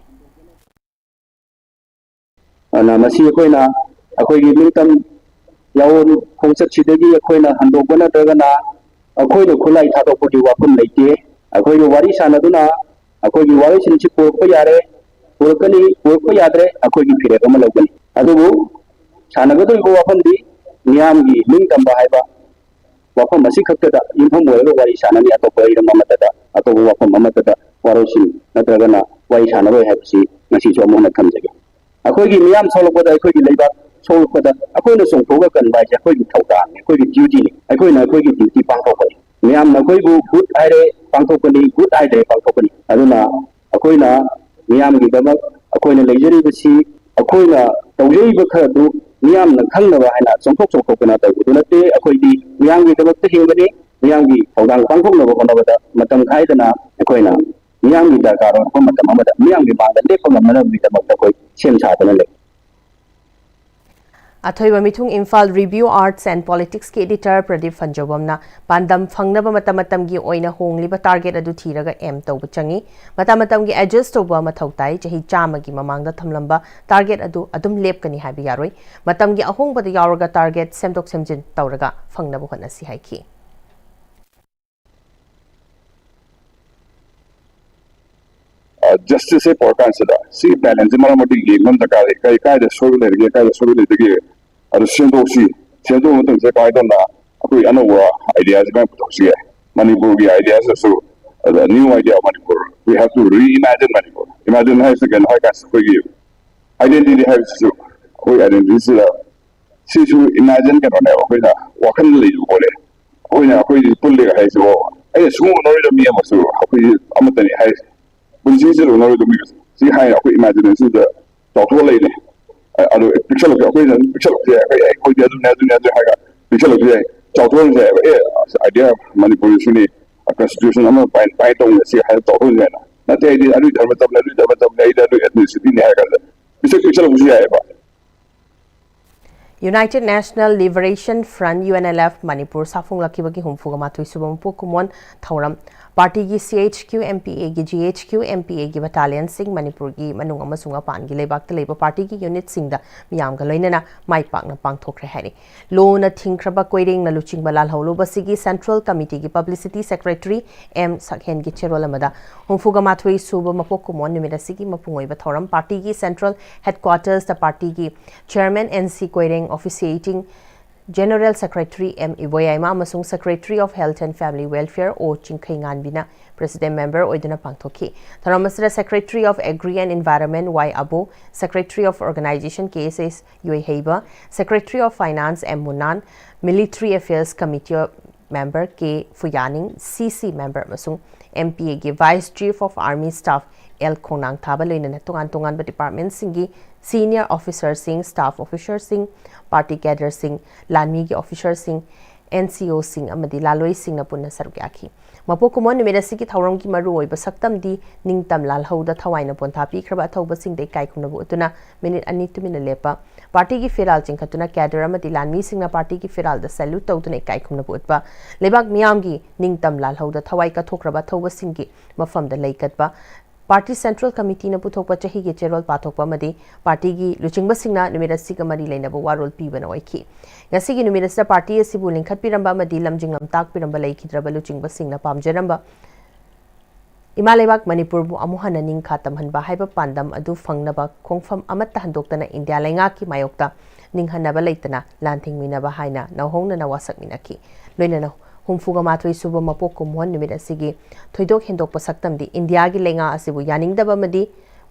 ꯑꯗꯨꯅ ꯃꯁꯤ ꯑꯩꯈꯣꯏꯅ ꯑꯩꯈꯣꯏꯒꯤ ꯅꯤꯡꯇꯝ ꯌꯥꯑꯣꯟ ꯈꯣꯡꯆꯠꯁꯤꯗꯒꯤ ꯑꯩꯈꯣꯏꯅ ꯍꯟꯗꯣꯛꯄ ꯅꯠꯇ꯭ꯔꯒꯅ ꯑꯩꯈꯣꯏꯅ ꯈꯨꯠꯂꯥꯏ ꯊꯥꯗꯣꯛꯄꯒꯤ ꯋꯥꯐꯝ ꯂꯩꯇꯦ꯫ ꯑꯩꯈꯣꯏꯒ ꯋꯥꯔꯤ ꯁꯥꯟꯅꯗꯨꯅ ꯑꯩꯈꯣꯏꯒꯤ ꯋꯥꯔꯣꯏꯁꯤꯟꯁꯤ ꯄꯨꯔꯛꯄ ꯌꯥꯔꯦ, ꯄꯨꯔꯛꯀꯅꯤ, ꯄꯨꯔꯛꯄ ꯌꯥꯗ꯭ꯔꯦ, ꯑꯩꯈꯣꯏꯒꯤ ꯐꯤꯔꯦꯞ ꯑꯃ ꯂꯧꯒꯅꯤ꯫ ꯑꯗꯨꯕꯨ ꯁꯥꯟꯅꯒꯗꯧꯔꯤꯕ ꯋꯥꯐꯝꯗꯤ ꯃꯤꯌꯥꯝꯒꯤ ꯅꯤꯡꯇꯝꯕ ꯍꯥꯏꯕ ꯋꯥꯐꯝ ꯑꯁꯤꯈꯛꯇꯗ ꯌꯨꯝꯐꯝ ꯑꯣꯏꯔꯒ ꯋꯥꯔꯤ ꯁꯥꯟꯅꯅꯤ꯫ ꯑꯇꯣꯞꯄ ꯍꯤꯔꯝ ꯑꯃꯠꯇꯗ, ꯑꯇꯣꯞꯄ ꯋꯥꯐꯝ ꯑꯃꯠꯇꯗ ꯋꯥꯔꯣꯏꯁꯤꯟ ꯅꯠꯇ꯭ꯔꯒꯅ ꯋꯥꯔꯤ ꯁꯥꯟꯅꯔꯣꯏ ꯍꯥꯏꯕꯁꯤ ꯉꯁꯤꯁꯨ ꯑꯃꯨꯛ ꯍꯟꯅ ꯊꯝꯖꯒꯦ꯫ ꯑꯩꯈꯣꯏꯒꯤ ꯃꯤꯌꯥꯝ ꯁꯣꯛꯂꯛꯄꯗ, ꯑꯩꯈꯣꯏꯒꯤ ꯂꯩꯕꯥꯛ ꯁꯣꯛꯂꯛꯄꯗ ꯑꯩꯈꯣꯏꯅ ꯆꯣꯡꯊꯣꯛꯑꯒ ꯀꯟꯕ ꯍꯥꯏꯁꯦ ꯑꯩꯈꯣꯏꯒꯤ ꯊꯧꯗꯥꯡꯅꯤ, ꯑꯩꯈꯣꯏꯒꯤ ꯗ꯭ꯌꯨꯇꯤꯅꯤ꯫ ꯑꯩꯈꯣꯏꯅ ꯑꯩꯈꯣꯏꯒꯤ ꯗ꯭ꯌꯨꯇꯤ ꯄꯥꯡꯊꯣꯛꯄꯅꯤ꯫ ꯃꯤꯌꯥꯝꯅ ꯑꯩꯈꯣꯏꯕꯨ ꯒꯨꯗ ꯍꯥꯏꯔꯦ ꯄꯥꯡꯊꯣꯛꯄꯅꯤ, ꯒꯨꯗ ꯍꯥꯏꯗ꯭ꯔꯦ ꯄꯥꯡꯊꯣꯛꯄꯅꯤ꯫ ꯑꯗꯨꯅ ꯑꯩꯈꯣꯏꯅ ꯃꯤꯌꯥꯝꯒꯤꯗꯃꯛ ꯑꯩꯈꯣꯏꯅ ꯂꯩꯖꯔꯤꯕꯁꯤ, ꯑꯩꯈꯣꯏꯅ ꯇꯧꯖꯔꯤꯕ ꯈꯔꯗꯨ ꯃꯤꯌꯥꯝꯅ ꯈꯪꯅꯕ ꯍꯥꯏꯅ ꯆꯣꯡꯊꯣꯛ ꯆꯣꯡꯊꯣꯛꯇꯅ ꯇꯧꯕꯗꯨ ꯅꯠꯇꯦ꯫ ꯑꯩꯈꯣꯏꯗꯤ ꯃꯤꯌꯥꯝꯒꯤꯗꯃꯛꯇ ꯍꯤꯡꯕꯅꯤ꯫ ꯃꯤꯌꯥꯝꯒꯤ ꯊꯧꯗꯥꯡ ꯄꯥꯡꯊꯣꯛꯅꯕ ꯍꯣꯠꯅꯕꯗ ꯃꯇꯝ ꯈꯥꯏꯗꯅ ꯑꯩꯈꯣꯏꯅ ꯃꯤꯌꯥꯝꯒꯤ ꯗꯔꯀꯥꯔ ꯑꯣꯏꯔꯛꯄ ꯃꯇꯝ ꯑꯃꯗ ꯃꯤꯌꯥꯝꯒꯤ ꯃꯥꯡꯗ ꯂꯦꯞꯄ ꯉꯝꯅꯅꯕꯒꯤꯗꯃꯛꯇ ꯑꯩꯈꯣꯏ ꯁꯦꯝ ꯁꯥꯗꯨꯅ ꯂꯩ꯫ ꯑꯊꯣꯏꯕ ꯃꯤꯊꯨꯡ ꯏꯝꯐꯥꯜ ꯔꯤꯚꯤꯌꯨ ꯑꯥꯔꯠꯁ ꯑꯦꯟ ꯄꯣꯂꯤꯇꯤꯛꯁꯀꯤ ꯏꯗꯤꯇꯔ ꯄ꯭ꯔꯗꯤꯞ ꯐꯟꯖꯧꯕꯝꯅ ꯄꯥꯟꯗꯝ ꯐꯪꯅꯕ ꯃꯇꯝ ꯃꯇꯝꯒꯤ ꯑꯣꯏꯅ ꯍꯣꯡꯂꯤꯕ ꯇꯥꯔꯒꯦꯠ ꯑꯗꯨ ꯊꯤꯔꯒ ꯑꯦꯝ ꯇꯧꯕ ꯆꯪꯏ꯫ ꯃꯇꯝ ꯃꯇꯝꯒꯤ ꯑꯦꯗꯖꯁ ꯇꯧꯕ ꯃꯊꯧ ꯇꯥꯏ꯫ ꯆꯍꯤ ꯆꯥꯝꯃꯒꯤ ꯃꯃꯥꯡꯗ ꯊꯝꯂꯝꯕ ꯇꯥꯔꯒꯦꯠ ꯑꯗꯨ ꯑꯗꯨꯝ ꯂꯦꯞꯀꯅꯤ ꯍꯥꯏꯕ ꯌꯥꯔꯣꯏ꯫ ꯃꯇꯝꯒꯤ ꯑꯍꯣꯡꯕꯗ ꯌꯥꯎꯔꯒ ꯇꯥꯔꯒꯦꯠ ꯁꯦꯝꯗꯣꯛ ꯁꯦꯝꯖꯤꯟ ꯇꯧꯔꯒ ꯐꯪꯅꯕ ꯍꯣꯠꯅꯁꯤ ꯍꯥꯏꯈꯤ꯫ ꯖꯁꯇꯤꯁꯁꯦ ꯄꯨꯔꯛꯀꯥꯟꯁꯤꯗ ꯁꯤ ꯕꯦꯂꯦꯟꯁꯁꯦ ꯃꯔꯛ ꯃꯔꯛꯇ ꯌꯦꯡꯕ ꯑꯃ ꯗꯔꯀꯥꯔ ꯂꯩ꯫ ꯀꯔꯤ ꯀꯥꯏꯗ ꯁꯣꯏꯕ ꯂꯩꯔꯒꯦ, ꯀꯥꯏꯗ ꯁꯣꯏꯕ ꯂꯩꯇꯒꯦ, ꯑꯗꯨ ꯁꯦꯝꯗꯣꯛꯁꯤ꯫ ꯁꯦꯝꯗꯣꯛꯄ ꯃꯇꯝꯁꯤꯗ ꯀꯃꯥꯏꯅ ꯇꯧꯅ ꯑꯩꯈꯣꯏ ꯑꯅꯧꯕ ꯑꯥꯏꯗꯤꯌꯥꯁꯦ ꯀꯃꯥꯏꯅ ꯄꯨꯊꯣꯛꯁꯤꯒꯦ? ꯃꯅꯤꯄꯨꯔꯒꯤ ꯑꯥꯏꯗꯤꯌꯥꯁꯤꯁꯨ, ꯑꯗ new idea of Manipur, we have to reimagine Manipur. Imagine ꯍꯥꯏꯔꯤꯁꯤꯅ ꯀꯩꯅꯣ ꯍꯥꯏ ꯀꯥꯟꯁꯤꯗ ꯑꯩꯈꯣꯏꯒꯤ identity ꯍꯥꯏꯕꯁꯤꯁꯨ, ꯑꯩꯈꯣꯏ identityꯁꯤꯗ ꯁꯤꯁꯨ imagine ꯀꯩꯅꯣꯅꯦꯕ, ꯑꯩꯈꯣꯏꯅ ꯋꯥꯈꯜꯗ ꯂꯩꯕ ꯄꯣꯠꯅꯦ꯫ ꯑꯩꯈꯣꯏꯅ ꯑꯩꯈꯣꯏ ꯄꯨꯜꯂꯦꯒ ꯍꯥꯏꯁꯤꯕꯣ, ꯑꯩꯅ ꯁꯨꯡꯎ ꯎꯅꯔꯣꯏꯗꯕ ꯃꯤ ꯑꯃꯁꯨ ꯑꯩꯈꯣꯏ ꯑꯃꯠꯇꯅꯤ ꯍꯥꯏꯔꯤꯁꯦ꯫ ꯄꯨꯟꯁꯤꯁꯤꯗ ꯎꯅꯔꯣꯏꯗꯕ ꯃꯤ ꯁꯤ ꯍꯥꯏꯅ ꯑꯩꯈꯣꯏ imaginationꯁꯤꯗ ꯆꯥꯎꯊꯣꯛꯑ ꯂꯩꯅꯦ꯫ ꯑ-, ꯑꯗꯨ ꯄꯤꯛꯁꯜꯂꯛꯁꯦ, ꯑꯩꯈꯣꯏꯅ ꯄꯤꯛꯁꯜꯂꯛꯁꯦ, ꯑꯩꯈꯣꯏ, ꯑꯩꯈꯣꯏꯗꯤ ꯑꯗꯨꯅꯦ, ꯑꯗꯨꯅꯦ, ꯑꯗꯨꯅꯦ ꯍꯥꯏꯔꯒ ꯄꯤꯛꯁꯜꯂꯛꯁꯦ, ꯆꯥꯎꯊꯣꯛꯍꯟꯁꯦ ꯍꯥꯏꯕ꯫ ꯑꯦ, ꯑꯁ, idea ꯃꯅꯤꯄꯨꯔꯒꯤꯁꯨꯅꯤ, constitution ꯑꯃ ꯄꯥꯏ-, ꯄꯥꯏ ꯇꯧꯅꯤ, ꯁꯤ ꯍꯥꯏꯅ ꯆꯥꯎꯊꯣꯛꯍꯟꯁꯦ ꯍꯥꯏꯅ꯫ ꯅꯠꯇꯦ, ꯑꯩꯗꯤ ꯑꯗꯨꯒꯤ ꯙꯔꯃ ꯆꯠꯄꯅꯦ, ꯑꯗꯨꯒꯤ ꯙꯔꯃ ꯆꯠꯄꯅꯦ, ꯑꯩꯗꯤ ꯑꯗꯨꯒꯤ ethnicityꯅꯤ ꯍꯥꯏꯔ ꯀꯥꯟꯗ ꯄꯤꯛꯁꯜ ꯄꯤꯛꯁꯜꯂꯛꯄꯁꯨ ꯌꯥꯏꯑꯕ꯫ United National Liberation Front, U N L F, Manipur ꯁꯥꯐꯣꯡꯂꯛꯈꯤꯕꯒꯤ ꯍꯨꯝꯐꯨꯒ ꯃꯥꯊꯣꯏ ꯁꯨꯕ ꯃꯄꯣꯛ ꯀꯨꯝꯑꯣꯟ ꯊꯧꯔꯝ꯫ ꯄꯥꯔꯇꯤꯒꯤ C H Q, M P Aꯒꯤ, G H Q, M P Aꯒꯤ battalionꯁꯤꯡ ꯃꯅꯤꯄꯨꯔꯒꯤ ꯃꯅꯨꯡ ꯑꯃꯁꯨꯡ ꯃꯄꯥꯟꯒꯤ ꯂꯩꯕꯥꯛꯇ ꯂꯩꯕ ꯄꯥꯔꯇꯤꯒꯤ unitꯁꯤꯡꯗ ꯃꯤꯌꯥꯝꯒ ꯂꯣꯏꯅꯅ ꯃꯥꯏ ꯄꯥꯛꯅ ꯄꯥꯡꯊꯣꯛꯈ꯭ꯔꯦ ꯍꯥꯏꯔꯤ꯫ ꯂꯣꯅ ꯊꯤꯡꯈ꯭ꯔꯕ ꯀꯣꯏꯔꯦꯡꯅ ꯂꯨꯆꯤꯡꯕ ꯂꯥꯜꯍꯧꯂꯨꯕꯁꯤꯒꯤ Central Committeeꯒꯤ publicity secretary M ꯁꯛꯍꯦꯟꯒꯤ ꯆꯦꯔꯣꯜ ꯑꯃꯗ ꯍꯨꯝꯐꯨꯒ ꯃꯥꯊꯣꯏ ꯁꯨꯕ ꯃꯄꯣꯛ ꯀꯨꯝꯑꯣꯟ ꯅꯨꯃꯤꯠ ꯑꯁꯤꯒꯤ ꯃꯄꯨꯡ ꯑꯣꯏꯕ ꯊꯧꯔꯝ ꯄꯥꯔꯇꯤꯒꯤ Central Headquartersꯇ ꯄꯥꯔꯇꯤꯒꯤ Chairman N C Koireng, Officiating General Secretary M ꯏꯕꯣꯌꯥꯏꯃ ꯑꯃꯁꯨꯡ Secretary of Health and Family Welfare O ꯆꯤꯡꯈꯩꯉꯥꯟꯕꯤꯅ President Member ꯑꯣꯏꯗꯨꯅ ꯄꯥꯡꯊꯣꯛꯈꯤ꯫ ꯊꯧꯔꯝ ꯑꯁꯤꯗ Secretary of Agri and Environment Y ꯑꯕꯣ, Secretary of Organization K S S ꯌꯣꯏꯍꯩꯕ, Secretary of Finance M ꯃꯨꯅꯥꯟ, Military Affairs Committee Member K ꯐꯨꯌꯥꯅꯤꯡ, C C Member ꯑꯃꯁꯨꯡ M P Aꯒꯤ Vice Chief of Army Staff L ꯈꯣꯡꯅꯥꯡꯊꯥꯕ ꯂꯣꯏꯅꯅ ꯇꯣꯉꯥꯟ ꯇꯣꯉꯥꯟꯕ departmentꯁꯤꯡꯒꯤ senior officerꯁꯤꯡ, staff officerꯁꯤꯡ, party cadreꯁꯤꯡ, ꯂꯥꯟꯃꯤꯒꯤ officerꯁꯤꯡ, N C Oꯁꯤꯡ ꯑꯃꯗꯤ ꯂꯥꯂꯣꯏꯁꯤꯡꯅ ꯄꯨꯟꯅ ꯁꯔꯨꯛ ꯌꯥꯈꯤ꯫ ꯃꯄꯣꯛ ꯀꯨꯝꯑꯣꯟ ꯅꯨꯃꯤꯠ ꯑꯁꯤꯒꯤ ꯊꯧꯔꯝꯒꯤ ꯃꯔꯨꯑꯣꯏꯕ ꯁꯛꯇꯝꯗꯤ ꯅꯤꯡꯇꯝ ꯂꯥꯜꯍꯧꯗ ꯊꯋꯥꯏꯅ ꯄꯣꯟꯊꯥ ꯄꯤꯈ꯭ꯔꯕ ꯑꯊꯧꯕꯁꯤꯡꯗ ꯏꯀꯥꯏ ꯈꯨꯝꯅꯕ ꯎꯠꯇꯨꯅ ꯃꯤꯅꯤꯠ ꯑꯅꯤ ꯇꯨꯃꯤꯟꯅ ꯂꯦꯞꯄ, ꯄꯥꯔꯇꯤꯒꯤ ꯐꯤꯔꯥꯜ ꯆꯤꯡꯈꯠꯇꯨꯅ ꯀꯦꯗꯔ ꯑꯃꯗꯤ ꯂꯥꯟꯃꯤꯁꯤꯡꯅ ꯄꯥꯔꯇꯤꯒꯤ ꯐꯤꯔꯥꯜꯗ ꯁꯦꯂ꯭ꯌꯨꯠ ꯇꯧꯗꯨꯅ ꯏꯀꯥꯏ ꯈꯨꯝꯅꯕ ꯎꯠꯄ, ꯂꯩꯕꯥꯛ ꯃꯤꯌꯥꯝꯒꯤ ꯅꯤꯡꯇꯝ ꯂꯥꯜꯍꯧꯗ ꯊꯋꯥꯏ ꯀꯠꯊꯣꯛꯈ꯭ꯔꯕ ꯑꯊꯧꯕꯁꯤꯡꯒꯤ ꯃꯐꯝꯗ ꯂꯩ ꯀꯠꯄ, ꯄꯥꯔꯇꯤ ꯁꯦꯟꯇ꯭ꯔꯦꯜ ꯀꯃꯤꯇꯤꯅ ꯄꯨꯊꯣꯛꯄ ꯆꯍꯤꯒꯤ ꯆꯦꯔꯣꯜ ꯄꯥꯊꯣꯛꯄ ꯑꯃꯗꯤ ꯄꯥꯔꯇꯤꯒꯤ ꯂꯨꯆꯤꯡꯕꯁꯤꯡꯅ ꯅꯨꯃꯤꯠ ꯑꯁꯤꯒ ꯃꯔꯤ ꯂꯩꯅꯕ ꯋꯥꯔꯣꯜ ꯄꯤꯕꯅ ꯑꯣꯏꯈꯤ꯫ ꯉꯁꯤꯒꯤ ꯅꯨꯃꯤꯠ ꯑꯁꯤꯗ ꯄꯥꯔꯇꯤ ꯑꯁꯤꯕꯨ ꯂꯤꯡꯈꯠꯄꯤꯔꯝꯕ ꯑꯃꯗꯤ ꯂꯝꯖꯤꯡ ꯂꯝꯇꯥꯛꯄꯤꯔꯝꯕ ꯂꯩꯈꯤꯗ꯭ꯔꯕ ꯂꯨꯆꯤꯡꯕꯁꯤꯡꯅ ꯄꯥꯝꯖꯔꯝꯕ ꯏꯃꯥ ꯂꯩꯕꯥꯛ ꯃꯅꯤꯄꯨꯔꯕꯨ ꯑꯃꯨꯛ ꯍꯟꯅ ꯅꯤꯡꯈꯥ ꯇꯝꯍꯟꯕ ꯍꯥꯏꯕ ꯄꯥꯟꯗꯝ ꯑꯗꯨ ꯐꯪꯅꯕ ꯈꯣꯡꯐꯝ ꯑꯃꯠꯇ ꯍꯟꯗꯣꯛꯇꯅ ꯏꯟꯗꯤꯌꯥ ꯂꯩꯉꯥꯛꯀꯤ ꯃꯥꯌꯣꯛꯇ ꯅꯤꯡꯍꯟꯅꯕ ꯂꯩꯇꯅ ꯂꯥꯟ ꯊꯤꯡꯃꯤꯟꯅꯕ ꯍꯥꯏꯅ ꯅꯧꯍꯧꯅꯅ ꯋꯥꯁꯛꯃꯤꯟꯅꯈꯤ꯫ ꯂꯣꯏꯅꯅ ꯍꯨꯝꯐꯨꯒ ꯃꯥꯊꯣꯏ ꯁꯨꯕ ꯃꯄꯣꯛ ꯀꯨꯝꯑꯣꯟ ꯅꯨꯃꯤꯠ ꯑꯁꯤꯒꯤ ꯊꯣꯏꯗꯣꯛ ꯍꯦꯟꯗꯣꯛꯄ ꯁꯛꯇꯝꯗꯤ ꯏꯟꯗꯤꯌꯥꯒꯤ ꯂꯩꯉꯥꯛ ꯑꯁꯤꯕꯨ ꯌꯥꯅꯤꯡꯗꯕ ꯑꯃꯗꯤ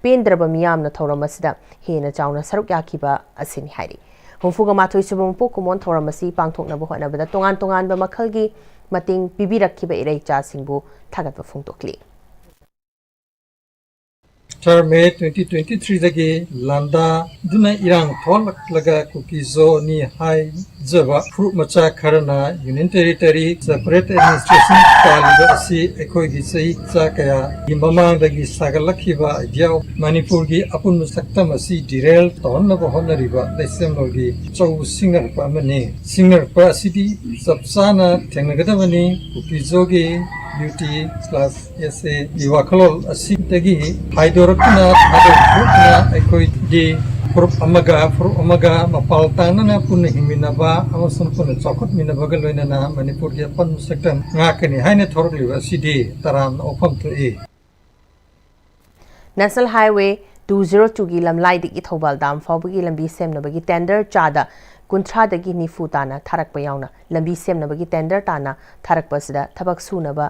ꯄꯦꯟꯗ꯭ꯔꯕ ꯃꯤꯌꯥꯝꯅ ꯊꯧꯔꯝ ꯑꯁꯤꯗ ꯍꯦꯟꯅ ꯆꯥꯎꯅ ꯁꯔꯨꯛ ꯌꯥꯈꯤꯕ ꯑꯁꯤꯅꯤ ꯍꯥꯏꯔꯤ꯫ ꯍꯨꯝꯐꯨꯒ ꯃꯥꯊꯣꯏ ꯁꯨꯕ ꯃꯄꯣꯛ ꯀꯨꯝꯑꯣꯟ ꯊꯧꯔꯝ ꯑꯁꯤ ꯄꯥꯡꯊꯣꯛꯅꯕ ꯍꯣꯠꯅꯕꯗ ꯇꯣꯉꯥꯟ ꯇꯣꯉꯥꯟꯕ ꯃꯈꯜꯒꯤ ꯃꯇꯦꯡ ꯄꯤꯕꯤꯔꯛꯈꯤꯕ ꯏꯔꯩꯆꯥꯁꯤꯡꯕꯨ ꯊꯥꯒꯠꯄ ꯐꯣꯡꯗꯣꯛꯂꯤ꯫ ꯊꯥꯔ ꯃꯦ ꯇ꯭ꯋꯦꯟꯇꯤ ꯇ꯭ꯋꯦꯟꯇꯤ ꯊ꯭ꯔꯤꯗꯒꯤ ꯂꯥꯟꯗꯥꯗꯨꯅ ꯏꯔꯥꯡ ꯊꯣꯛꯂꯛꯂꯒ ꯀꯨꯀꯤꯖꯣꯅꯤ ꯍꯥꯏꯖꯕ ꯐꯨꯔꯨꯞ ꯃꯆꯥ ꯈꯔꯅ ꯌꯨꯅꯤꯌꯟ ꯇꯦꯔꯤꯇꯔꯤ ꯁꯦꯄꯔꯦꯠ ꯑꯦꯗꯃꯤꯅꯤꯁꯇ꯭ꯔꯦꯁꯟ ꯄꯥꯜꯂꯤꯕ ꯑꯁꯤ ꯑꯩꯈꯣꯏꯒꯤ ꯆꯍꯤ ꯆꯥ ꯀꯌꯥꯒꯤ ꯃꯃꯥꯡꯗꯒꯤ ꯁꯥꯒꯠꯂꯛꯈꯤꯕ ꯑꯥꯏꯗꯤꯌꯥ ꯑꯣꯐ ꯃꯅꯤꯄꯨꯔꯒꯤ ꯑꯄꯨꯟꯕ ꯁꯛꯇꯝ ꯑꯁꯤ ꯗꯤꯔꯦꯜ ꯇꯧꯍꯟꯅꯕ ꯍꯣꯠꯅꯔꯤꯕ ꯂꯩꯁꯦꯝꯂꯣꯟꯒꯤ ꯑꯆꯧꯕ ꯁꯤꯡꯅꯔꯛꯄ ꯑꯃꯅꯤ꯫ ꯁꯤꯡꯅꯔꯛꯄ ꯑꯁꯤꯗꯤ ꯆꯞ ꯆꯥꯅ ꯊꯦꯡꯅꯒꯗꯕꯅꯤ꯫ ꯀꯨꯀꯤꯖꯣꯒꯤ ꯌꯨ ꯇꯤ ꯀ꯭ꯂꯥꯁ ꯑꯦꯁ ꯑꯦꯒꯤ ꯋꯥꯈꯜꯂꯣꯟ ꯑꯁꯤꯗꯒꯤ ꯍꯥꯏꯗꯣꯔꯛꯇꯨꯅ ꯊꯥꯗꯣꯛꯇꯨꯅ ꯑꯩꯈꯣꯏꯗꯤ ꯐꯨꯔꯨꯞ ꯑꯃꯒ ꯐꯨꯔꯨꯞ ꯑꯃꯒ ꯃꯄꯥꯜ ꯇꯥꯡꯅꯅ ꯄꯨꯟꯅ ꯍꯤꯡꯃꯤꯟꯅꯕ ꯑꯃꯁꯨꯡ ꯄꯨꯟꯅ ꯆꯥꯎꯈꯠꯃꯤꯟꯅꯕꯒ ꯂꯣꯏꯅꯅ ꯃꯅꯤꯄꯨꯔꯒꯤ ꯑꯄꯨꯟꯕ ꯁꯛꯇꯝ ꯉꯥꯛꯀꯅꯤ ꯍꯥꯏꯅ ꯊꯣꯔꯛꯂꯤꯕ ꯑꯁꯤꯗꯤ ꯇꯔꯥꯝꯅ ꯑꯣꯛꯐꯝ ꯊꯣꯛꯏ꯫ National Highway two zero two ꯒꯤ ꯂꯝꯂꯥꯏꯗꯒꯤ ꯊꯧꯕꯥꯜ ꯗꯥꯝ ꯐꯥꯎꯕꯒꯤ ꯂꯝꯕꯤ ꯁꯦꯝꯅꯕꯒꯤ ꯇꯦꯟꯗꯔ ꯆꯥꯗ ꯀꯨꯟꯊ꯭ꯔꯥꯗꯒꯤ ꯅꯤꯐꯨ ꯇꯥꯅ ꯊꯥꯔꯛꯄ ꯌꯥꯎꯅ ꯂꯝꯕꯤ ꯁꯦꯝꯅꯕꯒꯤ ꯇꯦꯟꯗꯔ ꯇꯥꯅ ꯊꯥꯔꯛꯄ ꯑꯁꯤꯗ ꯊꯕꯛ ꯁꯨꯅꯕ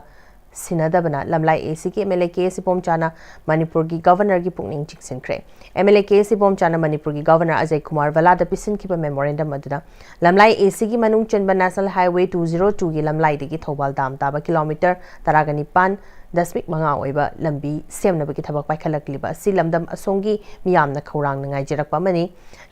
ꯁꯤꯟꯅꯗꯕꯅ ꯂꯝꯂꯥꯏ ꯑꯦ ꯁꯤꯒꯤ ꯑꯦꯝ ꯑꯦꯜ ꯑꯦ ꯀꯦ ꯑꯦꯁ ꯏꯕꯣꯝꯆꯥꯅ ꯃꯅꯤꯄꯨꯔꯒꯤ ꯒꯚꯔꯅꯔꯒꯤ ꯄꯨꯛꯅꯤꯡ ꯆꯤꯡꯁꯤꯟꯈ꯭ꯔꯦ꯫ ꯑꯦꯝ ꯑꯦꯜ ꯑꯦ ꯀꯦ ꯑꯦꯁ ꯏꯕꯣꯝꯆꯥꯅ ꯃꯅꯤꯄꯨꯔꯒꯤ ꯒꯚꯔꯅꯔ ꯑꯖꯌ ꯀꯨꯃꯥꯔ ꯚꯜꯂꯥꯗ ꯄꯤꯁꯤꯟꯈꯤꯕ ꯃꯦꯃꯣꯔꯦꯟꯗꯝ ꯑꯗꯨꯗ ꯂꯝꯂꯥꯏ ꯑꯦ ꯁꯤꯒꯤ ꯃꯅꯨꯡ ꯆꯟꯕ National Highway two zero two ꯒꯤ ꯂꯝꯂꯥꯏꯗꯒꯤ ꯊꯧꯕꯥꯜ ꯗꯥꯝ ꯇꯥꯕ ꯀꯤꯂꯣꯃꯤꯇꯔ ꯇꯔꯥꯒ ꯅꯤꯄꯥꯟ ꯗꯁꯃꯤꯛ ꯃꯉꯥ ꯑꯣꯏꯕ ꯂꯝꯕꯤ ꯁꯦꯝꯅꯕꯒꯤ ꯊꯕꯛ ꯄꯥꯏꯈꯠꯂꯛꯂꯤꯕ ꯑꯁꯤ ꯂꯝꯗꯝ ꯑꯁꯣꯝꯒꯤ ꯃꯤꯌꯥꯝꯅ ꯈꯧꯔꯥꯡꯅ ꯉꯥꯏꯖꯔꯛꯄ ꯑꯃꯅꯤ꯫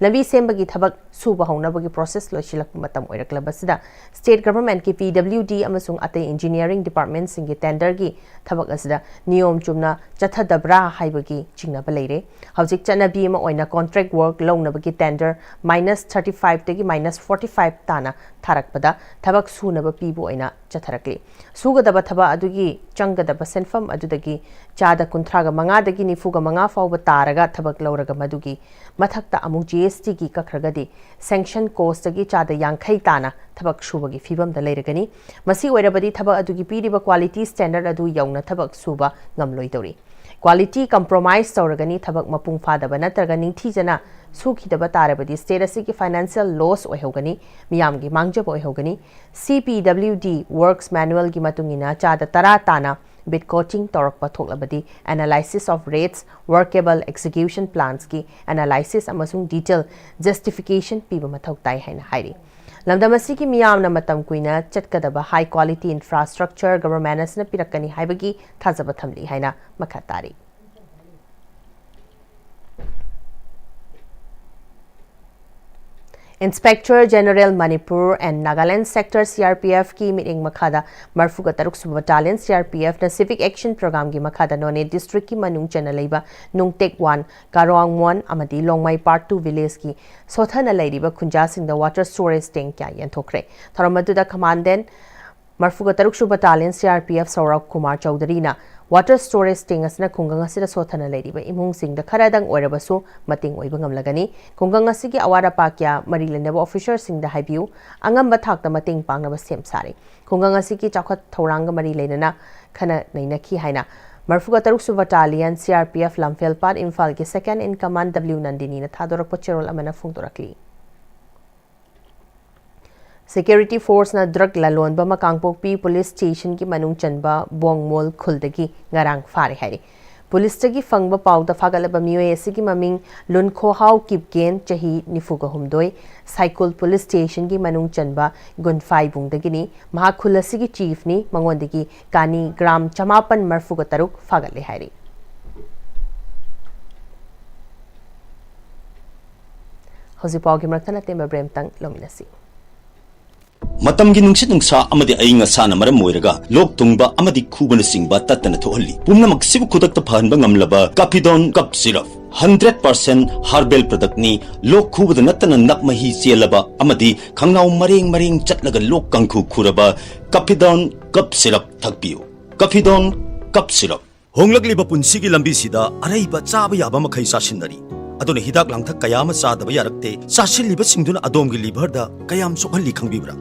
ꯂꯝꯕꯤ ꯁꯦꯝꯕꯒꯤ ꯊꯕꯛ ꯁꯨꯕ ꯍꯧꯅꯕꯒꯤ ꯄ꯭ꯔꯣꯁꯦꯁ ꯂꯣꯏꯁꯤꯜꯂꯛꯄ ꯃꯇꯝ ꯑꯣꯏꯔꯛꯂꯕꯁꯤꯗ, ꯁ꯭ꯇꯦꯠ ꯒꯚꯔꯟꯃꯦꯟꯠꯀꯤ ꯄꯤ ꯗꯕ꯭ꯂꯤꯌꯨ ꯗꯤ ꯑꯃꯁꯨꯡ ꯑꯇꯩ ꯏꯟꯖꯤꯅꯤꯌꯥꯔꯤꯡ ꯗꯤꯄꯥꯔꯠꯃꯦꯟꯠꯁꯤꯡꯒꯤ ꯇꯦꯟꯗꯔꯒꯤ ꯊꯕꯛ ꯑꯁꯤꯗ ꯅꯤꯌꯣꯝ ꯆꯨꯝꯅ ꯆꯠꯊꯗꯕ꯭ꯔꯥ ꯍꯥꯏꯕꯒꯤ ꯆꯤꯡꯅꯕ ꯂꯩꯔꯦ꯫ ꯍꯧꯖꯤꯛ ꯆꯠꯅꯕꯤ ꯑꯃ ꯑꯣꯏꯅ ꯀꯣꯟꯇ꯭ꯔꯦꯛ ꯋꯥꯔꯛ ꯂꯧꯅꯕꯒꯤ ꯇꯦꯟꯗꯔ ꯃꯥꯏꯅꯁ ꯊꯥꯔꯇꯤ ꯐꯥꯏꯚꯇꯒꯤ ꯃꯥꯏꯅꯁ ꯐꯣꯔꯇꯤ ꯐꯥꯏꯚ ꯇꯥꯅ ꯊꯥꯔꯛꯄꯗ ꯊꯕꯛ ꯁꯨꯅꯕ ꯄꯤꯕ ꯑꯣꯏꯅ ꯆꯠꯊꯔꯛꯂꯤ꯫ ꯁꯨꯒꯗꯕ ꯊꯕꯛ ꯑꯗꯨꯒꯤ ꯆꯪꯒꯗꯕ ꯁꯦꯟꯐꯝ ꯑꯗꯨꯗꯒꯤ ꯆꯥꯗ ꯀꯨꯟꯊ꯭ꯔꯥꯒ ꯃꯉꯥꯗꯒꯤ ꯅꯤꯐꯨꯒ ꯃꯉꯥ ꯐꯥꯎꯕ ꯇꯥꯔꯒ ꯊꯕꯛ ꯂꯧꯔꯒ ꯃꯗꯨꯒꯤ ꯃꯊꯛꯇ ꯑꯃꯨꯛ ꯖꯤ ꯑꯦꯁ ꯇꯤꯒꯤ ꯀꯛꯈ꯭ꯔꯒꯗꯤ ꯁꯦꯡꯁꯟ ꯀꯣꯁꯇꯒꯤ ꯆꯥꯗ ꯌꯥꯡꯈꯩ ꯇꯥꯅ ꯊꯕꯛ ꯁꯨꯕꯒꯤ ꯐꯤꯕꯝꯗ ꯂꯩꯔꯒꯅꯤ꯫ ꯃꯁꯤ ꯑꯣꯏꯔꯕꯗꯤ ꯊꯕꯛ ꯑꯗꯨꯒꯤ ꯄꯤꯔꯤꯕ ꯀ꯭ꯋꯥꯂꯤꯇꯤ ꯁ꯭ꯇꯦꯟꯗꯔꯗ ꯑꯗꯨ ꯌꯧꯅ ꯊꯕꯛ ꯁꯨꯕ ꯉꯝꯂꯣꯏꯗꯧꯔꯤ꯫ ꯀ꯭ꯋꯥꯂꯤꯇꯤ ꯀꯝꯄ꯭ꯔꯣꯃꯥꯏꯁ ꯇꯧꯔꯒꯅꯤ, ꯊꯕꯛ ꯃꯄꯨꯡ ꯐꯥꯗꯕ ꯅꯠꯇ꯭ꯔꯒ ꯅꯤꯡꯊꯤꯖꯅ ꯁꯨꯈꯤꯗꯕ ꯇꯥꯔꯕꯗꯤ ꯁ꯭ꯇꯦꯠ ꯑꯁꯤꯒꯤ ꯐꯥꯏꯅꯥꯟꯁꯤꯌꯦꯜ ꯂꯣꯁ ꯑꯣꯏꯍꯧꯒꯅꯤ, ꯃꯤꯌꯥꯝꯒꯤ ꯃꯥꯡꯖꯕ ꯑꯣꯏꯍꯧꯒꯅꯤ꯫ ꯁꯤ ꯄꯤ ꯗꯕ꯭ꯂꯤꯌꯨ ꯗꯤ ꯋꯥꯔꯛꯁ ꯃꯦꯅꯨꯑꯦꯜꯒꯤ ꯃꯇꯨꯡ ꯏꯟꯅ ꯆꯥꯗ ꯇꯔꯥ ꯇꯥꯅ ꯕꯤꯠ ꯀꯣꯆꯤꯡ ꯇꯧꯔꯛꯄ ꯊꯣꯛꯂꯕꯗꯤ analysis of rates, workable execution plans ꯀꯤ analysis ꯑꯃꯁꯨꯡ detail justification ꯄꯤꯕ ꯃꯊꯧ ꯇꯥꯏ ꯍꯥꯏꯅ ꯍꯥꯏꯔꯤ꯫ ꯂꯝꯗꯝ ꯑꯁꯤꯒꯤ ꯃꯤꯌꯥꯝꯅ ꯃꯇꯝ ꯀꯨꯏꯅ ꯆꯠꯀꯗꯕ ꯍꯥꯏ ꯀ꯭ꯋꯥꯂꯤꯇꯤ ꯏꯟꯐ꯭ꯔꯥꯁ꯭ꯇ꯭ꯔꯛꯆꯔ ꯒꯚꯔꯟꯃꯦꯟꯠ ꯑꯁꯤꯅ ꯄꯤꯔꯛꯀꯅꯤ ꯍꯥꯏꯕꯒꯤ ꯊꯥꯖꯕ ꯊꯝꯂꯤ ꯍꯥꯏꯅ ꯃꯈꯥ ꯇꯥꯔꯤ꯫ Inspector General Manipur and Nagaland Sector C R P F ꯀꯤ ꯃꯤꯠꯌꯦꯡ ꯃꯈꯥꯗ ꯃꯔꯐꯨꯒ ꯇꯔꯨꯛ ꯁꯨꯕ battalion C R P F ꯅ Civic Action Program ꯒꯤ ꯃꯈꯥꯗ ꯅꯣꯅꯦ ꯗꯤꯁꯇ꯭ꯔꯤꯛꯀꯤ ꯃꯅꯨꯡ ꯆꯟꯅ ꯂꯩꯕ ꯅꯨꯡꯇꯦꯛ ꯋꯥꯟ, ꯀꯥꯔꯣꯡ ꯋꯥꯟ ꯑꯃꯗꯤ ꯂꯣꯡꯃꯥꯏ ꯄꯥꯔꯠ ꯇꯨ ꯚꯤꯂꯦꯖꯀꯤ ꯁꯣꯊꯅ ꯂꯩꯔꯤꯕ ꯈꯨꯟꯖꯥꯁꯤꯡꯗ ꯋꯥꯇꯔ ꯁ꯭ꯇꯣꯔꯦꯖ ꯇꯦꯡ ꯀꯌꯥ ꯌꯦꯟꯊꯣꯛꯈ꯭ꯔꯦ꯫ ꯊꯧꯔꯝ ꯑꯗꯨꯗ ꯀꯃꯥꯟꯗꯦꯟꯠ ꯃꯔꯐꯨꯒ ꯇꯔꯨꯛ ꯁꯨꯕ battalion C R P F Saurav Kumar ꯆꯧꯙꯔꯤꯅ ꯋꯥꯇꯔ ꯁ꯭ꯇꯣꯔꯦꯖ ꯇꯦꯡ ꯑꯁꯤꯅ ꯈꯨꯡꯒꯪ ꯑꯁꯤꯗ ꯁꯣꯊꯅ ꯂꯩꯔꯤꯕ ꯏꯃꯨꯡꯁꯤꯡꯗ ꯈꯔꯗꯪ ꯑꯣꯏꯔꯕꯁꯨ ꯃꯇꯦꯡ ꯑꯣꯏꯕ ꯉꯝꯂꯒꯅꯤ꯫ ꯈꯨꯡꯒꯪ ꯑꯁꯤꯒꯤ ꯑꯋꯥꯠ ꯑꯄꯥ ꯀꯌꯥ ꯃꯔꯤ ꯂꯩꯅꯕ ꯑꯣꯐꯤꯁꯔꯁꯤꯡꯗ ꯍꯥꯏꯕꯤꯌꯨ, ꯑꯉꯝꯕ ꯊꯥꯛꯇ ꯃꯇꯦꯡ ꯄꯥꯡꯅꯕ ꯁꯦꯝ ꯁꯥꯔꯤ꯫ ꯈꯨꯡꯒꯪ ꯑꯁꯤꯒꯤ ꯆꯥꯎꯈꯠ ꯊꯧꯔꯥꯡꯒ ꯃꯔꯤ ꯂꯩꯅꯅ ꯈꯟꯅ ꯅꯩꯅꯈꯤ ꯍꯥꯏꯅ ꯃꯔꯐꯨꯒ ꯇꯔꯨꯛ ꯁꯨꯕ battalion C R P F ꯂꯝꯐꯦꯜꯄꯥꯠ ꯏꯝꯐꯥꯜꯒꯤ Second in Command W ꯅꯟꯗꯤꯅꯤꯅ ꯊꯥꯗꯣꯔꯛꯄ ꯆꯦꯔꯣꯜ ꯑꯃꯅ ꯐꯣꯡꯗꯣꯔꯛꯂꯤ꯫ ꯁꯦꯀ꯭ꯌꯨꯔꯤꯇꯤ ꯐꯣꯔꯁꯅ ꯗ꯭ꯔꯒ ꯂꯂꯣꯟꯕ ꯑꯃ ꯀꯥꯡꯄꯣꯛꯄꯤ ꯄꯨꯂꯤꯁ ꯁ꯭ꯇꯦꯁꯟꯒꯤ ꯃꯅꯨꯡ ꯆꯟꯕ ꯕꯣꯡꯃꯣꯜ ꯈꯨꯜꯗꯒꯤ ꯉꯔꯥꯡ ꯐꯥꯔꯦ ꯍꯥꯏꯔꯤ꯫ ꯄꯨꯂꯤꯁꯇꯒꯤ ꯐꯪꯕ ꯄꯥꯎꯗ ꯐꯥꯒꯠꯂꯕ ꯃꯤꯑꯣꯏ ꯑꯁꯤꯒꯤ ꯃꯃꯤꯡ ꯂꯨꯟꯈꯣꯍꯥꯎ ꯀꯤꯞꯒꯦꯟ, ꯆꯍꯤ ꯅꯤꯐꯨꯒ ꯍꯨꯝꯗꯣꯏ, ꯁꯥꯏꯀꯨꯜ ꯄꯨꯂꯤꯁ ꯁ꯭ꯇꯦꯁꯟꯒꯤ ꯃꯅꯨꯡ ꯆꯟꯕ ꯒꯨꯟꯐꯥꯏꯕꯨꯡꯗꯒꯤꯅꯤ꯫ ꯃꯍꯥꯛ ꯈꯨꯜ ꯑꯁꯤꯒꯤ ꯆꯤꯐꯅꯤ꯫ ꯃꯉꯣꯟꯗꯒꯤ ꯀꯥꯅꯤ ꯒ꯭ꯔꯥꯝ ꯆꯃꯥꯄꯟ ꯃꯔꯐꯨꯒ ꯇꯔꯨꯛ ꯐꯥꯒꯠꯂꯦ ꯍꯥꯏꯔꯤ꯫ ꯍꯧꯖꯤꯛ ꯄꯥꯎꯒꯤ ꯃꯔꯛꯇ ꯑꯇꯦꯟꯕ ꯕ꯭ꯔꯦꯛ ꯑꯃꯇꯪ ꯂꯧꯃꯤꯟꯅꯁꯤ꯫ ꯃꯇꯝꯒꯤ ꯅꯨꯡꯁꯤꯠ ꯅꯨꯡꯁꯥ ꯑꯃꯗꯤ ꯑꯏꯪ ꯑꯁꯥꯅ ꯃꯔꯝ ꯑꯣꯏꯔꯒ ꯂꯣꯛ ꯊꯨꯡꯕ ꯑꯃꯗꯤ ꯈꯨꯕꯅꯆꯤꯡꯕ ꯇꯠꯇꯅ ꯊꯣꯛꯍꯜꯂꯤ꯫ ꯄꯨꯝꯅꯃꯛꯁꯤꯕꯨ ꯈꯨꯗꯛꯇ ꯐꯍꯟꯕ ꯉꯝꯂꯕ ꯀꯥꯐꯤꯗꯣꯟ ꯀꯞ ꯁꯤꯔꯞ, ꯍꯟꯗ꯭ꯔꯦꯠ ꯄꯥꯔꯁꯦꯟ ꯍꯥꯔꯕꯦꯜ ꯄ꯭ꯔꯗꯛꯅꯤ꯫ ꯂꯣꯛ ꯈꯨꯕꯗ ꯅꯠꯇꯅ ꯅꯞ ꯃꯍꯤ ꯆꯦꯜꯂꯕ ꯑꯃꯗꯤ ꯈꯪꯅꯥꯎ ꯃꯔꯦꯡ ꯃꯔꯦꯡ ꯆꯠꯂꯒ ꯂꯣꯛ ꯀꯥꯡꯈꯨ ꯈꯨꯔꯕ ꯀꯥꯐꯤꯗꯣꯟ ꯀꯞ ꯁꯤꯔꯞ ꯊꯛꯄꯤꯌꯨ꯫ ꯀꯥꯐꯤꯗꯣꯟ ꯀꯞ ꯁꯤꯔꯞ꯫ ꯍꯣꯡꯂꯛꯂꯤꯕ ꯄꯨꯟꯁꯤꯒꯤ ꯂꯝꯕꯤꯁꯤꯗ ꯑꯔꯩꯕ ꯆꯥꯕ ꯌꯥꯕ ꯃꯈꯩ ꯆꯥꯁꯤꯟꯅꯔꯤ꯫ ꯑꯗꯨꯅ ꯍꯤꯗꯥꯛ ꯂꯥꯡꯊꯛ ꯀꯌꯥ ꯑꯃ ꯆꯥꯗꯕ ꯌꯥꯔꯛꯇꯦ꯫ ꯆꯥꯁꯤꯜꯂꯤꯕꯁꯤꯡꯗꯨꯅ ꯑꯗꯣꯝꯒꯤ ꯂꯤꯚꯔꯗ ꯀꯌꯥꯝ ꯁꯣꯛꯍꯜꯂꯤ ꯈꯪꯕꯤꯕ꯭ꯔꯥ?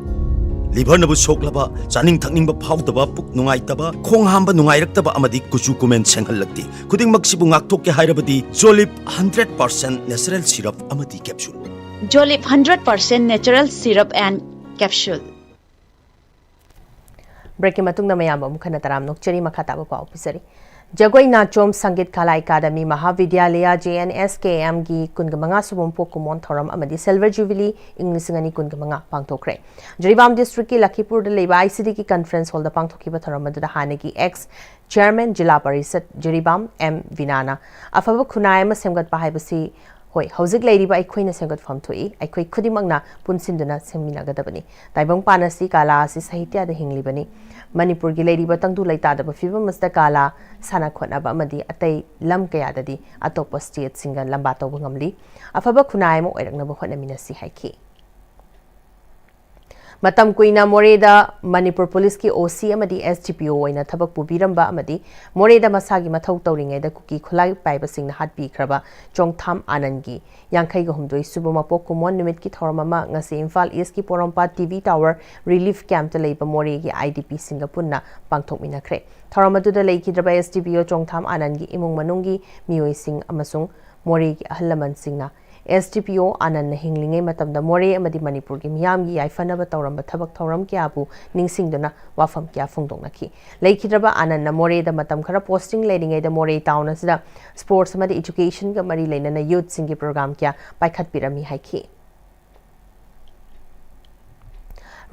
ꯂꯤꯚꯔꯅꯕꯨ ꯁꯣꯛꯂꯕ, ꯆꯥꯅꯤꯡ ꯊꯛꯅꯤꯡꯕ ꯐꯥꯎꯗꯕ, ꯄꯨꯛ ꯅꯨꯡꯉꯥꯏꯇꯕ, ꯈꯣꯡ ꯍꯥꯝꯕ ꯅꯨꯡꯉꯥꯏꯔꯛꯇꯕ ꯑꯃꯗꯤ ꯀꯨꯆꯨ ꯀꯨꯃꯦꯟ ꯁꯦꯡꯍꯜꯂꯛꯇꯦ꯫ ꯈꯨꯗꯤꯡꯃꯛꯁꯤꯕꯨ ꯉꯥꯛꯊꯣꯛꯀꯦ ꯍꯥꯏꯔꯕꯗꯤ ꯖꯣꯂꯤꯞ ꯍꯟꯗ꯭ꯔꯦꯠ ꯄꯥꯔꯁꯦꯟ natural syrup ꯑꯃꯗꯤ capsule꯫ Jolip hundred percent natural syrup and capsule. ꯕ꯭ꯔꯦꯛꯀꯤ ꯃꯇꯨꯡꯗ ꯃꯌꯥꯝꯕꯨ ꯑꯃꯨꯛ ꯍꯟꯅ ꯇꯔꯥꯝꯅ ꯑꯣꯛꯆꯔꯤ꯫ ꯃꯈꯥ ꯇꯥꯕ ꯄꯥꯎ ꯄꯤꯖꯔꯤ꯫ ꯖꯒꯣꯏ ꯅꯥꯆꯣꯝ ꯁꯪꯒꯤꯠ ꯀꯂꯥ ꯑꯦꯀꯥꯗꯃꯤ ꯃꯍꯥꯕꯤꯗ꯭ꯌꯥꯂꯌꯥ, ꯖꯦ ꯑꯦꯟ ꯑꯦꯁ ꯀꯦ ꯑꯦꯝꯒꯤ ꯀꯨꯟꯒ ꯃꯉꯥ ꯁꯨꯕ ꯃꯄꯣꯛ ꯀꯨꯝꯑꯣꯟ ꯊꯧꯔꯝ ꯑꯃꯗꯤ Silver Jubilee ꯏꯪ ꯂꯤꯁꯤꯡ ꯑꯅꯤ ꯀꯨꯟꯒ ꯃꯉꯥ ꯄꯥꯡꯊꯣꯛꯈ꯭ꯔꯦ꯫ ꯖꯤꯔꯤꯕꯥꯝ ꯗꯤꯁꯇ꯭ꯔꯤꯛꯀꯤ ꯂꯈꯤꯄꯨꯔꯗ ꯂꯩꯕ ꯑꯥꯏ ꯁꯤ ꯗꯤꯒꯤ conference hall ꯗ ꯄꯥꯡꯊꯣꯛꯈꯤꯕ ꯊꯧꯔꯝ ꯑꯗꯨꯗ ꯍꯥꯟꯅꯒꯤ ex chairman ꯖꯤꯂꯥ ꯄꯔꯤꯁꯠ ꯖꯤꯔꯤꯕꯥꯝ ꯑꯦꯝ ꯕꯤꯅꯥꯅ ꯑꯐꯕ ꯈꯨꯟꯅꯥꯏ ꯑꯃ ꯁꯦꯝꯒꯠꯄ ꯍꯥꯏꯕꯁꯤ, ꯍꯣꯏ, ꯍꯧꯖꯤꯛ ꯂꯩꯔꯤꯕ ꯑꯩꯈꯣꯏꯅ ꯁꯦꯝꯒꯠꯐꯝ ꯊꯣꯛꯏ, ꯑꯩꯈꯣꯏ ꯈꯨꯗꯤꯡꯃꯛꯅ ꯄꯨꯟꯁꯤꯟꯗꯨꯅ ꯁꯦꯝꯃꯤꯟꯅꯒꯗꯕꯅꯤ꯫ ꯇꯥꯏꯕꯪꯄꯥꯟ ꯑꯁꯤ ꯀꯂꯥ ꯑꯁꯤ ꯁꯥꯍꯤꯇ꯭ꯌꯗ ꯍꯤꯡꯂꯤꯕꯅꯤ꯫ ꯃꯅꯤꯄꯨꯔꯒꯤ ꯂꯩꯔꯤꯕ ꯇꯪꯗꯨ ꯂꯩꯇꯥꯗꯕ ꯐꯤꯕꯝ ꯑꯁꯤꯗ ꯀꯂꯥ, ꯁꯥꯟꯅ ꯈꯣꯠꯅꯕ ꯑꯃꯗꯤ ꯑꯇꯩ ꯂꯝ ꯀꯌꯥꯗꯗꯤ ꯑꯇꯣꯞꯄ stateꯁꯤꯡꯒ ꯂꯝꯕꯥ ꯇꯧꯕ ꯉꯝꯂꯤ꯫ ꯑꯐꯕ ꯈꯨꯟꯅꯥꯏ ꯑꯃ ꯑꯣꯏꯔꯛꯅꯕ ꯍꯣꯠꯅꯃꯤꯟꯅꯁꯤ ꯍꯥꯏꯈꯤ꯫ ꯃꯇꯝ ꯀꯨꯏꯅ ꯃꯣꯔꯦꯗ ꯃꯅꯤꯄꯨꯔ ꯄꯨꯂꯤꯁꯀꯤ ꯑꯣ ꯁꯤ ꯑꯃꯗꯤ ꯑꯦꯁ ꯗꯤ ꯄꯤ ꯑꯣ ꯑꯣꯏꯅ ꯊꯕꯛ ꯄꯨꯕꯤꯔꯝꯕ ꯑꯃꯗꯤ ꯃꯣꯔꯦꯗ ꯃꯁꯥꯒꯤ ꯃꯊꯧ ꯇꯧꯔꯤꯉꯩꯗ ꯀꯨꯀꯤ ꯈꯨꯠꯂꯥꯏ ꯄꯥꯏꯕꯁꯤꯡꯅ ꯍꯥꯠꯄꯤꯈ꯭ꯔꯕ ꯆꯣꯡꯊꯥꯝ ꯑꯥꯅꯟꯒꯤ ꯌꯥꯡꯈꯩꯒ ꯍꯨꯝꯗꯣꯏ ꯁꯨꯕ ꯃꯄꯣꯛ ꯀꯨꯝꯑꯣꯟ ꯅꯨꯃꯤꯠꯀꯤ ꯊꯧꯔꯝ ꯑꯃ ꯉꯁꯤ ꯏꯝꯐꯥꯜ ꯏꯁꯀꯤ ꯄꯣꯔꯣꯝꯄꯥꯠ ꯇꯤ ꯚꯤ ꯇꯥꯋꯔ ꯔꯤꯂꯤꯐ ꯀꯦꯝꯞꯇ ꯂꯩꯕ ꯃꯣꯔꯦꯒꯤ ꯑꯥꯏ ꯗꯤ ꯄꯤꯁꯤꯡꯒ ꯄꯨꯟꯅ ꯄꯥꯡꯊꯣꯛꯃꯤꯟꯅꯈ꯭ꯔꯦ꯫ ꯊꯧꯔꯝ ꯑꯗꯨꯗ ꯂꯩꯈꯤꯗ꯭ꯔꯕ ꯑꯦꯁ ꯗꯤ ꯄꯤ ꯑꯣ ꯆꯣꯡꯊꯥꯝ ꯑꯥꯅꯟꯒꯤ ꯏꯃꯨꯡ ꯃꯅꯨꯡꯒꯤ ꯃꯤꯑꯣꯏꯁꯤꯡ ꯑꯃꯁꯨꯡ ꯃꯣꯔꯦꯒꯤ ꯑꯍꯜ ꯂꯃꯟꯁꯤꯡꯅ ꯑꯦꯁ ꯗꯤ ꯄꯤ ꯑꯣ ꯑꯥꯅꯟꯅ ꯍꯤꯡꯂꯤꯉꯩ ꯃꯇꯝꯗ ꯃꯣꯔꯦ ꯑꯃꯗꯤ ꯃꯅꯤꯄꯨꯔꯒꯤ ꯃꯤꯌꯥꯝꯒꯤ ꯌꯥꯏꯐꯅꯕ ꯇꯧꯔꯝꯕ ꯊꯕꯛ ꯊꯧꯔꯝ ꯀꯌꯥꯕꯨ ꯅꯤꯡꯁꯤꯡꯗꯨꯅ ꯋꯥꯐꯝ ꯀꯌꯥ ꯐꯣꯡꯗꯣꯛꯅꯈꯤ꯫ ꯂꯩꯈꯤꯗ꯭ꯔꯕ ꯑꯥꯅꯟꯅ ꯃꯣꯔꯦꯗ ꯃꯇꯝ ꯈꯔ ꯄꯣꯁꯇꯤꯡ ꯂꯩꯔꯤꯉꯩꯗ ꯃꯣꯔꯦ ꯇꯥꯎꯟ ꯑꯁꯤꯗ ꯁ꯭ꯄꯣꯔꯠꯁ ꯑꯃꯗꯤ ꯏꯖꯨꯀꯦꯁꯟꯒ ꯃꯔꯤ ꯂꯩꯅꯅ ꯌꯨꯠꯁꯤꯡꯒꯤ ꯄ꯭ꯔꯣꯒ꯭ꯔꯥꯝ ꯀꯌꯥ ꯄꯥꯏꯈꯠꯄꯤꯔꯝꯃꯤ ꯍꯥꯏꯈꯤ꯫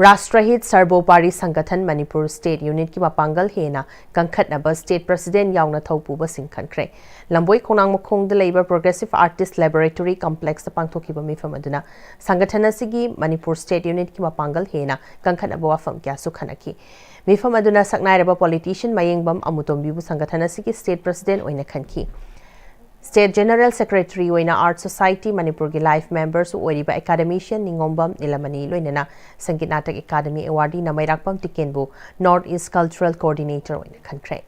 ꯔꯥꯁꯇ꯭ꯔꯍꯤꯠ ꯁꯔꯕꯣꯄꯥꯔꯤ ꯁꯪꯒꯊꯟ ꯃꯅꯤꯄꯨꯔ ꯁ꯭ꯇꯦꯠ ꯌꯨꯅꯤꯠꯀꯤ ꯃꯄꯥꯡꯒꯜ ꯍꯦꯟꯅ ꯀꯟꯈꯠꯅꯕ ꯁ꯭ꯇꯦꯠ ꯄ꯭ꯔꯁꯤꯗꯦꯟꯠ ꯌꯥꯎꯅ ꯊꯧꯄꯨꯕꯁꯤꯡ ꯈꯟꯈ꯭ꯔꯦ꯫ ꯂꯝꯕꯣꯏ ꯈꯣꯡꯅꯥꯡ ꯃꯈꯣꯡꯗ ꯂꯩꯕ ꯄ꯭ꯔꯣꯒ꯭ꯔꯦꯁꯤꯚ ꯑꯥꯔꯇꯤꯁ ꯂꯦꯕꯣꯔꯦꯇꯣꯔꯤ ꯀꯝꯄ꯭ꯂꯦꯛꯁꯇ ꯄꯥꯡꯊꯣꯛꯈꯤꯕ ꯃꯤꯐꯝ ꯑꯗꯨꯅ ꯁꯪꯒꯊꯟ ꯑꯁꯤꯒꯤ ꯃꯅꯤꯄꯨꯔ ꯁ꯭ꯇꯦꯠ ꯌꯨꯅꯤꯠꯀꯤ ꯃꯄꯥꯡꯒꯜ ꯍꯦꯟꯅ ꯀꯟꯈꯠꯅꯕ ꯋꯥꯐꯝ ꯀꯌꯥꯁꯨ ꯈꯟꯅꯈꯤ꯫ ꯃꯤꯐꯝ ꯑꯗꯨꯅ ꯁꯛꯅꯥꯏꯔꯕ ꯄꯣꯂꯤꯇꯤꯁꯤꯌꯟ ꯃꯌꯦꯡꯕꯝ ꯑꯃꯨꯇꯣꯝꯕꯤꯕꯨ ꯁꯪꯒꯊꯟ ꯑꯁꯤꯒꯤ ꯁ꯭ꯇꯦꯠ ꯄ꯭ꯔꯁꯤꯗꯦꯟꯠ ꯑꯣꯏꯅ ꯈꯟꯈꯤ꯫ ꯁ꯭ꯇꯦꯠ ꯖꯦꯅꯔꯦꯜ ꯁꯦꯀ꯭ꯔꯦꯇꯔꯤ ꯑꯣꯏꯅ ꯑꯥꯔꯠ ꯁꯣꯁꯥꯏꯇꯤ ꯃꯅꯤꯄꯨꯔꯒꯤ ꯂꯥꯏꯐ ꯃꯦꯝꯕꯔꯁꯨ ꯑꯣꯏꯔꯤꯕ ꯑꯦꯀꯥꯗꯦꯃꯤꯁꯤꯌꯟ ꯅꯤꯉꯣꯝꯕꯝ ꯅꯤꯂꯃꯅꯤ ꯂꯣꯏꯅꯅ ꯁꯪꯒꯤꯠ ꯅꯥꯇꯛ ꯑꯦꯀꯥꯗꯦꯃꯤ ꯑꯦꯋꯥꯔꯗꯤ ꯅꯃꯩꯔꯥꯛꯄꯝ ꯇꯤꯀꯦꯟꯕꯨ ꯅꯣꯔꯠ ꯏꯁ ꯀꯜꯆꯔꯦꯜ ꯀꯣꯑꯣꯔꯗꯤꯅꯦꯇꯔ ꯑꯣꯏꯅ ꯈꯟꯈ꯭ꯔꯦ꯫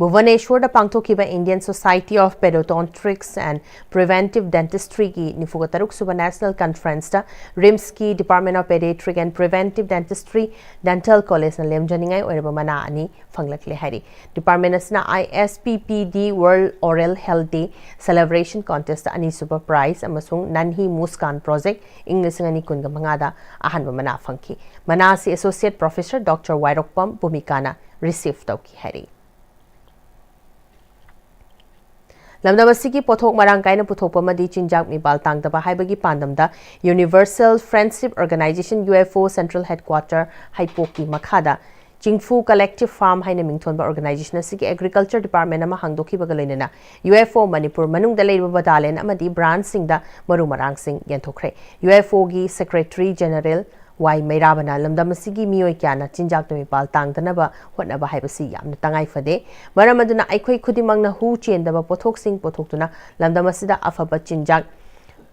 ꯚꯨꯕꯅꯦꯁ꯭ꯋꯔꯗ ꯄꯥꯡꯊꯣꯛꯈꯤꯕ Indian Society of Periodontics and Preventive Dentistryꯒꯤ ꯅꯤꯐꯨꯒ ꯇꯔꯨꯛ ꯁꯨꯕ ꯅꯦꯁꯅꯦꯜ ꯀꯟꯐꯔꯦꯟꯁꯇ ꯔꯤꯝꯁꯀꯤ Department of Pediatric and Preventive Dentistry Dental Collegeꯅ ꯂꯦꯝꯖꯅꯤꯡꯉꯥꯏ ꯑꯣꯏꯔꯕ ꯃꯅꯥ ꯑꯅꯤ ꯐꯪꯂꯛꯂꯦ ꯍꯥꯏꯔꯤ꯫ ꯗꯤꯄꯥꯔꯠꯃꯦꯟ ꯑꯁꯤꯅ ꯑꯥꯏ ꯑꯦꯁ ꯄꯤ ꯄꯤ ꯗꯤ World Oral Health Day Celebration Contestꯇ ꯑꯅꯤꯁꯨꯕ ꯄ꯭ꯔꯥꯏꯖ ꯑꯃꯁꯨꯡ ꯅꯟꯍꯤ ꯃꯨꯁꯀꯥꯟ ꯄ꯭ꯔꯣꯖꯦꯛ ꯏꯪ ꯂꯤꯁꯤꯡ ꯑꯅꯤ ꯀꯨꯟꯒ ꯃꯉꯥꯗ ꯑꯍꯥꯟꯕ ꯃꯅꯥ ꯐꯪꯈꯤ꯫ ꯃꯅꯥ ꯑꯁꯤ ꯑꯦꯁꯣꯁꯤꯌꯦꯠ ꯄ꯭ꯔꯣꯐꯦꯁꯔ ꯗꯣꯛꯇꯔ ꯋꯥꯏꯔꯣꯛꯄꯝ ꯚꯨꯃꯤꯀꯥꯅ ꯔꯤꯁꯤꯚ ꯇꯧꯈꯤ ꯍꯥꯏꯔꯤ꯫ ꯂꯝꯗꯝ ꯑꯁꯤꯒꯤ ꯄꯣꯠꯊꯣꯛ ꯃꯔꯥꯡ ꯀꯥꯏꯅ ꯄꯨꯊꯣꯛꯄ ꯑꯃꯗꯤ ꯆꯤꯟꯖꯥꯛ ꯃꯤꯄꯥꯜ ꯇꯥꯡꯗꯕ ꯍꯥꯏꯕꯒꯤ ꯄꯥꯟꯗꯝꯗ Universal Friendship Organization, U F O, Central Headquarter ꯍꯩꯄꯣꯛꯀꯤ ꯃꯈꯥꯗ ꯆꯤꯡꯐꯨ Collective Farm ꯍꯥꯏꯅ ꯃꯤꯡꯊꯣꯟꯕ ꯑꯣꯔꯒꯅꯥꯏꯖꯦꯁꯟ ꯑꯁꯤꯒꯤ ꯑꯦꯒ꯭ꯔꯤꯀꯜꯆꯔ ꯗꯤꯄꯥꯔꯠꯃꯦꯟ ꯑꯃ ꯍꯥꯡꯗꯣꯛꯈꯤꯕꯒ ꯂꯣꯏꯅꯅ U F O ꯃꯅꯤꯄꯨꯔ ꯃꯅꯨꯡꯗ ꯂꯩꯔꯤꯕ ꯕꯇꯥꯂꯤꯌꯟ ꯑꯃꯗꯤ ꯕ꯭ꯔꯥꯟꯆꯁꯤꯡꯗ ꯃꯔꯨ ꯃꯔꯥꯡꯁꯤꯡ ꯌꯦꯟꯊꯣꯛꯈ꯭ꯔꯦ꯫ U F Oꯒꯤ ꯁꯦꯀ꯭ꯔꯦꯇꯔꯤ ꯖꯦꯅꯔꯦꯜ ꯋꯥꯏ ꯃꯩꯔꯥꯕꯅ ꯂꯝꯗꯝ ꯑꯁꯤꯒꯤ ꯃꯤꯑꯣꯏ ꯀꯌꯥꯅ ꯆꯤꯟꯖꯥꯛꯇ ꯃꯤꯄꯥꯜ ꯇꯥꯡꯗꯅꯕ ꯍꯣꯠꯅꯕ ꯍꯥꯏꯕꯁꯤ ꯌꯥꯝꯅ ꯇꯉꯥꯏ ꯐꯗꯦ꯫ ꯃꯔꯝ ꯑꯗꯨꯅ ꯑꯩꯈꯣꯏ ꯈꯨꯗꯤꯡꯃꯛꯅ ꯍꯨ ꯆꯦꯟꯗꯕ ꯄꯣꯠꯊꯣꯛꯁꯤꯡ ꯄꯨꯊꯣꯛꯇꯨꯅ ꯂꯝꯗꯝ ꯑꯁꯤꯗ ꯑꯐꯕ ꯆꯤꯟꯖꯥꯛ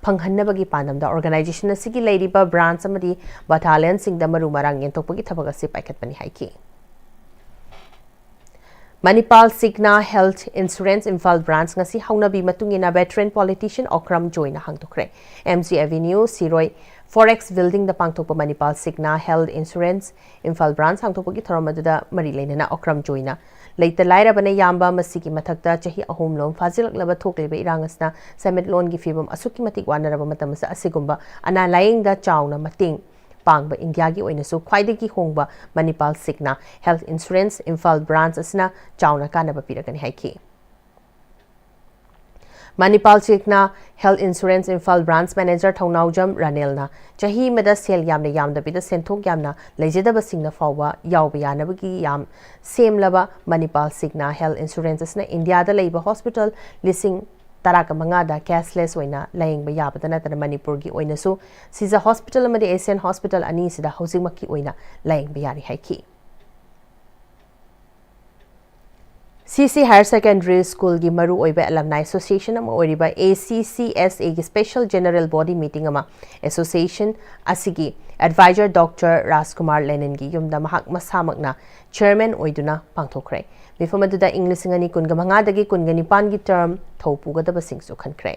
ꯐꯪꯍꯟꯅꯕꯒꯤ ꯄꯥꯟꯗꯝꯗ ꯑꯣꯔꯒꯅꯥꯏꯖꯦꯁꯟ ꯑꯁꯤꯒꯤ ꯂꯩꯔꯤꯕ ꯕ꯭ꯔꯥꯟꯆ ꯑꯃꯗꯤ ꯕꯇꯥꯂꯤꯌꯟꯁꯤꯡꯗ ꯃꯔꯨ ꯃꯔꯥꯡ ꯌꯦꯟꯊꯣꯛꯄꯒꯤ ꯊꯕꯛ ꯑꯁꯤ ꯄꯥꯏꯈꯠꯄꯅꯤ ꯍꯥꯏꯈꯤ꯫ Manipal Cigna health insurance Imphal branch ꯉꯁꯤ ꯍꯧꯅꯕꯤ ꯃꯇꯨꯡ ꯏꯟꯅ ꯚꯦꯇꯔꯦꯟ ꯄꯣꯂꯤꯇꯤꯁꯤꯌꯟ ꯑꯣꯀ꯭ꯔꯝ ꯖꯣꯏꯅ ꯍꯥꯡꯗꯣꯛꯈ꯭ꯔꯦ꯫ M G avenue, Shiroi forex ꯕꯤꯜꯗꯤꯡꯗ ꯄꯥꯡꯊꯣꯛꯄ Manipal Cigna health insurance Imphal branch ꯍꯥꯡꯗꯣꯛꯄꯒꯤ ꯊꯧꯔꯝ ꯑꯗꯨꯗ ꯃꯔꯤ ꯂꯩꯅꯅ ꯑꯣꯀ꯭ꯔꯝ ꯖꯣꯏꯅ ꯂꯩꯇ ꯂꯥꯏꯔꯕꯅ ꯌꯥꯝꯕ, ꯃꯁꯤꯒꯤ ꯃꯊꯛꯇ ꯆꯍꯤ ꯑꯍꯨꯝ ꯂꯣꯝ ꯐꯥꯖꯤꯜꯂꯛꯂꯕ ꯊꯣꯛꯂꯤꯕ ꯏꯔꯥꯡ ꯑꯁꯤꯅ ꯁꯦꯟꯃꯤꯠꯂꯣꯟꯒꯤ ꯐꯤꯕꯝ ꯑꯁꯨꯛꯀꯤ ꯃꯇꯤꯛ ꯋꯥꯅꯔꯕ ꯃꯇꯝ ꯑꯁꯤꯗ ꯑꯁꯤꯒꯨꯝꯕ ꯑꯅꯥ ꯂꯥꯌꯦꯡꯗ ꯆꯥꯎꯅ ꯃꯇꯦꯡ ꯄꯥꯡꯕ ꯏꯟꯗꯤꯌꯥꯒꯤ ꯑꯣꯏꯅꯁꯨ ꯈ꯭ꯋꯥꯏꯗꯒꯤ ꯍꯣꯡꯕ Manipal Cigna health insurance Imphal branch ꯑꯁꯤꯅ ꯆꯥꯎꯅ ꯀꯥꯟꯅꯕ ꯄꯤꯔꯒꯅꯤ ꯍꯥꯏꯈꯤ꯫ Manipal Cigna health insurance Imphal branch manager Thounaojam ꯔꯥꯅꯦꯜꯅ ꯆꯍꯤ ꯑꯃꯗ ꯁꯦꯜ ꯌꯥꯝꯅ ꯌꯥꯝꯗꯕꯤꯗ ꯁꯦꯟꯊꯣꯛ ꯌꯥꯝꯅ ꯂꯩꯖꯗꯕꯁꯤꯡꯅ ꯐꯥꯎꯕ ꯌꯥꯎꯕ ꯌꯥꯅꯕꯒꯤ ꯌꯥꯝ ꯁꯦꯝꯂꯕ ꯃꯅꯤꯄꯥꯜ ꯁꯤꯛꯅꯥ ꯍꯦꯜꯊ ꯏꯟꯁꯨꯔꯦꯟꯁ ꯑꯁꯤꯅ ꯏꯟꯗꯤꯌꯥꯗ ꯂꯩꯕ ꯍꯣꯁꯄꯤꯇꯥꯜ ꯂꯤꯁꯤꯡ ꯇꯔꯥꯒ ꯃꯉꯥꯗ cashless ꯑꯣꯏꯅ ꯂꯥꯌꯦꯡꯕ ꯌꯥꯕꯇ ꯅꯠꯇꯅ ꯃꯅꯤꯄꯨꯔꯒꯤ ꯑꯣꯏꯅꯁꯨ ꯁꯤꯖ ꯍꯣꯁꯄꯤꯇꯥꯜ ꯑꯃꯗꯤ ꯑꯦꯁꯤꯌꯥꯟ ꯍꯣꯁꯄꯤꯇꯥꯜ ꯑꯅꯤꯁꯤꯗ ꯍꯧꯖꯤꯛꯃꯛꯀꯤ ꯑꯣꯏꯅ ꯂꯥꯌꯦꯡꯕ ꯌꯥꯔꯤ ꯍꯥꯏꯈꯤ꯫ ꯁꯤ ꯁꯤ ꯍꯥꯌꯔ ꯁꯦꯀꯦꯟꯗꯔꯤ ꯁ꯭ꯀꯨꯜꯒꯤ ꯃꯔꯨꯑꯣꯏꯕ ꯑꯦꯂꯝꯅꯥꯏ ꯑꯦꯁꯣꯁꯤꯌꯦꯁꯟ ꯑꯃ ꯑꯣꯏꯔꯤꯕ ꯑꯦ ꯁꯤ ꯁꯤ ꯑꯦꯁ ꯑꯦꯒꯤ ꯁ꯭ꯄꯦꯁꯦꯜ ꯖꯦꯅꯔꯦꯜ ꯕꯣꯗꯤ ꯃꯤꯇꯤꯡ ꯑꯃ ꯑꯦꯁꯣꯁꯤꯌꯦꯁꯟ ꯑꯁꯤꯒꯤ ꯑꯦꯗꯚꯥꯏꯖꯔ ꯗꯣꯛꯇꯔ ꯔꯥꯖꯀꯨꯃꯥꯔ ꯂꯦꯅꯤꯟꯒꯤ ꯌꯨꯝꯗ ꯃꯍꯥꯛ ꯃꯁꯥꯃꯛꯅ ꯆꯦꯌꯔꯃꯦꯟ ꯑꯣꯏꯗꯨꯅ ꯄꯥꯡꯊꯣꯛꯈ꯭ꯔꯦ꯫ ꯃꯤꯐꯝ ꯑꯗꯨꯗ ꯏꯪ ꯂꯤꯁꯤꯡ ꯑꯅꯤ ꯀꯨꯟꯒ ꯃꯉꯥꯗꯒꯤ ꯀꯨꯟꯒ ꯅꯤꯄꯥꯟꯒꯤ ꯇꯔꯝ ꯊꯧ ꯄꯨꯒꯗꯕꯁꯤꯡꯁꯨ ꯈꯟꯈ꯭ꯔꯦ꯫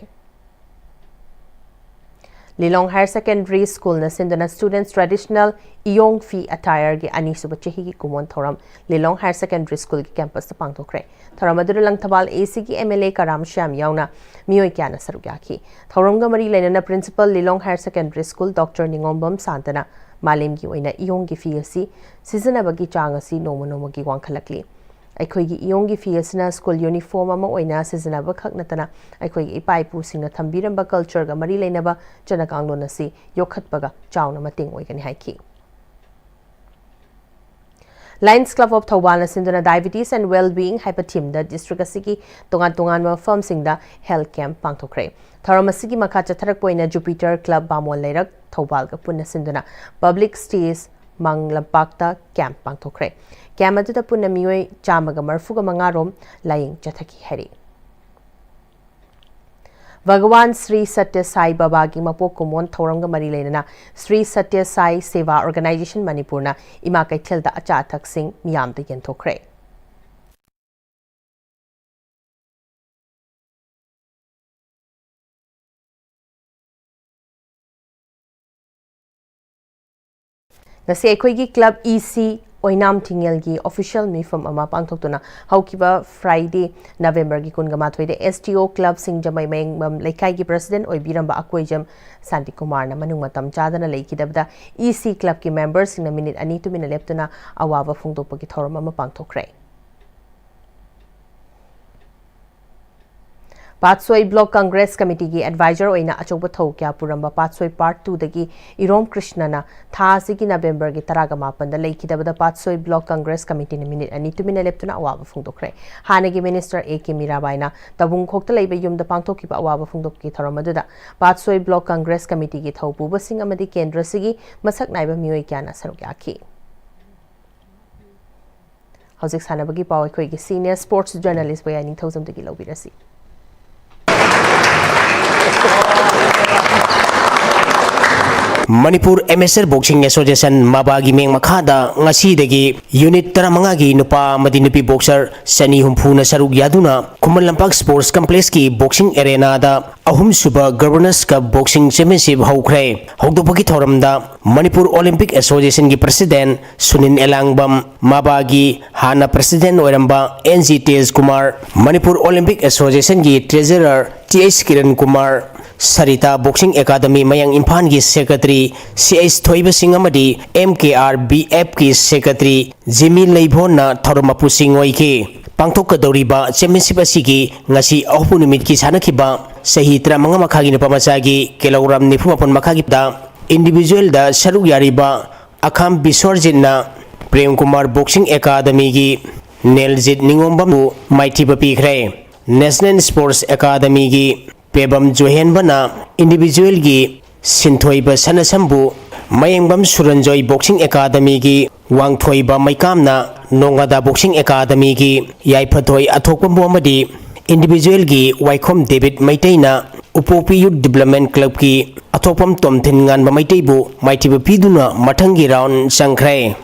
ꯂꯤꯂꯣꯡ ꯍꯥꯌꯔ ꯁꯦꯀꯦꯟꯗꯔꯤ ꯁ꯭ꯀꯨꯜꯅ ꯁꯤꯟꯗꯨꯅ ꯁ꯭ꯇꯨꯗꯦꯟꯠꯁ ꯇ꯭ꯔꯦꯗꯤꯁꯅꯦꯜ ꯏꯌꯣꯡ ꯐꯤ ꯑꯦꯇꯥꯌꯔꯒꯤ ꯑꯅꯤꯁꯨꯕ ꯆꯍꯤꯒꯤ ꯀꯨꯝꯑꯣꯟ ꯊꯧꯔꯝ ꯂꯤꯂꯣꯡ ꯍꯥꯌꯔ ꯁꯦꯀꯦꯟꯗꯔꯤ ꯁ꯭ꯀꯨꯜꯒꯤ ꯀꯦꯝꯄꯁꯇ ꯄꯥꯡꯊꯣꯛꯈ꯭ꯔꯦ꯫ ꯊꯧꯔꯝ ꯑꯗꯨꯗ ꯂꯪꯊꯕꯥꯜ ꯑꯦ ꯁꯤꯒꯤ ꯑꯦꯝ ꯑꯦꯜ ꯑꯦ ꯀꯔꯥꯝ ꯁ꯭ꯌꯥꯝ ꯌꯥꯎꯅ ꯃꯤꯑꯣꯏ ꯀꯌꯥꯅ ꯁꯔꯨꯛ ꯌꯥꯈꯤ꯫ ꯊꯧꯔꯝꯒ ꯃꯔꯤ ꯂꯩꯅꯅ ꯄ꯭ꯔꯤꯟꯁꯤꯄꯥꯜ ꯂꯤꯂꯣꯡ ꯍꯥꯌꯔ ꯁꯦꯀꯦꯟꯗꯔꯤ ꯁ꯭ꯀꯨꯜ ꯗꯣꯛꯇꯔ ꯅꯤꯉꯣꯝꯕꯝ ꯁꯥꯟꯇꯅ ꯃꯥꯂꯦꯝꯒꯤ ꯑꯣꯏꯅ ꯏꯌꯣꯡꯒꯤ ꯐꯤ ꯑꯁꯤ ꯁꯤꯖꯤꯟꯅꯕꯒꯤ ꯆꯥꯡ ꯑꯁꯤ ꯅꯣꯡꯃ ꯅꯣꯡꯃꯒꯤ ꯋꯥꯡꯈꯠꯂꯛꯂꯤ꯫ ꯑꯩꯈꯣꯏꯒꯤ ꯏꯌꯣꯡꯒꯤ ꯐꯤ ꯑꯁꯤꯅ ꯁ꯭ꯀꯨꯜ ꯌꯨꯅꯤꯐꯣꯔꯝ ꯑꯃ ꯑꯣꯏꯅ ꯁꯤꯖꯤꯟꯅꯕ ꯈꯛ ꯅꯠꯇꯅ ꯑꯩꯈꯣꯏꯒꯤ ꯏꯄꯥ ꯏꯄꯨꯁꯤꯡꯅ ꯊꯝꯕꯤꯔꯝꯕ ꯀꯜꯆꯔꯒ ꯃꯔꯤ ꯂꯩꯅꯕ ꯆꯠꯅ ꯀꯥꯡꯂꯣꯟ ꯑꯁꯤ ꯌꯣꯛꯈꯠꯄꯒ ꯆꯥꯎꯅ ꯃꯇꯦꯡ ꯑꯣꯏꯒꯅꯤ ꯍꯥꯏꯈꯤ꯫ Lions Club of ꯊꯧꯕꯥꯜꯅ ꯁꯤꯟꯗꯨꯅ Diabetes and Well-being ꯍꯥꯏꯕ ꯊꯤꯝꯗ ꯗꯤꯁꯇ꯭ꯔꯤꯛ ꯑꯁꯤꯒꯤ ꯇꯣꯉꯥꯟ ꯇꯣꯉꯥꯟꯕ ꯃꯐꯝꯁꯤꯡꯗ ꯍꯦꯜꯊ ꯀꯦꯝꯞ ꯄꯥꯡꯊꯣꯛꯈ꯭ꯔꯦ꯫ ꯊꯧꯔꯝ ꯑꯁꯤꯒꯤ ꯃꯈꯥ ꯆꯠꯊꯔꯛꯄ ꯑꯣꯏꯅ ꯖꯨꯄꯤꯇꯔ ꯀ꯭ꯂꯕ ꯕꯥꯃꯣꯟ ꯂꯩꯔꯛ ꯊꯧꯕꯥꯜꯒ ꯄꯨꯟꯅ ꯁꯤꯟꯗꯨꯅ ꯄꯕ꯭ꯂꯤꯛ ꯁ꯭ꯇꯦꯖ ꯃꯪ ꯂꯝꯄꯥꯛꯇ ꯀꯦꯝꯞ ꯄꯥꯡꯊꯣꯛꯈ꯭ꯔꯦ꯫ ꯀꯦꯝꯞ ꯑꯗꯨꯗ ꯄꯨꯟꯅ ꯃꯤꯑꯣꯏ ꯆꯥꯝꯃꯒ ꯃꯔꯤꯐꯨꯒ ꯃꯉꯥ ꯔꯣꯝ ꯂꯥꯌꯦꯡ ꯆꯠꯊꯈꯤ ꯍꯥꯏꯔꯤ꯫ ꯚꯒꯋꯥꯟ ꯁ꯭ꯔꯤ ꯁꯠꯌ ꯁꯥꯏ ꯕꯕꯥꯒꯤ ꯃꯄꯣꯛ ꯀꯨꯝꯑꯣꯟ ꯊꯧꯔꯝꯒ ꯃꯔꯤ ꯂꯩꯅꯅ ꯁ꯭ꯔꯤ ꯁꯠꯌ ꯁꯥꯏ ꯁꯦꯕꯥ ꯑꯣꯔꯒꯅꯥꯏꯖꯦꯁꯟ ꯃꯅꯤꯄꯨꯔꯅ ꯏꯃꯥ ꯀꯩꯊꯦꯜꯗ ꯑꯆꯥ ꯑꯊꯛꯁꯤꯡ ꯃꯤꯌꯥꯝꯗ ꯌꯦꯟꯊꯣꯛꯈ꯭ꯔꯦ꯫ ꯉꯁꯤ ꯑꯩꯈꯣꯏꯒꯤ ꯀ꯭ꯂꯕ ꯏ ꯁꯤ ꯑꯣꯏꯅꯥꯝ ꯊꯤꯡꯉꯦꯜꯒꯤ ꯑꯣꯐꯤꯁꯤꯌꯦꯜ ꯃꯤꯐꯝ ꯑꯃ ꯄꯥꯡꯊꯣꯛꯇꯨꯅ ꯍꯧꯈꯤꯕ ꯐ꯭ꯔꯥꯏꯗꯦ, ꯅꯕꯦꯝꯕꯔꯒꯤ ꯀꯨꯟꯒ ꯃꯥꯊꯣꯏꯗ ꯑꯦꯁ ꯇꯤ ꯑꯣ ꯀ꯭ꯂꯕꯁꯤꯡ ꯖꯃꯩ ꯃꯌꯦꯡꯕꯝ ꯂꯩꯀꯥꯏꯒꯤ ꯄ꯭ꯔꯁꯤꯗꯦꯟꯠ ꯑꯣꯏꯕꯤꯔꯝꯕ ꯑꯀꯣꯏꯖꯝ ꯁꯥꯟꯇꯤꯀꯨꯃꯥꯔꯅ ꯃꯅꯨꯡ ꯃꯇꯝ ꯆꯥꯗꯅ ꯂꯩꯈꯤꯗꯕꯗ ꯏ ꯁꯤ ꯀ꯭ꯂꯕꯀꯤ ꯃꯦꯝꯕꯔꯁꯤꯡꯅ ꯃꯤꯅꯤꯠ ꯑꯅꯤ ꯇꯨꯃꯤꯟꯅ ꯂꯦꯞꯇꯨꯅ ꯑꯋꯥꯕ ꯐꯣꯡꯗꯣꯛꯄꯒꯤ ꯊꯧꯔꯝ ꯑꯃ ꯄꯥꯡꯊꯣꯛꯈ꯭ꯔꯦ꯫ ꯄꯥꯠꯁꯣꯏ ꯕ꯭ꯂꯣꯛ ꯀꯪꯒ꯭ꯔꯦꯁ ꯀꯃꯤꯇꯤꯒꯤ ꯑꯦꯗꯚꯥꯏꯖꯔ ꯑꯣꯏꯅ ꯑꯆꯧꯕ ꯊꯧ ꯀꯌꯥ ꯄꯨꯔꯝꯕ ꯄꯥꯠꯁꯣꯏ ꯄꯥꯔꯠ ꯇꯨꯗꯒꯤ ꯏꯔꯣꯝ ꯀ꯭ꯔꯤꯁꯅꯅ ꯊꯥ ꯑꯁꯤꯒꯤ ꯅꯕꯦꯝꯕꯔꯒꯤ ꯇꯔꯥꯒ ꯃꯥꯄꯟꯗ ꯂꯩꯈꯤꯗꯕꯗ ꯄꯥꯠꯁꯣꯏ ꯕ꯭ꯂꯣꯛ ꯀꯪꯒ꯭ꯔꯦꯁ ꯀꯃꯤꯇꯤꯅ ꯃꯤꯅꯤꯠ ꯑꯅꯤ ꯇꯨꯃꯤꯟꯅ ꯂꯦꯞꯇꯨꯅ ꯑꯋꯥꯕ ꯐꯣꯡꯗꯣꯛꯈ꯭ꯔꯦ꯫ ꯍꯥꯟꯅꯒꯤ ꯃꯤꯅꯤꯁꯇꯔ ꯑꯦ ꯀꯦ ꯃꯤꯔꯥꯕꯥꯏꯅ ꯇꯕꯨꯡꯈꯣꯛꯇ ꯂꯩꯕ ꯌꯨꯝꯗ ꯄꯥꯡꯊꯣꯛꯈꯤꯕ ꯑꯋꯥꯕ ꯐꯣꯡꯗꯣꯛꯄꯒꯤ ꯊꯧꯔꯝ ꯑꯗꯨꯗ ꯄꯥꯠꯁꯣꯏ ꯕ꯭ꯂꯣꯛ ꯀꯪꯒ꯭ꯔꯦꯁ ꯀꯃꯤꯇꯤꯒꯤ ꯊꯧ ꯄꯨꯕꯁꯤꯡ ꯑꯃꯗꯤ ꯀꯦꯟꯗ꯭ꯔꯁꯤꯒꯤ ꯃꯁꯛ ꯅꯥꯏꯕ ꯃꯤꯑꯣꯏ ꯀꯌꯥꯅ ꯁꯔꯨꯛ ꯌꯥꯈꯤ꯫ ꯍꯧꯖꯤꯛ ꯁꯥꯟꯅꯕꯒꯤ ꯄꯥꯎ ꯑꯩꯈꯣꯏꯒꯤ ꯁꯤꯅꯤꯌꯔ ꯁ꯭ꯄꯣꯔꯠꯁ ꯖꯔꯅꯦꯂꯤꯁ ꯕꯣꯌꯥꯏ ꯅꯤꯡꯊꯧꯖꯝꯗꯒꯤ ꯂꯧꯕꯤꯔꯁꯤ꯫ ꯃꯅꯤꯄꯨꯔ ꯑꯦꯃꯦꯆꯔ ꯕꯣꯛꯁꯤꯡ ꯑꯦꯁꯣꯁꯤꯌꯦꯁꯟ, ꯃꯕꯥꯒꯤ ꯃꯤꯡ ꯃꯈꯥꯗ ꯉꯁꯤꯗꯒꯤ ꯌꯨꯅꯤꯠ ꯇꯔꯥꯃꯉꯥꯒꯤ ꯅꯨꯄꯥ ꯑꯃꯗꯤ ꯅꯨꯄꯤ ꯕꯣꯛꯁꯔ ꯆꯅꯤ ꯍꯨꯝꯐꯨꯅ ꯁꯔꯨꯛ ꯌꯥꯗꯨꯅ ꯈꯨꯃꯟ ꯂꯝꯄꯥꯛ ꯁ꯭ꯄꯣꯔꯠꯁ ꯀꯝꯄ꯭ꯂꯦꯛꯁꯀꯤ ꯕꯣꯛꯁꯤꯡ ꯑꯦꯔꯦꯅꯥꯗ ꯑꯍꯨꯝꯁꯨꯕ ꯒꯕꯔꯅꯔꯁ ꯀꯞ ꯕꯣꯛꯁꯤꯡ ꯆꯦꯝꯄꯤꯌꯟꯁꯤꯞ ꯍꯧꯈ꯭ꯔꯦ꯫ ꯍꯧꯗꯣꯛꯄꯒꯤ ꯊꯧꯔꯝꯗ ꯃꯅꯤꯄꯨꯔ ꯑꯣꯂꯤꯝꯄꯤꯛ ꯑꯦꯁꯣꯁꯤꯌꯦꯁꯟꯒꯤ ꯄ꯭ꯔꯁꯤꯗꯦꯟꯠ ꯁꯨꯅꯤꯜ ꯑꯦꯂꯥꯡꯕꯝ, ꯃꯕꯥꯒꯤ ꯍꯥꯟꯅ ꯄ꯭ꯔꯁꯤꯗꯦꯟꯠ ꯑꯣꯏꯔꯝꯕ N G Tejkumar, Manipur olympic ꯑꯦꯁꯣꯁꯤꯌꯦꯁꯟꯒꯤ treasurer T H Kiran Kumar, Sarita boxing academy Mayang ꯏꯝꯐꯥꯜꯒꯤ secretary C H Thoiba Singh ꯑꯃꯗꯤ ꯑꯦꯝ ꯀꯦ ꯑꯥꯔ ꯕꯤ ꯑꯦꯐꯀꯤ ꯁꯦꯀ꯭ꯔꯦꯇꯔꯤ ꯖꯤꯃꯤ ꯂꯩꯚꯣꯟꯅ ꯊꯧꯔꯝ ꯃꯄꯨꯁꯤꯡ ꯑꯣꯏꯈꯤ꯫ ꯄꯥꯡꯊꯣꯛꯀꯗꯧꯔꯤꯕ ꯆꯦꯝꯄꯤꯌꯟꯁꯤꯞ ꯑꯁꯤꯒꯤ ꯉꯁꯤ ꯑꯍꯧꯕ ꯅꯨꯃꯤꯠꯀꯤ ꯁꯥꯟꯅꯈꯤꯕ ꯆꯍꯤ ꯇꯔꯥꯃꯉꯥ ꯃꯈꯥꯒꯤ ꯅꯨꯄꯥ ꯃꯆꯥꯒꯤ ꯀꯤꯂꯣꯒ꯭ꯔꯥꯝ ꯅꯤꯐꯨ ꯃꯥꯄꯟ ꯃꯈꯥꯒꯤꯗ ꯏꯟꯗꯤꯚꯤꯖꯨꯋꯦꯜꯗ ꯁꯔꯨꯛ ꯌꯥꯔꯤꯕ ꯑꯈꯥꯝ ꯕꯤꯁ꯭ꯋꯔꯖꯤꯠꯅ ꯄ꯭ꯔꯦꯝ ꯀꯨꯃꯥꯔ ꯕꯣꯛꯁꯤꯡ ꯑꯦꯀꯥꯗꯃꯤꯒꯤ ꯅꯦꯜꯖꯤꯠ ꯅꯤꯉꯣꯝꯕꯝꯕꯨ ꯃꯥꯏꯊꯤꯕ ꯄꯤꯈ꯭ꯔꯦ꯫ ꯅꯦꯁꯅꯦꯜ ꯁ꯭ꯄꯣꯔꯠꯁ ꯑꯦꯀꯥꯗꯃꯤꯒꯤ ꯄꯦꯕꯝ ꯖꯣꯍꯦꯟꯕꯅ ꯏꯟꯗꯤꯚꯤꯖꯨꯋꯦꯜꯒꯤ ꯁꯤꯟꯊꯣꯏꯕ ꯁꯅꯥꯁꯝꯕꯨ, ꯃꯌꯦꯡꯕꯝ ꯁꯨꯔꯟꯖꯣꯏ ꯕꯣꯛꯁꯤꯡ ꯑꯦꯀꯥꯗꯃꯤꯒꯤ ꯋꯥꯡꯊꯣꯏꯕ ꯃꯩꯀꯥꯝꯅ ꯅꯣꯡꯉꯥꯗꯥ ꯕꯣꯛꯁꯤꯡ ꯑꯦꯀꯥꯗꯃꯤꯒꯤ ꯌꯥꯏꯐꯊꯣꯏ ꯑꯊꯣꯛꯄꯝꯕꯨ ꯑꯃꯗꯤ ꯏꯟꯗꯤꯚꯤꯖꯨꯋꯦꯜꯒꯤ ꯋꯥꯏꯈꯣꯝ ꯗꯦꯕꯤꯠ ꯃꯩꯇꯩꯅ ꯎꯄꯣꯛꯄꯤ ꯌꯨꯠ ꯗꯤꯕ꯭ꯂꯞꯃꯦꯟ ꯀ꯭ꯂꯕꯀꯤ ꯑꯊꯣꯛꯄꯝ ꯇꯣꯝꯊꯤꯟ ꯉꯥꯟꯕ ꯃꯩꯇꯩꯕꯨ ꯃꯥꯏꯊꯤꯕ ꯄꯤꯗꯨꯅ ꯃꯊꯪꯒꯤ ꯔꯥꯎꯟ ꯆꯪꯈ꯭ꯔꯦ꯫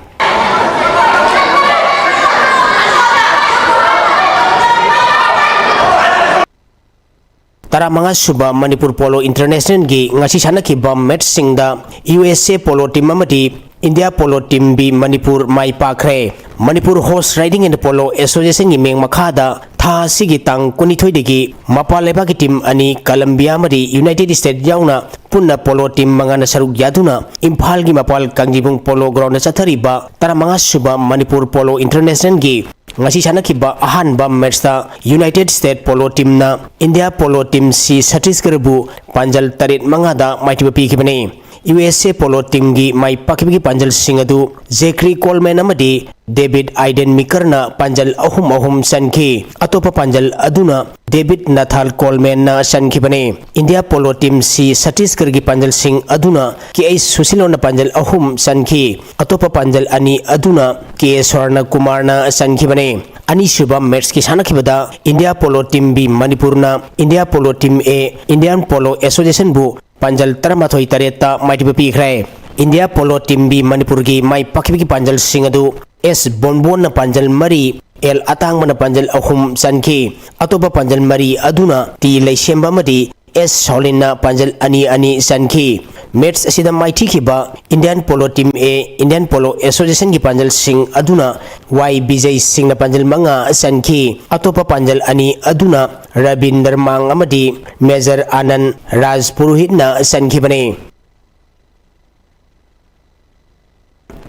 ꯇꯔꯥꯃꯉꯥ ꯁꯨꯕ ꯃꯅꯤꯄꯨꯔ ꯄꯣꯂꯣ ꯏꯟꯇꯔꯅꯦꯁꯅꯦꯜꯒꯤ ꯉꯁꯤ ꯁꯥꯟꯅꯈꯤꯕ ꯃꯦꯠꯁꯁꯤꯡꯗ ꯌꯨ ꯑꯦꯁ ꯑꯦ ꯄꯣꯂꯣ ꯇꯤꯝ ꯑꯃꯗꯤ India Polo Team B Manipur my ꯄꯥꯛꯈ꯭ꯔꯦ꯫ Manipur Horse Riding and Polo Association ꯒꯤ ꯃꯤꯡ ꯃꯈꯥꯗ ꯊꯥ ꯑꯁꯤꯒꯤ ꯇꯥꯡ ꯀꯨꯟꯅꯤꯊꯣꯏꯗꯒꯤ ꯃꯄꯥꯟ ꯂꯩꯕꯥꯛꯀꯤ team ꯑꯅꯤ ꯀꯂꯝꯕꯤꯌꯥ ꯑꯃꯗꯤ United States ꯌꯥꯎꯅ ꯄꯨꯟꯅ polo team ꯃꯉꯥꯅ ꯁꯔꯨꯛ ꯌꯥꯗꯨꯅ ꯏꯝꯐꯥꯜꯒꯤ ꯃꯄꯥꯜ ꯀꯥꯡꯖꯤꯕꯨꯡ Polo Ground ꯗ ꯆꯠꯊꯔꯤꯕ ꯇꯔꯥꯃꯉꯥ ꯁꯨꯕ Manipur Polo International ꯒꯤ ꯉꯁꯤ ꯁꯥꯟꯅꯈꯤꯕ ꯑꯍꯥꯟꯕ match ꯇ United States Polo Team ꯅ India Polo Team C ꯁꯠꯇꯤꯁꯒꯔꯕꯨ ꯄꯥꯟꯖꯜ ꯇꯔꯦꯠ ꯃꯉꯥꯗ ꯃꯥꯏꯊꯤꯕ ꯄꯤꯈꯤꯕꯅꯤ꯫ U S A Polo Team ꯒꯤ ꯃꯥꯏ ꯄꯥꯛꯈꯤꯕꯒꯤ ꯄꯥꯟꯖꯜꯁꯤꯡ ꯑꯗꯨ ꯖꯦꯀ꯭ꯔꯤ ꯀꯣꯜꯃꯦꯟ ꯑꯃꯗꯤ ꯗꯦꯕꯤꯠ ꯑꯥꯏꯗꯦꯟ ꯃꯤꯀꯔꯅ ꯄꯥꯟꯖꯜ ꯑꯍꯨꯝ ꯑꯍꯨꯝ ꯆꯟꯈꯤ꯫ ꯑꯇꯣꯞꯄ ꯄꯥꯟꯖꯜ ꯑꯗꯨꯅ ꯗꯦꯕꯤꯠ ꯅꯥꯊꯥꯜ ꯀꯣꯜꯃꯦꯟꯅ ꯆꯟꯈꯤꯕꯅꯤ꯫ India Polo Team C ꯁꯠꯇꯤꯁꯒꯔꯒꯤ ꯄꯥꯟꯖꯜꯁꯤꯡ ꯑꯗꯨꯅ ꯀꯦ ꯑꯩꯆ ꯁꯨꯁꯤꯂꯣꯟꯅ ꯄꯥꯟꯖꯜ ꯑꯍꯨꯝ ꯆꯟꯈꯤ꯫ ꯑꯇꯣꯞꯄ ꯄꯥꯟꯖꯜ ꯑꯅꯤ ꯑꯗꯨꯅ ꯀꯦ ꯁ꯭ꯋꯔꯅ ꯀꯨꯃꯥꯔꯅ ꯆꯟꯈꯤꯕꯅꯤ꯫ ꯑꯅꯤꯁꯨꯕ match ꯀꯤ ꯁꯥꯟꯅꯈꯤꯕꯗ India Polo Team B ꯃꯅꯤꯄꯨꯔꯅ India Polo Team A Indian Polo Association ꯕꯨ ꯄꯥꯟꯖꯜ ꯇꯔꯥꯃꯥꯊꯣꯏ ꯇꯔꯦꯠꯇ ꯃꯥꯏꯊꯤꯕ ꯄꯤꯈ꯭ꯔꯦ꯫ India Polo Team B ꯃꯅꯤꯄꯨꯔꯒꯤ ꯃꯥꯏ ꯄꯥꯛꯈꯤꯕꯒꯤ ꯄꯥꯟꯖꯜꯁꯤꯡ ꯑꯗꯨ ꯑꯦꯁ ꯕꯣꯟꯕꯣꯟꯅ ꯄꯥꯟꯖꯜ ꯃꯔꯤ, ꯑꯦꯜ ꯑꯇꯥꯡꯕꯅ ꯄꯥꯟꯖꯜ ꯑꯍꯨꯝ ꯆꯟꯈꯤ꯫ ꯑꯇꯣꯞꯄ ꯄꯥꯟꯖꯜ ꯃꯔꯤ ꯑꯗꯨꯅ ꯇꯤ ꯂꯩꯁꯦꯝꯕ ꯑꯃꯗꯤ ꯑꯦꯁ ꯁꯣꯂꯤꯟꯅ ꯄꯥꯟꯖꯜ ꯑꯅꯤ ꯑꯅꯤ ꯆꯟꯈꯤ꯫ Match ꯑꯁꯤꯗ ꯃꯥꯏꯊꯤꯈꯤꯕ Indian Polo Team A Indian Polo Association ꯒꯤ ꯄꯥꯟꯖꯜꯁꯤꯡ ꯑꯗꯨꯅ ꯋꯥꯏ ꯕꯤꯖꯩ ꯁꯤꯡꯅ ꯄꯥꯟꯖꯜ ꯃꯉꯥ ꯆꯟꯈꯤ꯫ ꯑꯇꯣꯞꯄ ꯄꯥꯟꯖꯜ ꯑꯅꯤ ꯑꯗꯨꯅ ꯔꯕꯤꯟꯗꯔ ꯃꯥꯡ ꯑꯃꯗꯤ ꯃꯦꯖꯔ ꯑꯥꯅꯟ ꯔꯥꯖ ꯄꯨꯔꯣꯍꯤꯠꯅ ꯆꯟꯈꯤꯕꯅꯤ꯫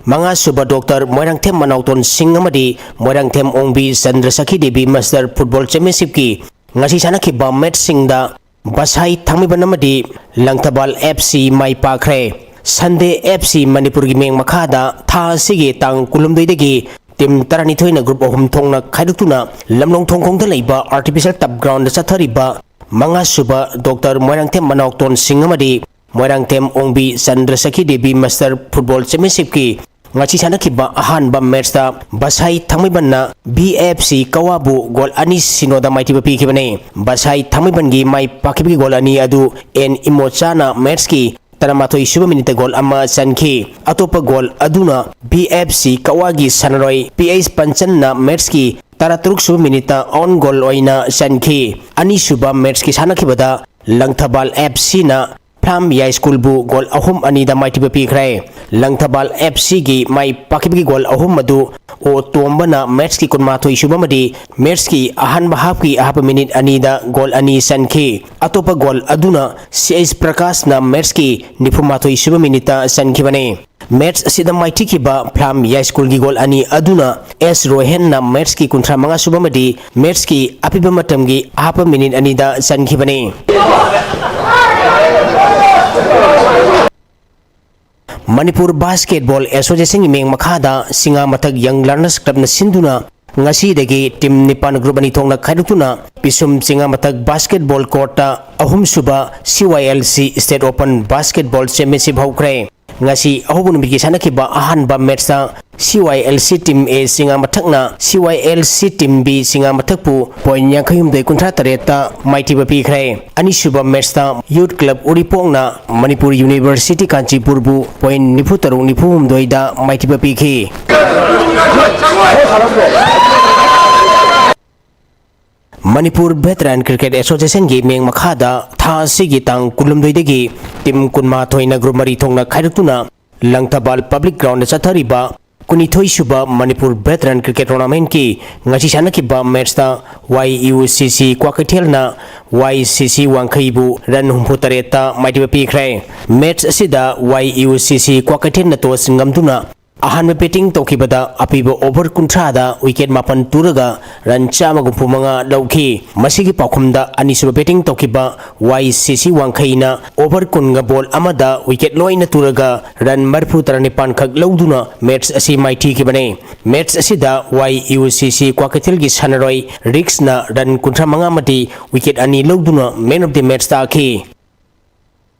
ꯃꯉꯥꯁꯨꯕ ꯗꯣꯛꯇꯔ ꯃꯣꯏꯔꯥꯡꯊꯦꯝ ꯃꯅꯥꯎꯇꯣꯟ ꯁꯤꯡ ꯑꯃꯗꯤ ꯃꯣꯏꯔꯥꯡꯊꯦꯝ ꯑꯣꯡꯕꯤ ꯆꯟꯗ꯭ꯔ ꯁꯈꯤ ꯗꯦꯕꯤ ꯃꯁꯇꯔ ꯐꯨꯠꯕꯣꯜ ꯆꯦꯝꯄꯤꯌꯟꯁꯤꯞꯀꯤ ꯉꯁꯤ ꯁꯥꯟꯅꯈꯤꯕ ꯃꯦꯠꯁꯁꯤꯡꯗ ꯕꯁꯥꯏ ꯊꯥꯡꯃꯩꯕꯟ ꯑꯃꯗꯤ ꯂꯪꯊꯕꯥꯜ ꯑꯦꯐ ꯁꯤ ꯃꯥꯏ ꯄꯥꯛꯈ꯭ꯔꯦ꯫ ꯁꯟꯗꯦ ꯑꯦꯐ ꯁꯤ ꯃꯅꯤꯄꯨꯔꯒꯤ ꯃꯤꯡ ꯃꯈꯥꯗ ꯊꯥ ꯑꯁꯤꯒꯤ ꯇꯥꯡ ꯀꯨꯟꯍꯨꯝꯗꯣꯏꯗꯒꯤ ꯇꯤꯝ ꯇꯔꯥꯅꯤꯊꯣꯏꯅ ꯒ꯭ꯔꯨꯞ ꯑꯍꯨꯝ ꯊꯣꯛꯅ ꯈꯥꯏꯗꯣꯛꯇꯨꯅ ꯂꯝꯂꯣꯡ ꯊꯣꯡꯈꯣꯡꯗ ꯂꯩꯕ ꯑꯥꯔꯇꯤꯐꯤꯁꯦꯜ ꯇꯞ ꯒ꯭ꯔꯥꯎꯟꯗ ꯆꯠꯊꯔꯤꯕ ꯃꯉꯥꯁꯨꯕ ꯗꯣꯛꯇꯔ ꯃꯣꯏꯔꯥꯡꯊꯦꯝ ꯃꯅꯥꯎꯇꯣꯟ ꯁꯤꯡ ꯑꯃꯗꯤ ꯃꯣꯏꯔꯥꯡꯊꯦꯝ ꯑꯣꯡꯕꯤ ꯆꯟꯗ꯭ꯔ ꯁꯈꯤ ꯗꯦꯕꯤ ꯃꯁꯇꯔ ꯐꯨꯠꯕꯣꯜ ꯆꯦꯝꯄꯤꯌꯟꯁꯤꯞꯀꯤ ꯉꯁꯤ ꯁꯥꯟꯅꯈꯤꯕ ꯑꯍꯥꯟꯕ ꯃꯦꯠꯁꯇ ꯕꯁꯥꯏ ꯊꯥꯡꯃꯩꯕꯟꯅ ꯕꯤ ꯑꯦꯐ ꯁꯤ ꯀꯋꯥꯕꯨ ꯒꯣꯜ ꯑꯅꯤ ꯁꯤꯅꯣꯗ ꯃꯥꯏꯊꯤꯕ ꯄꯤꯈꯤꯕꯅꯤ꯫ ꯕꯁꯥꯏ ꯊꯥꯡꯃꯩꯕꯟꯒꯤ ꯃꯥꯏ ꯄꯥꯛꯈꯤꯕꯒꯤ ꯒꯣꯜ ꯑꯅꯤ ꯑꯗꯨ ꯑꯦꯟ ꯏꯃꯣꯆꯥꯅ ꯃꯦꯠꯁꯀꯤ ꯇꯔꯥꯃꯥꯊꯣꯏ ꯁꯨꯕ ꯃꯤꯅꯤꯠꯇ ꯒꯣꯜ ꯑꯃ ꯆꯟꯈꯤ꯫ ꯑꯇꯣꯞꯄ ꯒꯣꯜ ꯑꯗꯨꯅ ꯕꯤ ꯑꯦꯐ ꯁꯤ ꯀꯋꯥꯒꯤ ꯁꯥꯟꯅꯔꯣꯏ ꯄꯤ ꯑꯩꯆ ꯄꯟꯆꯟꯅ ꯃꯦꯠꯁꯀꯤ ꯇꯔꯥꯇꯔꯨꯛ ꯁꯨꯕ ꯃꯤꯅꯤꯠꯇ ꯑꯣꯟ ꯒꯣꯜ ꯑꯣꯏꯅ ꯆꯟꯈꯤ꯫ ꯑꯅꯤꯁꯨꯕ ꯃꯦꯠꯁꯀꯤ ꯁꯥꯟꯅꯈꯤꯕꯗ ꯂꯪꯊꯕꯥꯜ ꯑꯦꯐ ꯁꯤꯅ ꯐ꯭ꯂꯥꯝ ꯌꯥꯏ ꯁ꯭ꯀꯨꯜꯕꯨ ꯒꯣꯜ ꯑꯍꯨꯝ ꯑꯅꯤꯗ ꯃꯥꯏꯊꯤꯕ ꯄꯤꯈ꯭ꯔꯦ꯫ ꯂꯪꯊꯕꯥꯜ ꯑꯦꯐ ꯁꯤꯒꯤ ꯃꯥꯏ ꯄꯥꯛꯈꯤꯕꯒꯤ ꯒꯣꯜ ꯑꯍꯨꯝ ꯑꯗꯨ ꯑꯣ ꯇꯣꯝꯕꯅ ꯃꯦꯠꯁꯀꯤ ꯀꯨꯟꯃꯥꯊꯣꯏ ꯁꯨꯕ ꯑꯃꯗꯤ ꯃꯦꯠꯁꯀꯤ ꯑꯍꯥꯟꯕ ꯍꯥꯞꯀꯤ ꯑꯍꯥꯞꯄ ꯃꯤꯅꯤꯠ ꯑꯅꯤꯗ ꯒꯣꯜ ꯑꯅꯤ ꯆꯟꯈꯤ꯫ ꯑꯇꯣꯞꯄ ꯒꯣꯜ ꯑꯗꯨꯅ ꯁꯤ ꯑꯩꯆ ꯄ꯭ꯔꯀꯥꯁꯅ ꯃꯦꯠꯁꯀꯤ ꯅꯤꯐꯨꯃꯥꯊꯣꯏ ꯁꯨꯕ ꯃꯤꯅꯤꯠꯇ ꯆꯟꯈꯤꯕꯅꯤ꯫ ꯃꯦꯠꯁ ꯑꯁꯤꯗ ꯃꯥꯏꯊꯤꯈꯤꯕ ꯐ꯭ꯂꯥꯝ ꯌꯥꯏ ꯁ꯭ꯀꯨꯜꯒꯤ ꯒꯣꯜ ꯑꯅꯤ ꯑꯗꯨꯅ ꯑꯦꯁ ꯔꯣꯍꯦꯟꯅ ꯃꯦꯠꯁꯀꯤ ꯀꯨꯟꯊ꯭ꯔꯥ ꯃꯉꯥ ꯁꯨꯕ ꯑꯃꯗꯤ ꯃꯦꯠꯁꯀꯤ ꯑꯄꯤꯕ ꯃꯇꯝꯒꯤ ꯑꯍꯥꯞꯄ ꯃꯤꯅꯤꯠ ꯑꯅꯤꯗ ꯆꯟꯈꯤꯕꯅꯤ꯫ ꯃꯅꯤꯄꯨꯔ ꯕꯥꯁꯀꯦꯠꯕꯣꯜ ꯑꯦꯁꯣꯁꯤꯌꯦꯁꯟꯒꯤ ꯃꯤꯠꯌꯦꯡ ꯃꯈꯥꯗ ꯁꯤꯡꯉꯥꯃꯊꯛ ꯌꯪ ꯂꯔꯅꯔꯁ ꯀ꯭ꯂꯕꯅ ꯁꯤꯟꯗꯨꯅ ꯉꯁꯤꯗꯒꯤ ꯇꯤꯝ ꯅꯤꯄꯥꯟ ꯒ꯭ꯔꯨꯞ ꯑꯅꯤ ꯊꯣꯛꯅ ꯈꯥꯏꯗꯣꯛꯇꯨꯅ ꯄꯤꯁꯨꯝ ꯁꯤꯡꯉꯥꯃꯊꯛ ꯕꯥꯁꯀꯦꯠꯕꯣꯜ ꯀꯣꯔꯠꯇ ꯑꯍꯨꯝꯁꯨꯕ C Y L C state open basketball championship ꯍꯧꯈ꯭ꯔꯦ꯫ ꯉꯁꯤ ꯑꯍꯧꯕ ꯅꯨꯃꯤꯠꯀꯤ ꯁꯥꯟꯅꯈꯤꯕ ꯑꯍꯥꯟꯕ ꯃꯦꯠꯁꯇ ꯁꯤ Y L C team A ꯁꯤꯡꯉꯥꯃꯊꯛꯅ C Y L C team B ꯁꯤꯡꯉꯥꯃꯊꯛꯄꯨ ꯄꯣꯏꯟ ꯌꯥꯡꯈꯩ ꯍꯨꯝꯗꯣꯏ ꯀꯨꯟꯊ꯭ꯔꯥ ꯇꯔꯦꯠꯇ ꯃꯥꯏꯊꯤꯕ ꯄꯤꯈ꯭ꯔꯦ꯫ ꯑꯅꯤꯁꯨꯕ ꯃꯦꯠꯁꯇ ꯌꯨꯠ ꯀ꯭ꯂꯕ ꯎꯔꯤꯄꯣꯛꯅ ꯃꯅꯤꯄꯨꯔ ꯌꯨꯅꯤꯚꯔꯁꯤꯇꯤ ꯀꯥꯟꯆꯤꯄꯨꯔꯕꯨ ꯄꯣꯏꯟ ꯅꯤꯐꯨ ꯇꯔꯨꯛ ꯅꯤꯐꯨ ꯍꯨꯝꯗꯣꯏꯗ ꯃꯥꯏꯊꯤꯕ ꯄꯤꯈꯤ꯫ ꯃꯅꯤꯄꯨꯔ ꯚꯦꯇꯔꯥꯟ ꯀ꯭ꯔꯤꯀꯦꯠ ꯑꯦꯁꯣꯁꯤꯌꯦꯁꯟꯒꯤ ꯃꯤꯠꯌꯦꯡ ꯃꯈꯥꯗ ꯊꯥ ꯑꯁꯤꯒꯤ ꯇꯥꯡ ꯀꯨꯟꯍꯨꯝꯗꯣꯏꯗꯒꯤ ꯇꯤꯝ ꯀꯨꯟꯃꯥꯊꯣꯏꯅ ꯒ꯭ꯔꯨꯞ ꯃꯔꯤ ꯊꯣꯛꯅ ꯈꯥꯏꯗꯣꯛꯇꯨꯅ ꯂꯪꯊꯕꯥꯜ ꯄꯕ꯭ꯂꯤꯛ ꯒ꯭ꯔꯥꯎꯟꯗ ꯆꯠꯊꯔꯤꯕ ꯀꯨꯟꯅꯤꯊꯣꯏ ꯁꯨꯕ ꯃꯅꯤꯄꯨꯔ ꯚꯦꯇꯔꯥꯟ ꯀ꯭ꯔꯤꯀꯦꯠ ꯇꯣꯔꯅꯥꯃꯦꯟꯠꯀꯤ ꯉꯁꯤ ꯁꯥꯟꯅꯈꯤꯕ ꯃꯦꯠꯁꯇ ꯋꯥꯏ ꯌꯨ ꯁꯤ ꯁꯤ ꯀ꯭ꯋꯥꯀꯩꯊꯦꯜꯅ ꯋꯥꯏ ꯁꯤ ꯁꯤ ꯋꯥꯡꯈꯩꯕꯨ ꯔꯟ ꯍꯨꯝꯐꯨ ꯇꯔꯦꯠꯇ ꯃꯥꯏꯊꯤꯕ ꯄꯤꯈ꯭ꯔꯦ꯫ ꯃꯦꯠꯁ ꯑꯁꯤꯗ ꯋꯥꯏ ꯌꯨ ꯁꯤ ꯁꯤ ꯀ꯭ꯋꯥꯀꯩꯊꯦꯜꯅ ꯇꯣꯁ ꯉꯝꯗꯨꯅ ꯑꯍꯥꯟꯕ ꯕꯦꯇꯤꯡ ꯇꯧꯈꯤꯕꯗ ꯑꯄꯤꯕ ꯑꯣꯚꯔ ꯀꯨꯟꯊ꯭ꯔꯥꯗ ꯋꯤꯀꯦꯠ ꯃꯥꯄꯟ ꯇꯨꯔꯒ ꯔꯟ ꯆꯥꯝꯃ ꯍꯨꯝꯐꯨ ꯃꯉꯥ ꯂꯧꯈꯤ꯫ ꯃꯁꯤꯒꯤ ꯄꯥꯎꯈꯨꯝꯗ ꯑꯅꯤꯁꯨꯕ ꯕꯦꯇꯤꯡ ꯇꯧꯈꯤꯕ ꯋꯥꯏ ꯁꯤ ꯁꯤ ꯋꯥꯡꯈꯩꯅ ꯑꯣꯚꯔ ꯀꯨꯟꯒ ꯕꯣꯜ ꯑꯃꯗ ꯋꯤꯀꯦꯠ ꯂꯣꯏꯅ ꯇꯨꯔꯒ ꯔꯟ ꯃꯔꯤꯐꯨ ꯇꯔꯥꯅꯤꯄꯥꯟ ꯈꯛ ꯂꯧꯗꯨꯅ ꯃꯦꯠꯁ ꯑꯁꯤ ꯃꯥꯏꯊꯤꯈꯤꯕꯅꯤ꯫ ꯃꯦꯠꯁ ꯑꯁꯤꯗ ꯋꯥꯏ ꯌꯨ ꯁꯤ ꯁꯤ ꯀ꯭ꯋꯥꯀꯩꯊꯦꯜꯒꯤ ꯁꯥꯟꯅꯔꯣꯏ ꯔꯤꯛꯁꯅ ꯔꯟ ꯀꯨꯟꯊ꯭ꯔꯥ ꯃꯉꯥ ꯑꯃꯗꯤ ꯋꯤꯀꯦꯠ ꯑꯅꯤ ꯂꯧꯗꯨꯅ ꯃꯦꯟ ꯑꯣꯐ ꯗꯤ ꯃꯦꯠꯁ ꯇꯥꯈꯤ꯫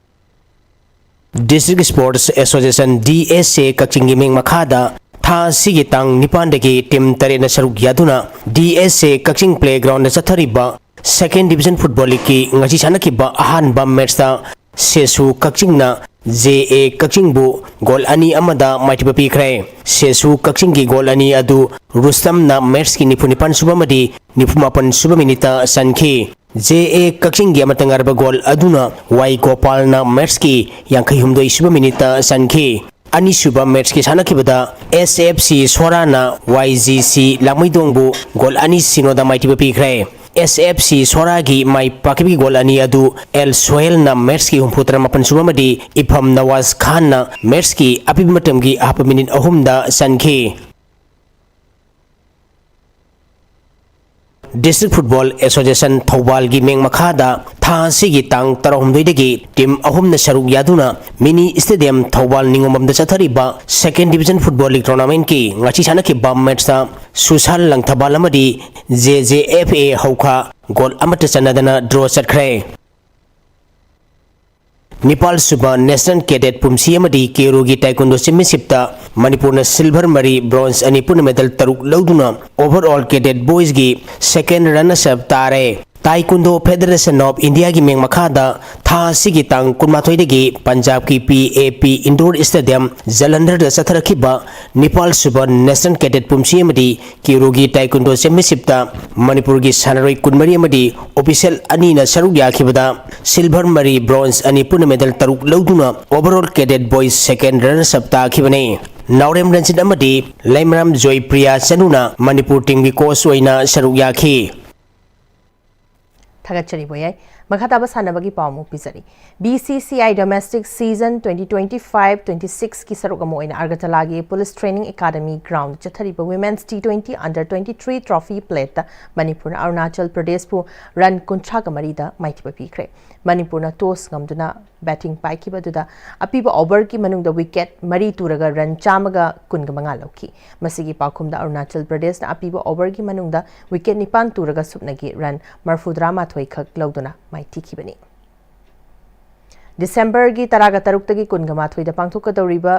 District sports association, D S A, ꯀꯛꯆꯤꯡꯒꯤ ꯃꯤꯡ ꯃꯈꯥꯗ ꯊꯥ ꯑꯁꯤꯒꯤ ꯇꯥꯡ ꯅꯤꯄꯥꯟꯗꯒꯤ ꯇꯤꯝ ꯇꯔꯦꯠꯅ ꯁꯔꯨꯛ ꯌꯥꯗꯨꯅ ꯗꯤ ꯑꯦꯁ ꯑꯦ ꯀꯛꯆꯤꯡ ꯄ꯭ꯂꯦꯒ꯭ꯔꯥꯎꯟꯗ ꯆꯠꯊꯔꯤꯕ ꯁꯦꯀꯦꯟ ꯗꯤꯕꯤꯖꯟ ꯐꯨꯠꯕꯣꯜ ꯂꯤꯒꯀꯤ ꯉꯁꯤ ꯁꯥꯟꯅꯈꯤꯕ ꯑꯍꯥꯟꯕ ꯃꯦꯠꯁꯇ ꯁꯦꯁꯨ ꯀꯛꯆꯤꯡꯅ ꯖꯦ ꯑꯦ ꯀꯛꯆꯤꯡꯕꯨ ꯒꯣꯜ ꯑꯅꯤ ꯑꯃꯗ ꯃꯥꯏꯊꯤꯕ ꯄꯤꯈ꯭ꯔꯦ꯫ ꯁꯦꯁꯨ ꯀꯛꯆꯤꯡꯒꯤ ꯒꯣꯜ ꯑꯅꯤ ꯑꯗꯨ ꯔꯨꯁꯇꯝꯅ ꯃꯦꯠꯁꯀꯤ ꯅꯤꯐꯨ ꯅꯤꯄꯥꯟ ꯁꯨꯕ ꯑꯃꯗꯤ ꯅꯤꯐꯨ ꯃꯥꯄꯟ ꯁꯨꯕ ꯃꯤꯅꯤꯠꯇ ꯆꯟꯈꯤ꯫ ꯖꯦ ꯑꯦ ꯀꯛꯆꯤꯡꯒꯤ ꯑꯃꯠꯇ ꯉꯥꯏꯔꯕ ꯒꯣꯜ ꯑꯗꯨꯅ ꯋꯥꯏ ꯒꯣꯄꯥꯜꯅ ꯃꯦꯠꯁꯀꯤ ꯌꯥꯡꯈꯩ ꯍꯨꯝꯗꯣꯏ ꯁꯨꯕ ꯃꯤꯅꯤꯠꯇ ꯆꯟꯈꯤ꯫ ꯑꯅꯤꯁꯨꯕ ꯃꯦꯠꯁꯀꯤ ꯁꯥꯟꯅꯈꯤꯕꯗ ꯑꯦꯁ ꯑꯦꯐ ꯁꯤ ꯁꯣꯔꯥꯅ ꯋꯥꯏ ꯖꯤ ꯁꯤ ꯂꯥꯡꯃꯩꯗꯣꯡꯕꯨ ꯒꯣꯜ ꯑꯅꯤ ꯁꯤꯅꯣꯗ ꯃꯥꯏꯊꯤꯕ ꯄꯤꯈ꯭ꯔꯦ꯫ ꯑꯦꯁ ꯑꯦꯐ ꯁꯤ ꯁꯣꯔꯥꯒꯤ ꯃꯥꯏ ꯄꯥꯛꯈꯤꯕꯒꯤ ꯒꯣꯜ ꯑꯅꯤ ꯑꯗꯨ ꯑꯦꯜ ꯁꯣꯍꯦꯜꯅ ꯃꯦꯠꯁꯀꯤ ꯍꯨꯝꯐꯨ ꯇꯔꯥꯃꯥꯄꯟ ꯁꯨꯕ ꯑꯃꯗꯤ ꯏꯐꯝ ꯅꯋꯥꯖ ꯈꯥꯟꯅ ꯃꯦꯠꯁꯀꯤ ꯑꯄꯤꯕ ꯃꯇꯝꯒꯤ ꯑꯍꯥꯞꯄ ꯃꯤꯅꯤꯠ ꯑꯍꯨꯝꯗ ꯆꯟꯈꯤ꯫ District Football Association ꯊꯧꯕꯥꯜꯒꯤ ꯃꯦꯡ ꯃꯈꯥꯗ ꯊꯥ ꯑꯁꯤꯒꯤ ꯇꯥꯡ ꯇꯔꯥꯍꯨꯝꯗꯣꯏꯗꯒꯤ ꯇꯤꯝ ꯑꯍꯨꯝꯅ ꯁꯔꯨꯛ ꯌꯥꯗꯨꯅ ꯃꯤꯅꯤ ꯁ꯭ꯇꯦꯗꯤꯌꯝ ꯊꯧꯕꯥꯜ ꯅꯤꯉꯣꯝꯕꯝꯗ ꯆꯠꯊꯔꯤꯕ ꯁꯦꯀꯦꯟ ꯗꯤꯕꯤꯖꯟ ꯐꯨꯠꯕꯣꯜ ꯂꯤꯒ ꯇꯣꯔꯅꯥꯃꯦꯟꯠꯀꯤ ꯉꯁꯤ ꯁꯥꯟꯅꯈꯤꯕ ꯃꯦꯠꯁꯇ ꯁꯨꯁꯥꯜ ꯂꯪꯊꯕꯥꯜ ꯑꯃꯗꯤ J J F A ꯍꯧꯈꯥ goal ꯑꯃꯠꯇ ꯆꯟꯅꯗꯅ ꯗ꯭ꯔꯣ ꯆꯠꯈ꯭ꯔꯦ꯫ ꯅꯤꯄꯥꯜ ꯁꯨꯕ ꯅꯦꯁꯅꯦꯜ ꯀꯦꯗꯦꯠ ꯄꯨꯝꯁꯤ ꯑꯃꯗꯤ ꯀꯦꯔꯣꯒꯤ ꯇꯥꯏꯀꯨꯟꯗꯣ ꯆꯦꯝꯄꯤꯌꯟꯁꯤꯞꯇ ꯃꯅꯤꯄꯨꯔꯅ ꯁꯤꯜꯚꯔ ꯃꯔꯤ, ꯕ꯭ꯔꯣꯟꯖ ꯑꯅꯤ ꯄꯨꯟꯅ ꯃꯦꯗꯜ ꯇꯔꯨꯛ ꯂꯧꯗꯨꯅ ꯑꯣꯚꯔ ꯑꯣꯜ ꯀꯦꯗꯦꯠ ꯕꯣꯏꯖꯒꯤ ꯁꯦꯀꯦꯟ ꯔꯟꯅꯔꯁ ꯑꯞ ꯇꯥꯔꯦ꯫ ꯇꯥꯏꯀꯨꯟꯗꯣ ꯐꯦꯗꯔꯦꯁꯟ ꯑꯣꯐ ꯏꯟꯗꯤꯌꯥꯒꯤ ꯃꯦꯡ ꯃꯈꯥꯗ ꯊꯥ ꯑꯁꯤꯒꯤ ꯇꯥꯡ ꯀꯨꯟꯃꯥꯊꯣꯏꯗꯒꯤ ꯄꯟꯖꯥꯕꯀꯤ ꯄꯤ ꯑꯦ ꯄꯤ ꯏꯟꯗꯣꯔ ꯁ꯭ꯇꯦꯗꯤꯌꯝ ꯖꯂꯟꯙꯔꯗ ꯆꯠꯊꯔꯛꯈꯤꯕ ꯅꯤꯄꯥꯜ ꯁꯨꯕ ꯅꯦꯁꯅꯦꯜ ꯀꯦꯗꯦꯠ ꯄꯨꯝꯁꯤ ꯑꯃꯗꯤ ꯀꯦꯔꯣꯒꯤ ꯇꯥꯏꯀꯨꯟꯗꯣ ꯆꯦꯝꯄꯤꯌꯟꯁꯤꯞꯇ ꯃꯅꯤꯄꯨꯔꯒꯤ ꯁꯥꯟꯅꯔꯣꯏ ꯀꯨꯟꯃꯔꯤ ꯑꯃꯗꯤ ꯑꯣꯐꯤꯁꯤꯌꯦꯜ ꯑꯅꯤꯅ ꯁꯔꯨꯛ ꯌꯥꯈꯤꯕꯗ ꯁꯤꯜꯚꯔ ꯃꯔꯤ, ꯕ꯭ꯔꯣꯟꯖ ꯑꯅꯤ ꯄꯨꯟꯅ ꯃꯦꯗꯜ ꯇꯔꯨꯛ ꯂꯧꯗꯨꯅ ꯑꯣꯚꯔ ꯑꯣꯜ ꯀꯦꯗꯦꯠ ꯕꯣꯏꯖ ꯁꯦꯀꯦꯟ ꯔꯟꯅꯔꯁ ꯑꯞ ꯇꯥꯈꯤꯕꯅꯤ꯫ ꯅꯥꯎꯔꯦꯝ ꯔꯟꯖꯤꯠ ꯑꯃꯗꯤ ꯂꯩꯃꯔꯥꯝ ꯖꯣꯏꯄ꯭ꯔꯤꯌꯥ ꯆꯅꯨꯅ ꯃꯅꯤꯄꯨꯔ ꯇꯤꯝꯒꯤ ꯀꯣꯆ ꯑꯣꯏꯅ ꯁꯔꯨꯛ ꯌꯥꯈꯤ꯫ ꯊꯥꯒꯠꯆꯔꯤ ꯕꯣꯌꯥꯏ꯫ ꯃꯈꯥ ꯇꯥꯕ ꯁꯥꯟꯅꯕꯒꯤ ꯄꯥꯎ ꯑꯃꯨꯛ ꯄꯤꯖꯔꯤ꯫ B C C I Domestic Season twenty twenty-five twenty-six ꯀꯤ ꯁꯔꯨꯛ ꯑꯃ ꯑꯣꯏꯅ ꯑꯒꯔꯇꯂꯥꯒꯤ Police Training Academy ground ꯆꯠꯊꯔꯤꯕ Women's T twenty Under twenty-three Trophy Plateꯇ ꯃꯅꯤꯄꯨꯔꯅ ꯑꯔꯨꯅꯥꯆꯜ ꯄ꯭ꯔꯗꯦꯁꯄꯨ ꯔꯟ ꯀꯨꯟꯊ꯭ꯔꯥꯒ ꯃꯔꯤꯗ ꯃꯥꯏꯊꯤꯕ ꯄꯤꯈ꯭ꯔꯦ꯫ ꯃꯅꯤꯄꯨꯔꯅ ꯇꯣꯁ ꯉꯝꯗꯨꯅ ꯕꯦꯇꯤꯡ ꯄꯥꯏꯈꯤꯕ ꯑꯗꯨꯗ ꯑꯄꯤꯕ ꯑꯣꯚꯔꯒꯤ ꯃꯅꯨꯡꯗ ꯋꯤꯀꯦꯠ ꯃꯔꯤ ꯇꯨꯔꯒ ꯔꯟ ꯆꯥꯝꯃꯒ ꯀꯨꯟꯒ ꯃꯉꯥ ꯂꯧꯈꯤ꯫ ꯃꯁꯤꯒꯤ ꯄꯥꯎꯈꯨꯝꯗ ꯑꯔꯨꯅꯥꯆꯜ ꯄ꯭ꯔꯗꯦꯁꯅ ꯑꯄꯤꯕ ꯑꯣꯚꯔꯒꯤ ꯃꯅꯨꯡꯗ ꯋꯤꯀꯦꯠ ꯅꯤꯄꯥꯟ ꯇꯨꯔꯒ ꯁꯨꯞꯅꯒꯤ ꯔꯟ ꯃꯔꯐꯨꯇꯔꯥ ꯃꯥꯊꯣꯏ ꯈꯛ ꯂꯧꯗꯨꯅ ꯃꯥꯏꯊꯤꯈꯤꯕꯅꯤ꯫ ꯗꯤꯁꯦꯝꯕꯔꯒꯤ ꯇꯔꯥꯒ ꯇꯔꯨꯛꯇꯒꯤ ꯀꯨꯟꯒ ꯃꯥꯊꯣꯏꯗ ꯄꯥꯡꯊꯣꯛꯀꯗꯧꯔꯤꯕ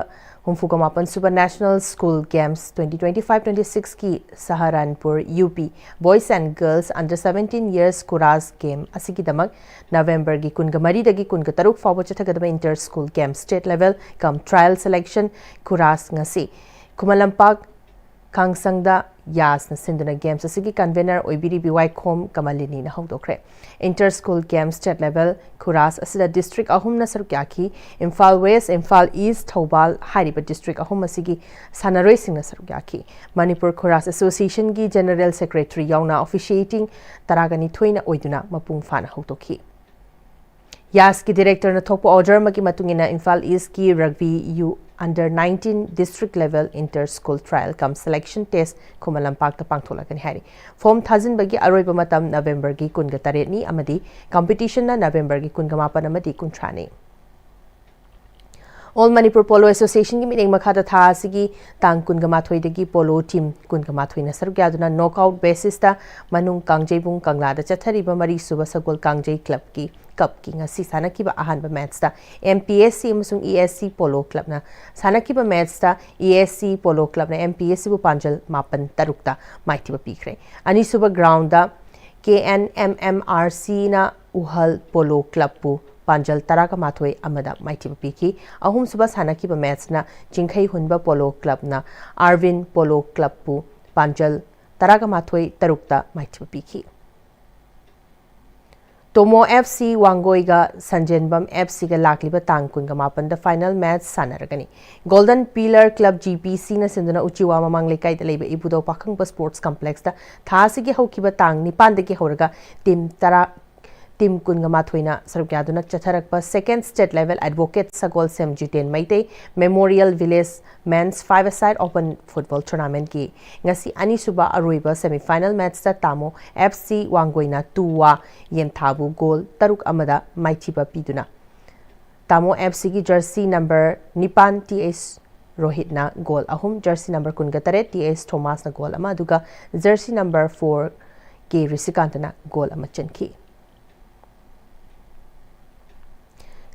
ꯍꯨꯝꯐꯨꯒ ꯃꯥꯄꯟ ꯁꯨꯕ National School Games twenty twenty-five twenty-six ꯀꯤ Saharanpur U P Boys and Girls Under seventeen Years Kurage Game ꯑꯁꯤꯒꯤꯗꯃꯛ ꯅꯕꯦꯝꯕꯔꯒꯤ ꯀꯨꯟꯒ ꯃꯔꯤꯗꯒꯤ ꯀꯨꯟꯒ ꯇꯔꯨꯛ ꯐꯥꯎꯕ ꯆꯠꯊꯒꯗꯕ Inter School Games State Level cum Trial Selection Kurage ꯉꯁꯤ ꯈꯨꯃꯟ ꯂꯝꯄꯥꯛ ꯈꯥꯡꯁꯪꯗ ꯌꯥꯁꯅ ꯁꯤꯟꯗꯨꯅ ꯒꯦꯝꯁ ꯑꯁꯤꯒꯤ ꯀꯟꯚꯦꯅꯔ ꯑꯣꯏꯕꯤꯔꯤꯕꯤ ꯋꯥꯏꯈꯣꯝ ꯀꯃꯂꯤꯅꯤꯅ ꯍꯧꯗꯣꯛꯈ꯭ꯔꯦ꯫ Inter school games state level kurash ꯑꯁꯤꯗ ꯗꯤꯁꯇ꯭ꯔꯤꯛ ꯑꯍꯨꯝꯅ ꯁꯔꯨꯛ ꯌꯥꯈꯤ꯫ ꯏꯝꯐꯥꯜ ꯋꯦꯁ, ꯏꯝꯐꯥꯜ ꯏꯁ, ꯊꯧꯕꯥꯜ ꯍꯥꯏꯔꯤꯕ ꯗꯤꯁꯇ꯭ꯔꯤꯛ ꯑꯍꯨꯝ ꯑꯁꯤꯒꯤ ꯁꯥꯟꯅꯔꯣꯏꯁꯤꯡꯅ ꯁꯔꯨꯛ ꯌꯥꯈꯤ꯫ ꯃꯅꯤꯄꯨꯔ ꯈꯨꯔꯥꯁ ꯑꯦꯁꯣꯁꯤꯌꯦꯁꯟꯒꯤ ꯖꯦꯅꯔꯦꯜ ꯁꯦꯀ꯭ꯔꯦꯇꯔꯤ ꯌꯥꯎꯅ ꯑꯣꯐꯤꯁꯤꯌꯦꯇꯤꯡ ꯇꯔꯥꯒ ꯅꯤꯊꯣꯏꯅ ꯑꯣꯏꯗꯨꯅ ꯃꯄꯨꯡ ꯐꯥꯅ ꯍꯧꯗꯣꯛꯈꯤ꯫ ꯌꯥꯁꯀꯤ ꯗꯤꯔꯦꯛꯇꯔꯅ ꯊꯣꯛꯄ ꯑꯣꯔꯗꯔ ꯑꯃꯒꯤ ꯃꯇꯨꯡ ꯏꯟꯅ ꯏꯝꯐꯥꯜ ꯏꯁꯀꯤ rugby U under nineteen district level inter school trial cum selection test ꯈꯨꯃꯟ ꯂꯝꯄꯥꯛꯇ ꯄꯥꯡꯊꯣꯛꯂꯛꯀꯅꯤ ꯍꯥꯏꯔꯤ꯫ ꯐꯣꯝ ꯊꯥꯖꯤꯟꯕꯒꯤ ꯑꯔꯣꯏꯕ ꯃꯇꯝ ꯅꯕꯦꯝꯕꯔꯒꯤ ꯀꯨꯟꯒ ꯇꯔꯦꯠꯅꯤ ꯑꯃꯗꯤ ꯀꯝꯄꯤꯇꯤꯁꯟꯅ ꯅꯕꯦꯝꯕꯔꯒꯤ ꯀꯨꯟꯒ ꯃꯥꯄꯟ ꯑꯃꯗꯤ ꯀꯨꯟꯊ꯭ꯔꯥꯅꯤ꯫ ꯑꯣꯜ ꯃꯅꯤꯄꯨꯔ ꯄꯣꯂꯣ ꯑꯦꯁꯣꯁꯤꯌꯦꯁꯟꯒꯤ ꯃꯤꯠꯌꯦꯡ ꯃꯈꯥꯗ ꯊꯥ ꯑꯁꯤꯒꯤ ꯇꯥꯡ ꯀꯨꯟꯒ ꯃꯥꯊꯣꯏꯗꯒꯤ ꯄꯣꯂꯣ ꯇꯤꯝ ꯀꯨꯟꯒ ꯃꯥꯊꯣꯏꯅ ꯁꯔꯨꯛ ꯌꯥꯗꯨꯅ ꯅꯣꯛꯑꯥꯎꯠ ꯕꯦꯁꯤꯁꯇ ꯃꯅꯨꯡ ꯀꯥꯡꯖꯩꯕꯨꯡ ꯀꯪꯂꯥꯗ ꯆꯠꯊꯔꯤꯕ ꯃꯔꯤꯁꯨꯕ ꯁꯒꯣꯜ ꯀꯥꯡꯖꯩ ꯀ꯭ꯂꯕꯀꯤ ꯀꯞꯀꯤ ꯉꯁꯤ ꯁꯥꯟꯅꯈꯤꯕ ꯑꯍꯥꯟꯕ ꯃꯦꯠꯁꯇ ꯑꯦꯝ ꯄꯤ ꯑꯦꯁ ꯁꯤ ꯑꯃꯁꯨꯡ ꯏ ꯑꯦꯁ ꯁꯤ ꯄꯣꯂꯣ ꯀ꯭ꯂꯕꯅ ꯁꯥꯟꯅꯈꯤꯕ ꯃꯦꯠꯁꯇ E S C polo ꯀ꯭ꯂꯕꯅ M P S ꯁꯤꯕꯨ ꯄꯥꯟꯖꯜ ꯃꯥꯄꯟ ꯇꯔꯨꯛꯇ ꯃꯥꯏꯊꯤꯕ ꯄꯤꯈ꯭ꯔꯦ꯫ ꯑꯅꯤꯁꯨꯕ ground K N M M ꯑꯥꯔ ꯁꯤꯅ ꯎꯍꯜ ꯄꯣꯂꯣ ꯀ꯭ꯂꯕꯄꯨ ꯄꯥꯟꯖꯜ ꯇꯔꯥꯒ ꯃꯥꯊꯣꯏ ꯑꯃꯗ ꯃꯥꯏꯊꯤꯕ ꯄꯤꯈꯤ꯫ ꯑꯍꯨꯝꯁꯨꯕ ꯁꯥꯟꯅꯈꯤꯕ ꯃꯦꯠꯁꯅ ꯆꯤꯡꯈꯩ ꯍꯨꯟꯕ ꯄꯣꯂꯣ ꯀ꯭ꯂꯕꯅ ꯑꯥꯔꯕꯤꯟ ꯄꯣꯂꯣ ꯀ꯭ꯂꯕꯄꯨ ꯄꯥꯟꯖꯜ ꯇꯔꯥꯒ ꯃꯥꯊꯣꯏ ꯇꯔꯨꯛꯇ ꯃꯥꯏꯊꯤꯕ ꯄꯤꯈꯤ꯫ ꯇꯣꯃꯣ ꯑꯦꯐ ꯁꯤ ꯋꯥꯡꯒꯣꯏꯒ ꯁꯟꯖꯦꯟꯕꯝ ꯑꯦꯐ ꯁꯤꯒ ꯂꯥꯛꯂꯤꯕ ꯇꯥꯡ ꯀꯨꯟꯒ ꯃꯥꯄꯟꯗ ꯐꯥꯏꯅꯦꯜ ꯃꯦꯠꯁ ꯁꯥꯟꯅꯔꯒꯅꯤ꯫ Golden pillar club G P ꯁꯤꯅ ꯁꯤꯟꯗꯨꯅ ꯎꯆꯤꯋꯥ ꯃꯃꯥꯡ ꯂꯩꯀꯥꯏꯗ ꯂꯩꯕ ꯏꯕꯨꯙꯧ ꯄꯥꯈꯪꯕ ꯁ꯭ꯄꯣꯔꯠꯁ ꯀꯝꯄ꯭ꯂꯦꯛꯁꯇ ꯊꯥ ꯑꯁꯤꯒꯤ ꯍꯧꯈꯤꯕ ꯇꯥꯡ ꯅꯤꯄꯥꯟꯗꯒꯤ ꯍꯧꯔꯒ ꯇꯤꯝ ꯇꯔꯥ, ꯇꯤꯝ ꯀꯨꯟꯒ ꯃꯥꯊꯣꯏꯅ ꯁꯔꯨꯛ ꯌꯥꯗꯨꯅ ꯆꯠꯊꯔꯛꯄ second state level advocate Sagolsem Jiten Meitei memorial village men's five a side open football ꯇꯣꯔꯅꯥꯃꯦꯟꯠꯀꯤ ꯉꯁꯤ ꯑꯅꯤꯁꯨꯕ ꯑꯔꯣꯏꯕ ꯁꯦꯃꯤꯐꯥꯏꯅꯦꯜ ꯃꯦꯠꯁꯇ ꯇꯥꯃꯣ ꯑꯦꯐ ꯁꯤ ꯋꯥꯡꯒꯣꯏꯅ ꯇꯨ ꯋꯥ ꯌꯦꯟꯊꯥꯕꯨ ꯒꯣꯜ ꯇꯔꯨꯛ ꯑꯃꯗ ꯃꯥꯏꯊꯤꯕ ꯄꯤꯗꯨꯅ ꯇꯥꯃꯣ ꯑꯦꯐ ꯁꯤꯒꯤ ꯖꯔꯁꯤ ꯅꯝꯕꯔ ꯅꯤꯄꯥꯟ ꯇꯤ ꯑꯩꯆ ꯔꯣꯍꯤꯠꯅ ꯒꯣꯜ ꯑꯍꯨꯝ, ꯖꯔꯁꯤ ꯅꯝꯕꯔ ꯀꯨꯟꯒ ꯇꯔꯦꯠ ꯇꯤ ꯑꯩꯆ ꯊꯣꯃꯥꯁꯅ ꯒꯣꯜ ꯑꯃ, ꯑꯗꯨꯒ ꯖꯔꯁꯤ ꯅꯝꯕꯔ ꯐꯣꯔ ꯀꯦ ꯔꯤꯁꯤꯀꯥꯟꯇꯅ ꯒꯣꯜ ꯑꯃ ꯆꯟꯈꯤ꯫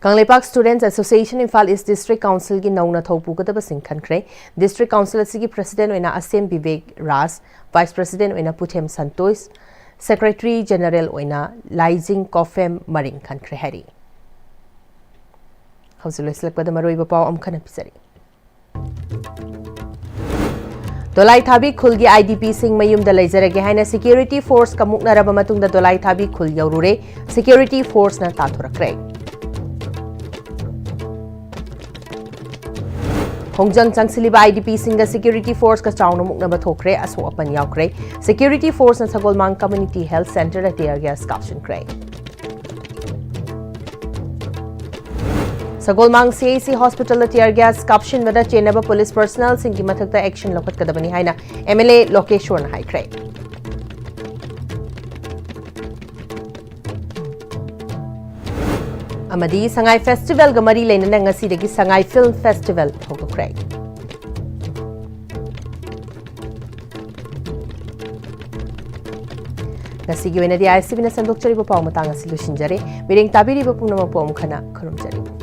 Kangleipak students association Imphal East district ꯀꯥꯎꯟꯁꯤꯜꯒꯤ ꯅꯧꯅ ꯊꯧ ꯄꯨꯒꯗꯕꯁꯤꯡ ꯈꯟꯈ꯭ꯔꯦ꯫ ꯗꯤꯁꯇ꯭ꯔꯤꯛ ꯀꯥꯎꯟꯁꯤꯜ ꯑꯁꯤꯒꯤ ꯄ꯭ꯔꯁꯤꯗꯦꯟꯠ ꯑꯣꯏꯅ ꯑꯁꯦꯝ ꯕꯤꯕꯦꯛ ꯔꯥꯖ, ꯚꯥꯏꯁ ꯄ꯭ꯔꯁꯤꯗꯦꯟꯠ ꯑꯣꯏꯅ ꯄꯨꯊꯦꯝ ꯁꯟꯇꯣꯁ, ꯁꯦꯀ꯭ꯔꯦꯇꯔꯤ ꯖꯦꯅꯔꯦꯜ ꯑꯣꯏꯅ ꯂꯥꯏꯖꯤꯡ ꯀꯣꯐꯦꯝ ꯃꯔꯤꯡ ꯈꯟꯈ꯭ꯔꯦ ꯍꯥꯏꯔꯤ꯫ ꯍꯧꯖꯤꯛ ꯂꯣꯏꯁꯤꯜꯂꯛꯄꯗ ꯃꯔꯨꯑꯣꯏꯕ ꯄꯥꯎ ꯑꯃꯨꯛ ꯍꯟꯅ ꯄꯤꯖꯔꯤ꯫ ꯗꯣꯂꯥꯏꯊꯥꯕꯤ ꯈꯨꯜꯒꯤ IDPꯁꯤꯡ ꯃꯌꯨꯝꯗ ꯂꯩꯖꯔꯒꯦ ꯍꯥꯏꯅ security forceꯀ ꯃꯨꯛꯅꯔꯕ ꯃꯇꯨꯡꯗ ꯗꯣꯂꯥꯏꯊꯥꯕꯤ ꯈꯨꯜ ꯌꯧꯔꯨꯔꯦ꯫ Security forceꯅ ꯇꯥꯟꯊꯣꯔꯛꯈ꯭ꯔꯦ꯫ ꯈꯣꯡꯖꯪ ꯆꯪꯁꯤꯜꯂꯤꯕ IDPꯁꯤꯡꯒ security forceꯀ ꯆꯥꯎꯅ ꯃꯨꯛꯅꯕ ꯊꯣꯛꯈ꯭ꯔꯦ, ꯑꯁꯣꯛ ꯑꯄꯟ ꯌꯥꯎꯈ꯭ꯔꯦ꯫ Security forceꯅ ꯁꯒꯣꯜꯃꯥꯡ Community Health Centreꯗ tear gas ꯀꯥꯞꯁꯤꯟꯈ꯭ꯔꯦ꯫ ꯁꯒꯣꯜꯃꯥꯡ CHC hospitalꯗ tear gas ꯀꯥꯞꯁꯤꯟꯕꯗ ꯆꯦꯟꯅꯕ police personnelꯁꯤꯡꯒꯤ ꯃꯊꯛꯇ action ꯂꯧꯈꯠꯀꯗꯕꯅꯤ ꯍꯥꯏꯅ MLA ꯂꯣꯀꯦꯁꯣꯔꯅ ꯍꯥꯏꯈ꯭ꯔꯦ꯫ ꯑꯃꯗꯤ ꯁꯉꯥꯏ festivalꯒ ꯃꯔꯤ ꯂꯩꯅꯅ ꯉꯁꯤꯗꯒꯤ ꯁꯉꯥꯏ Film Festival ꯍꯧꯗꯣꯛꯈ꯭ꯔꯦ꯫ ꯉꯁꯤꯒꯤ ꯑꯣꯏꯅꯗꯤ ISTVꯅ ꯁꯟꯗꯣꯛꯆꯔꯤꯕ ꯄꯥꯎ ꯃꯇꯥꯡ ꯑꯁꯤ ꯂꯣꯏꯁꯤꯟꯖꯔꯦ꯫ ꯃꯤꯔꯦꯡ ꯇꯥꯕꯤꯔꯤꯕ ꯄꯨꯝꯅꯃꯛꯄꯨ ꯑꯃꯨꯛ ꯍꯟꯅ ꯈꯨꯔꯨꯝꯖꯔꯤ꯫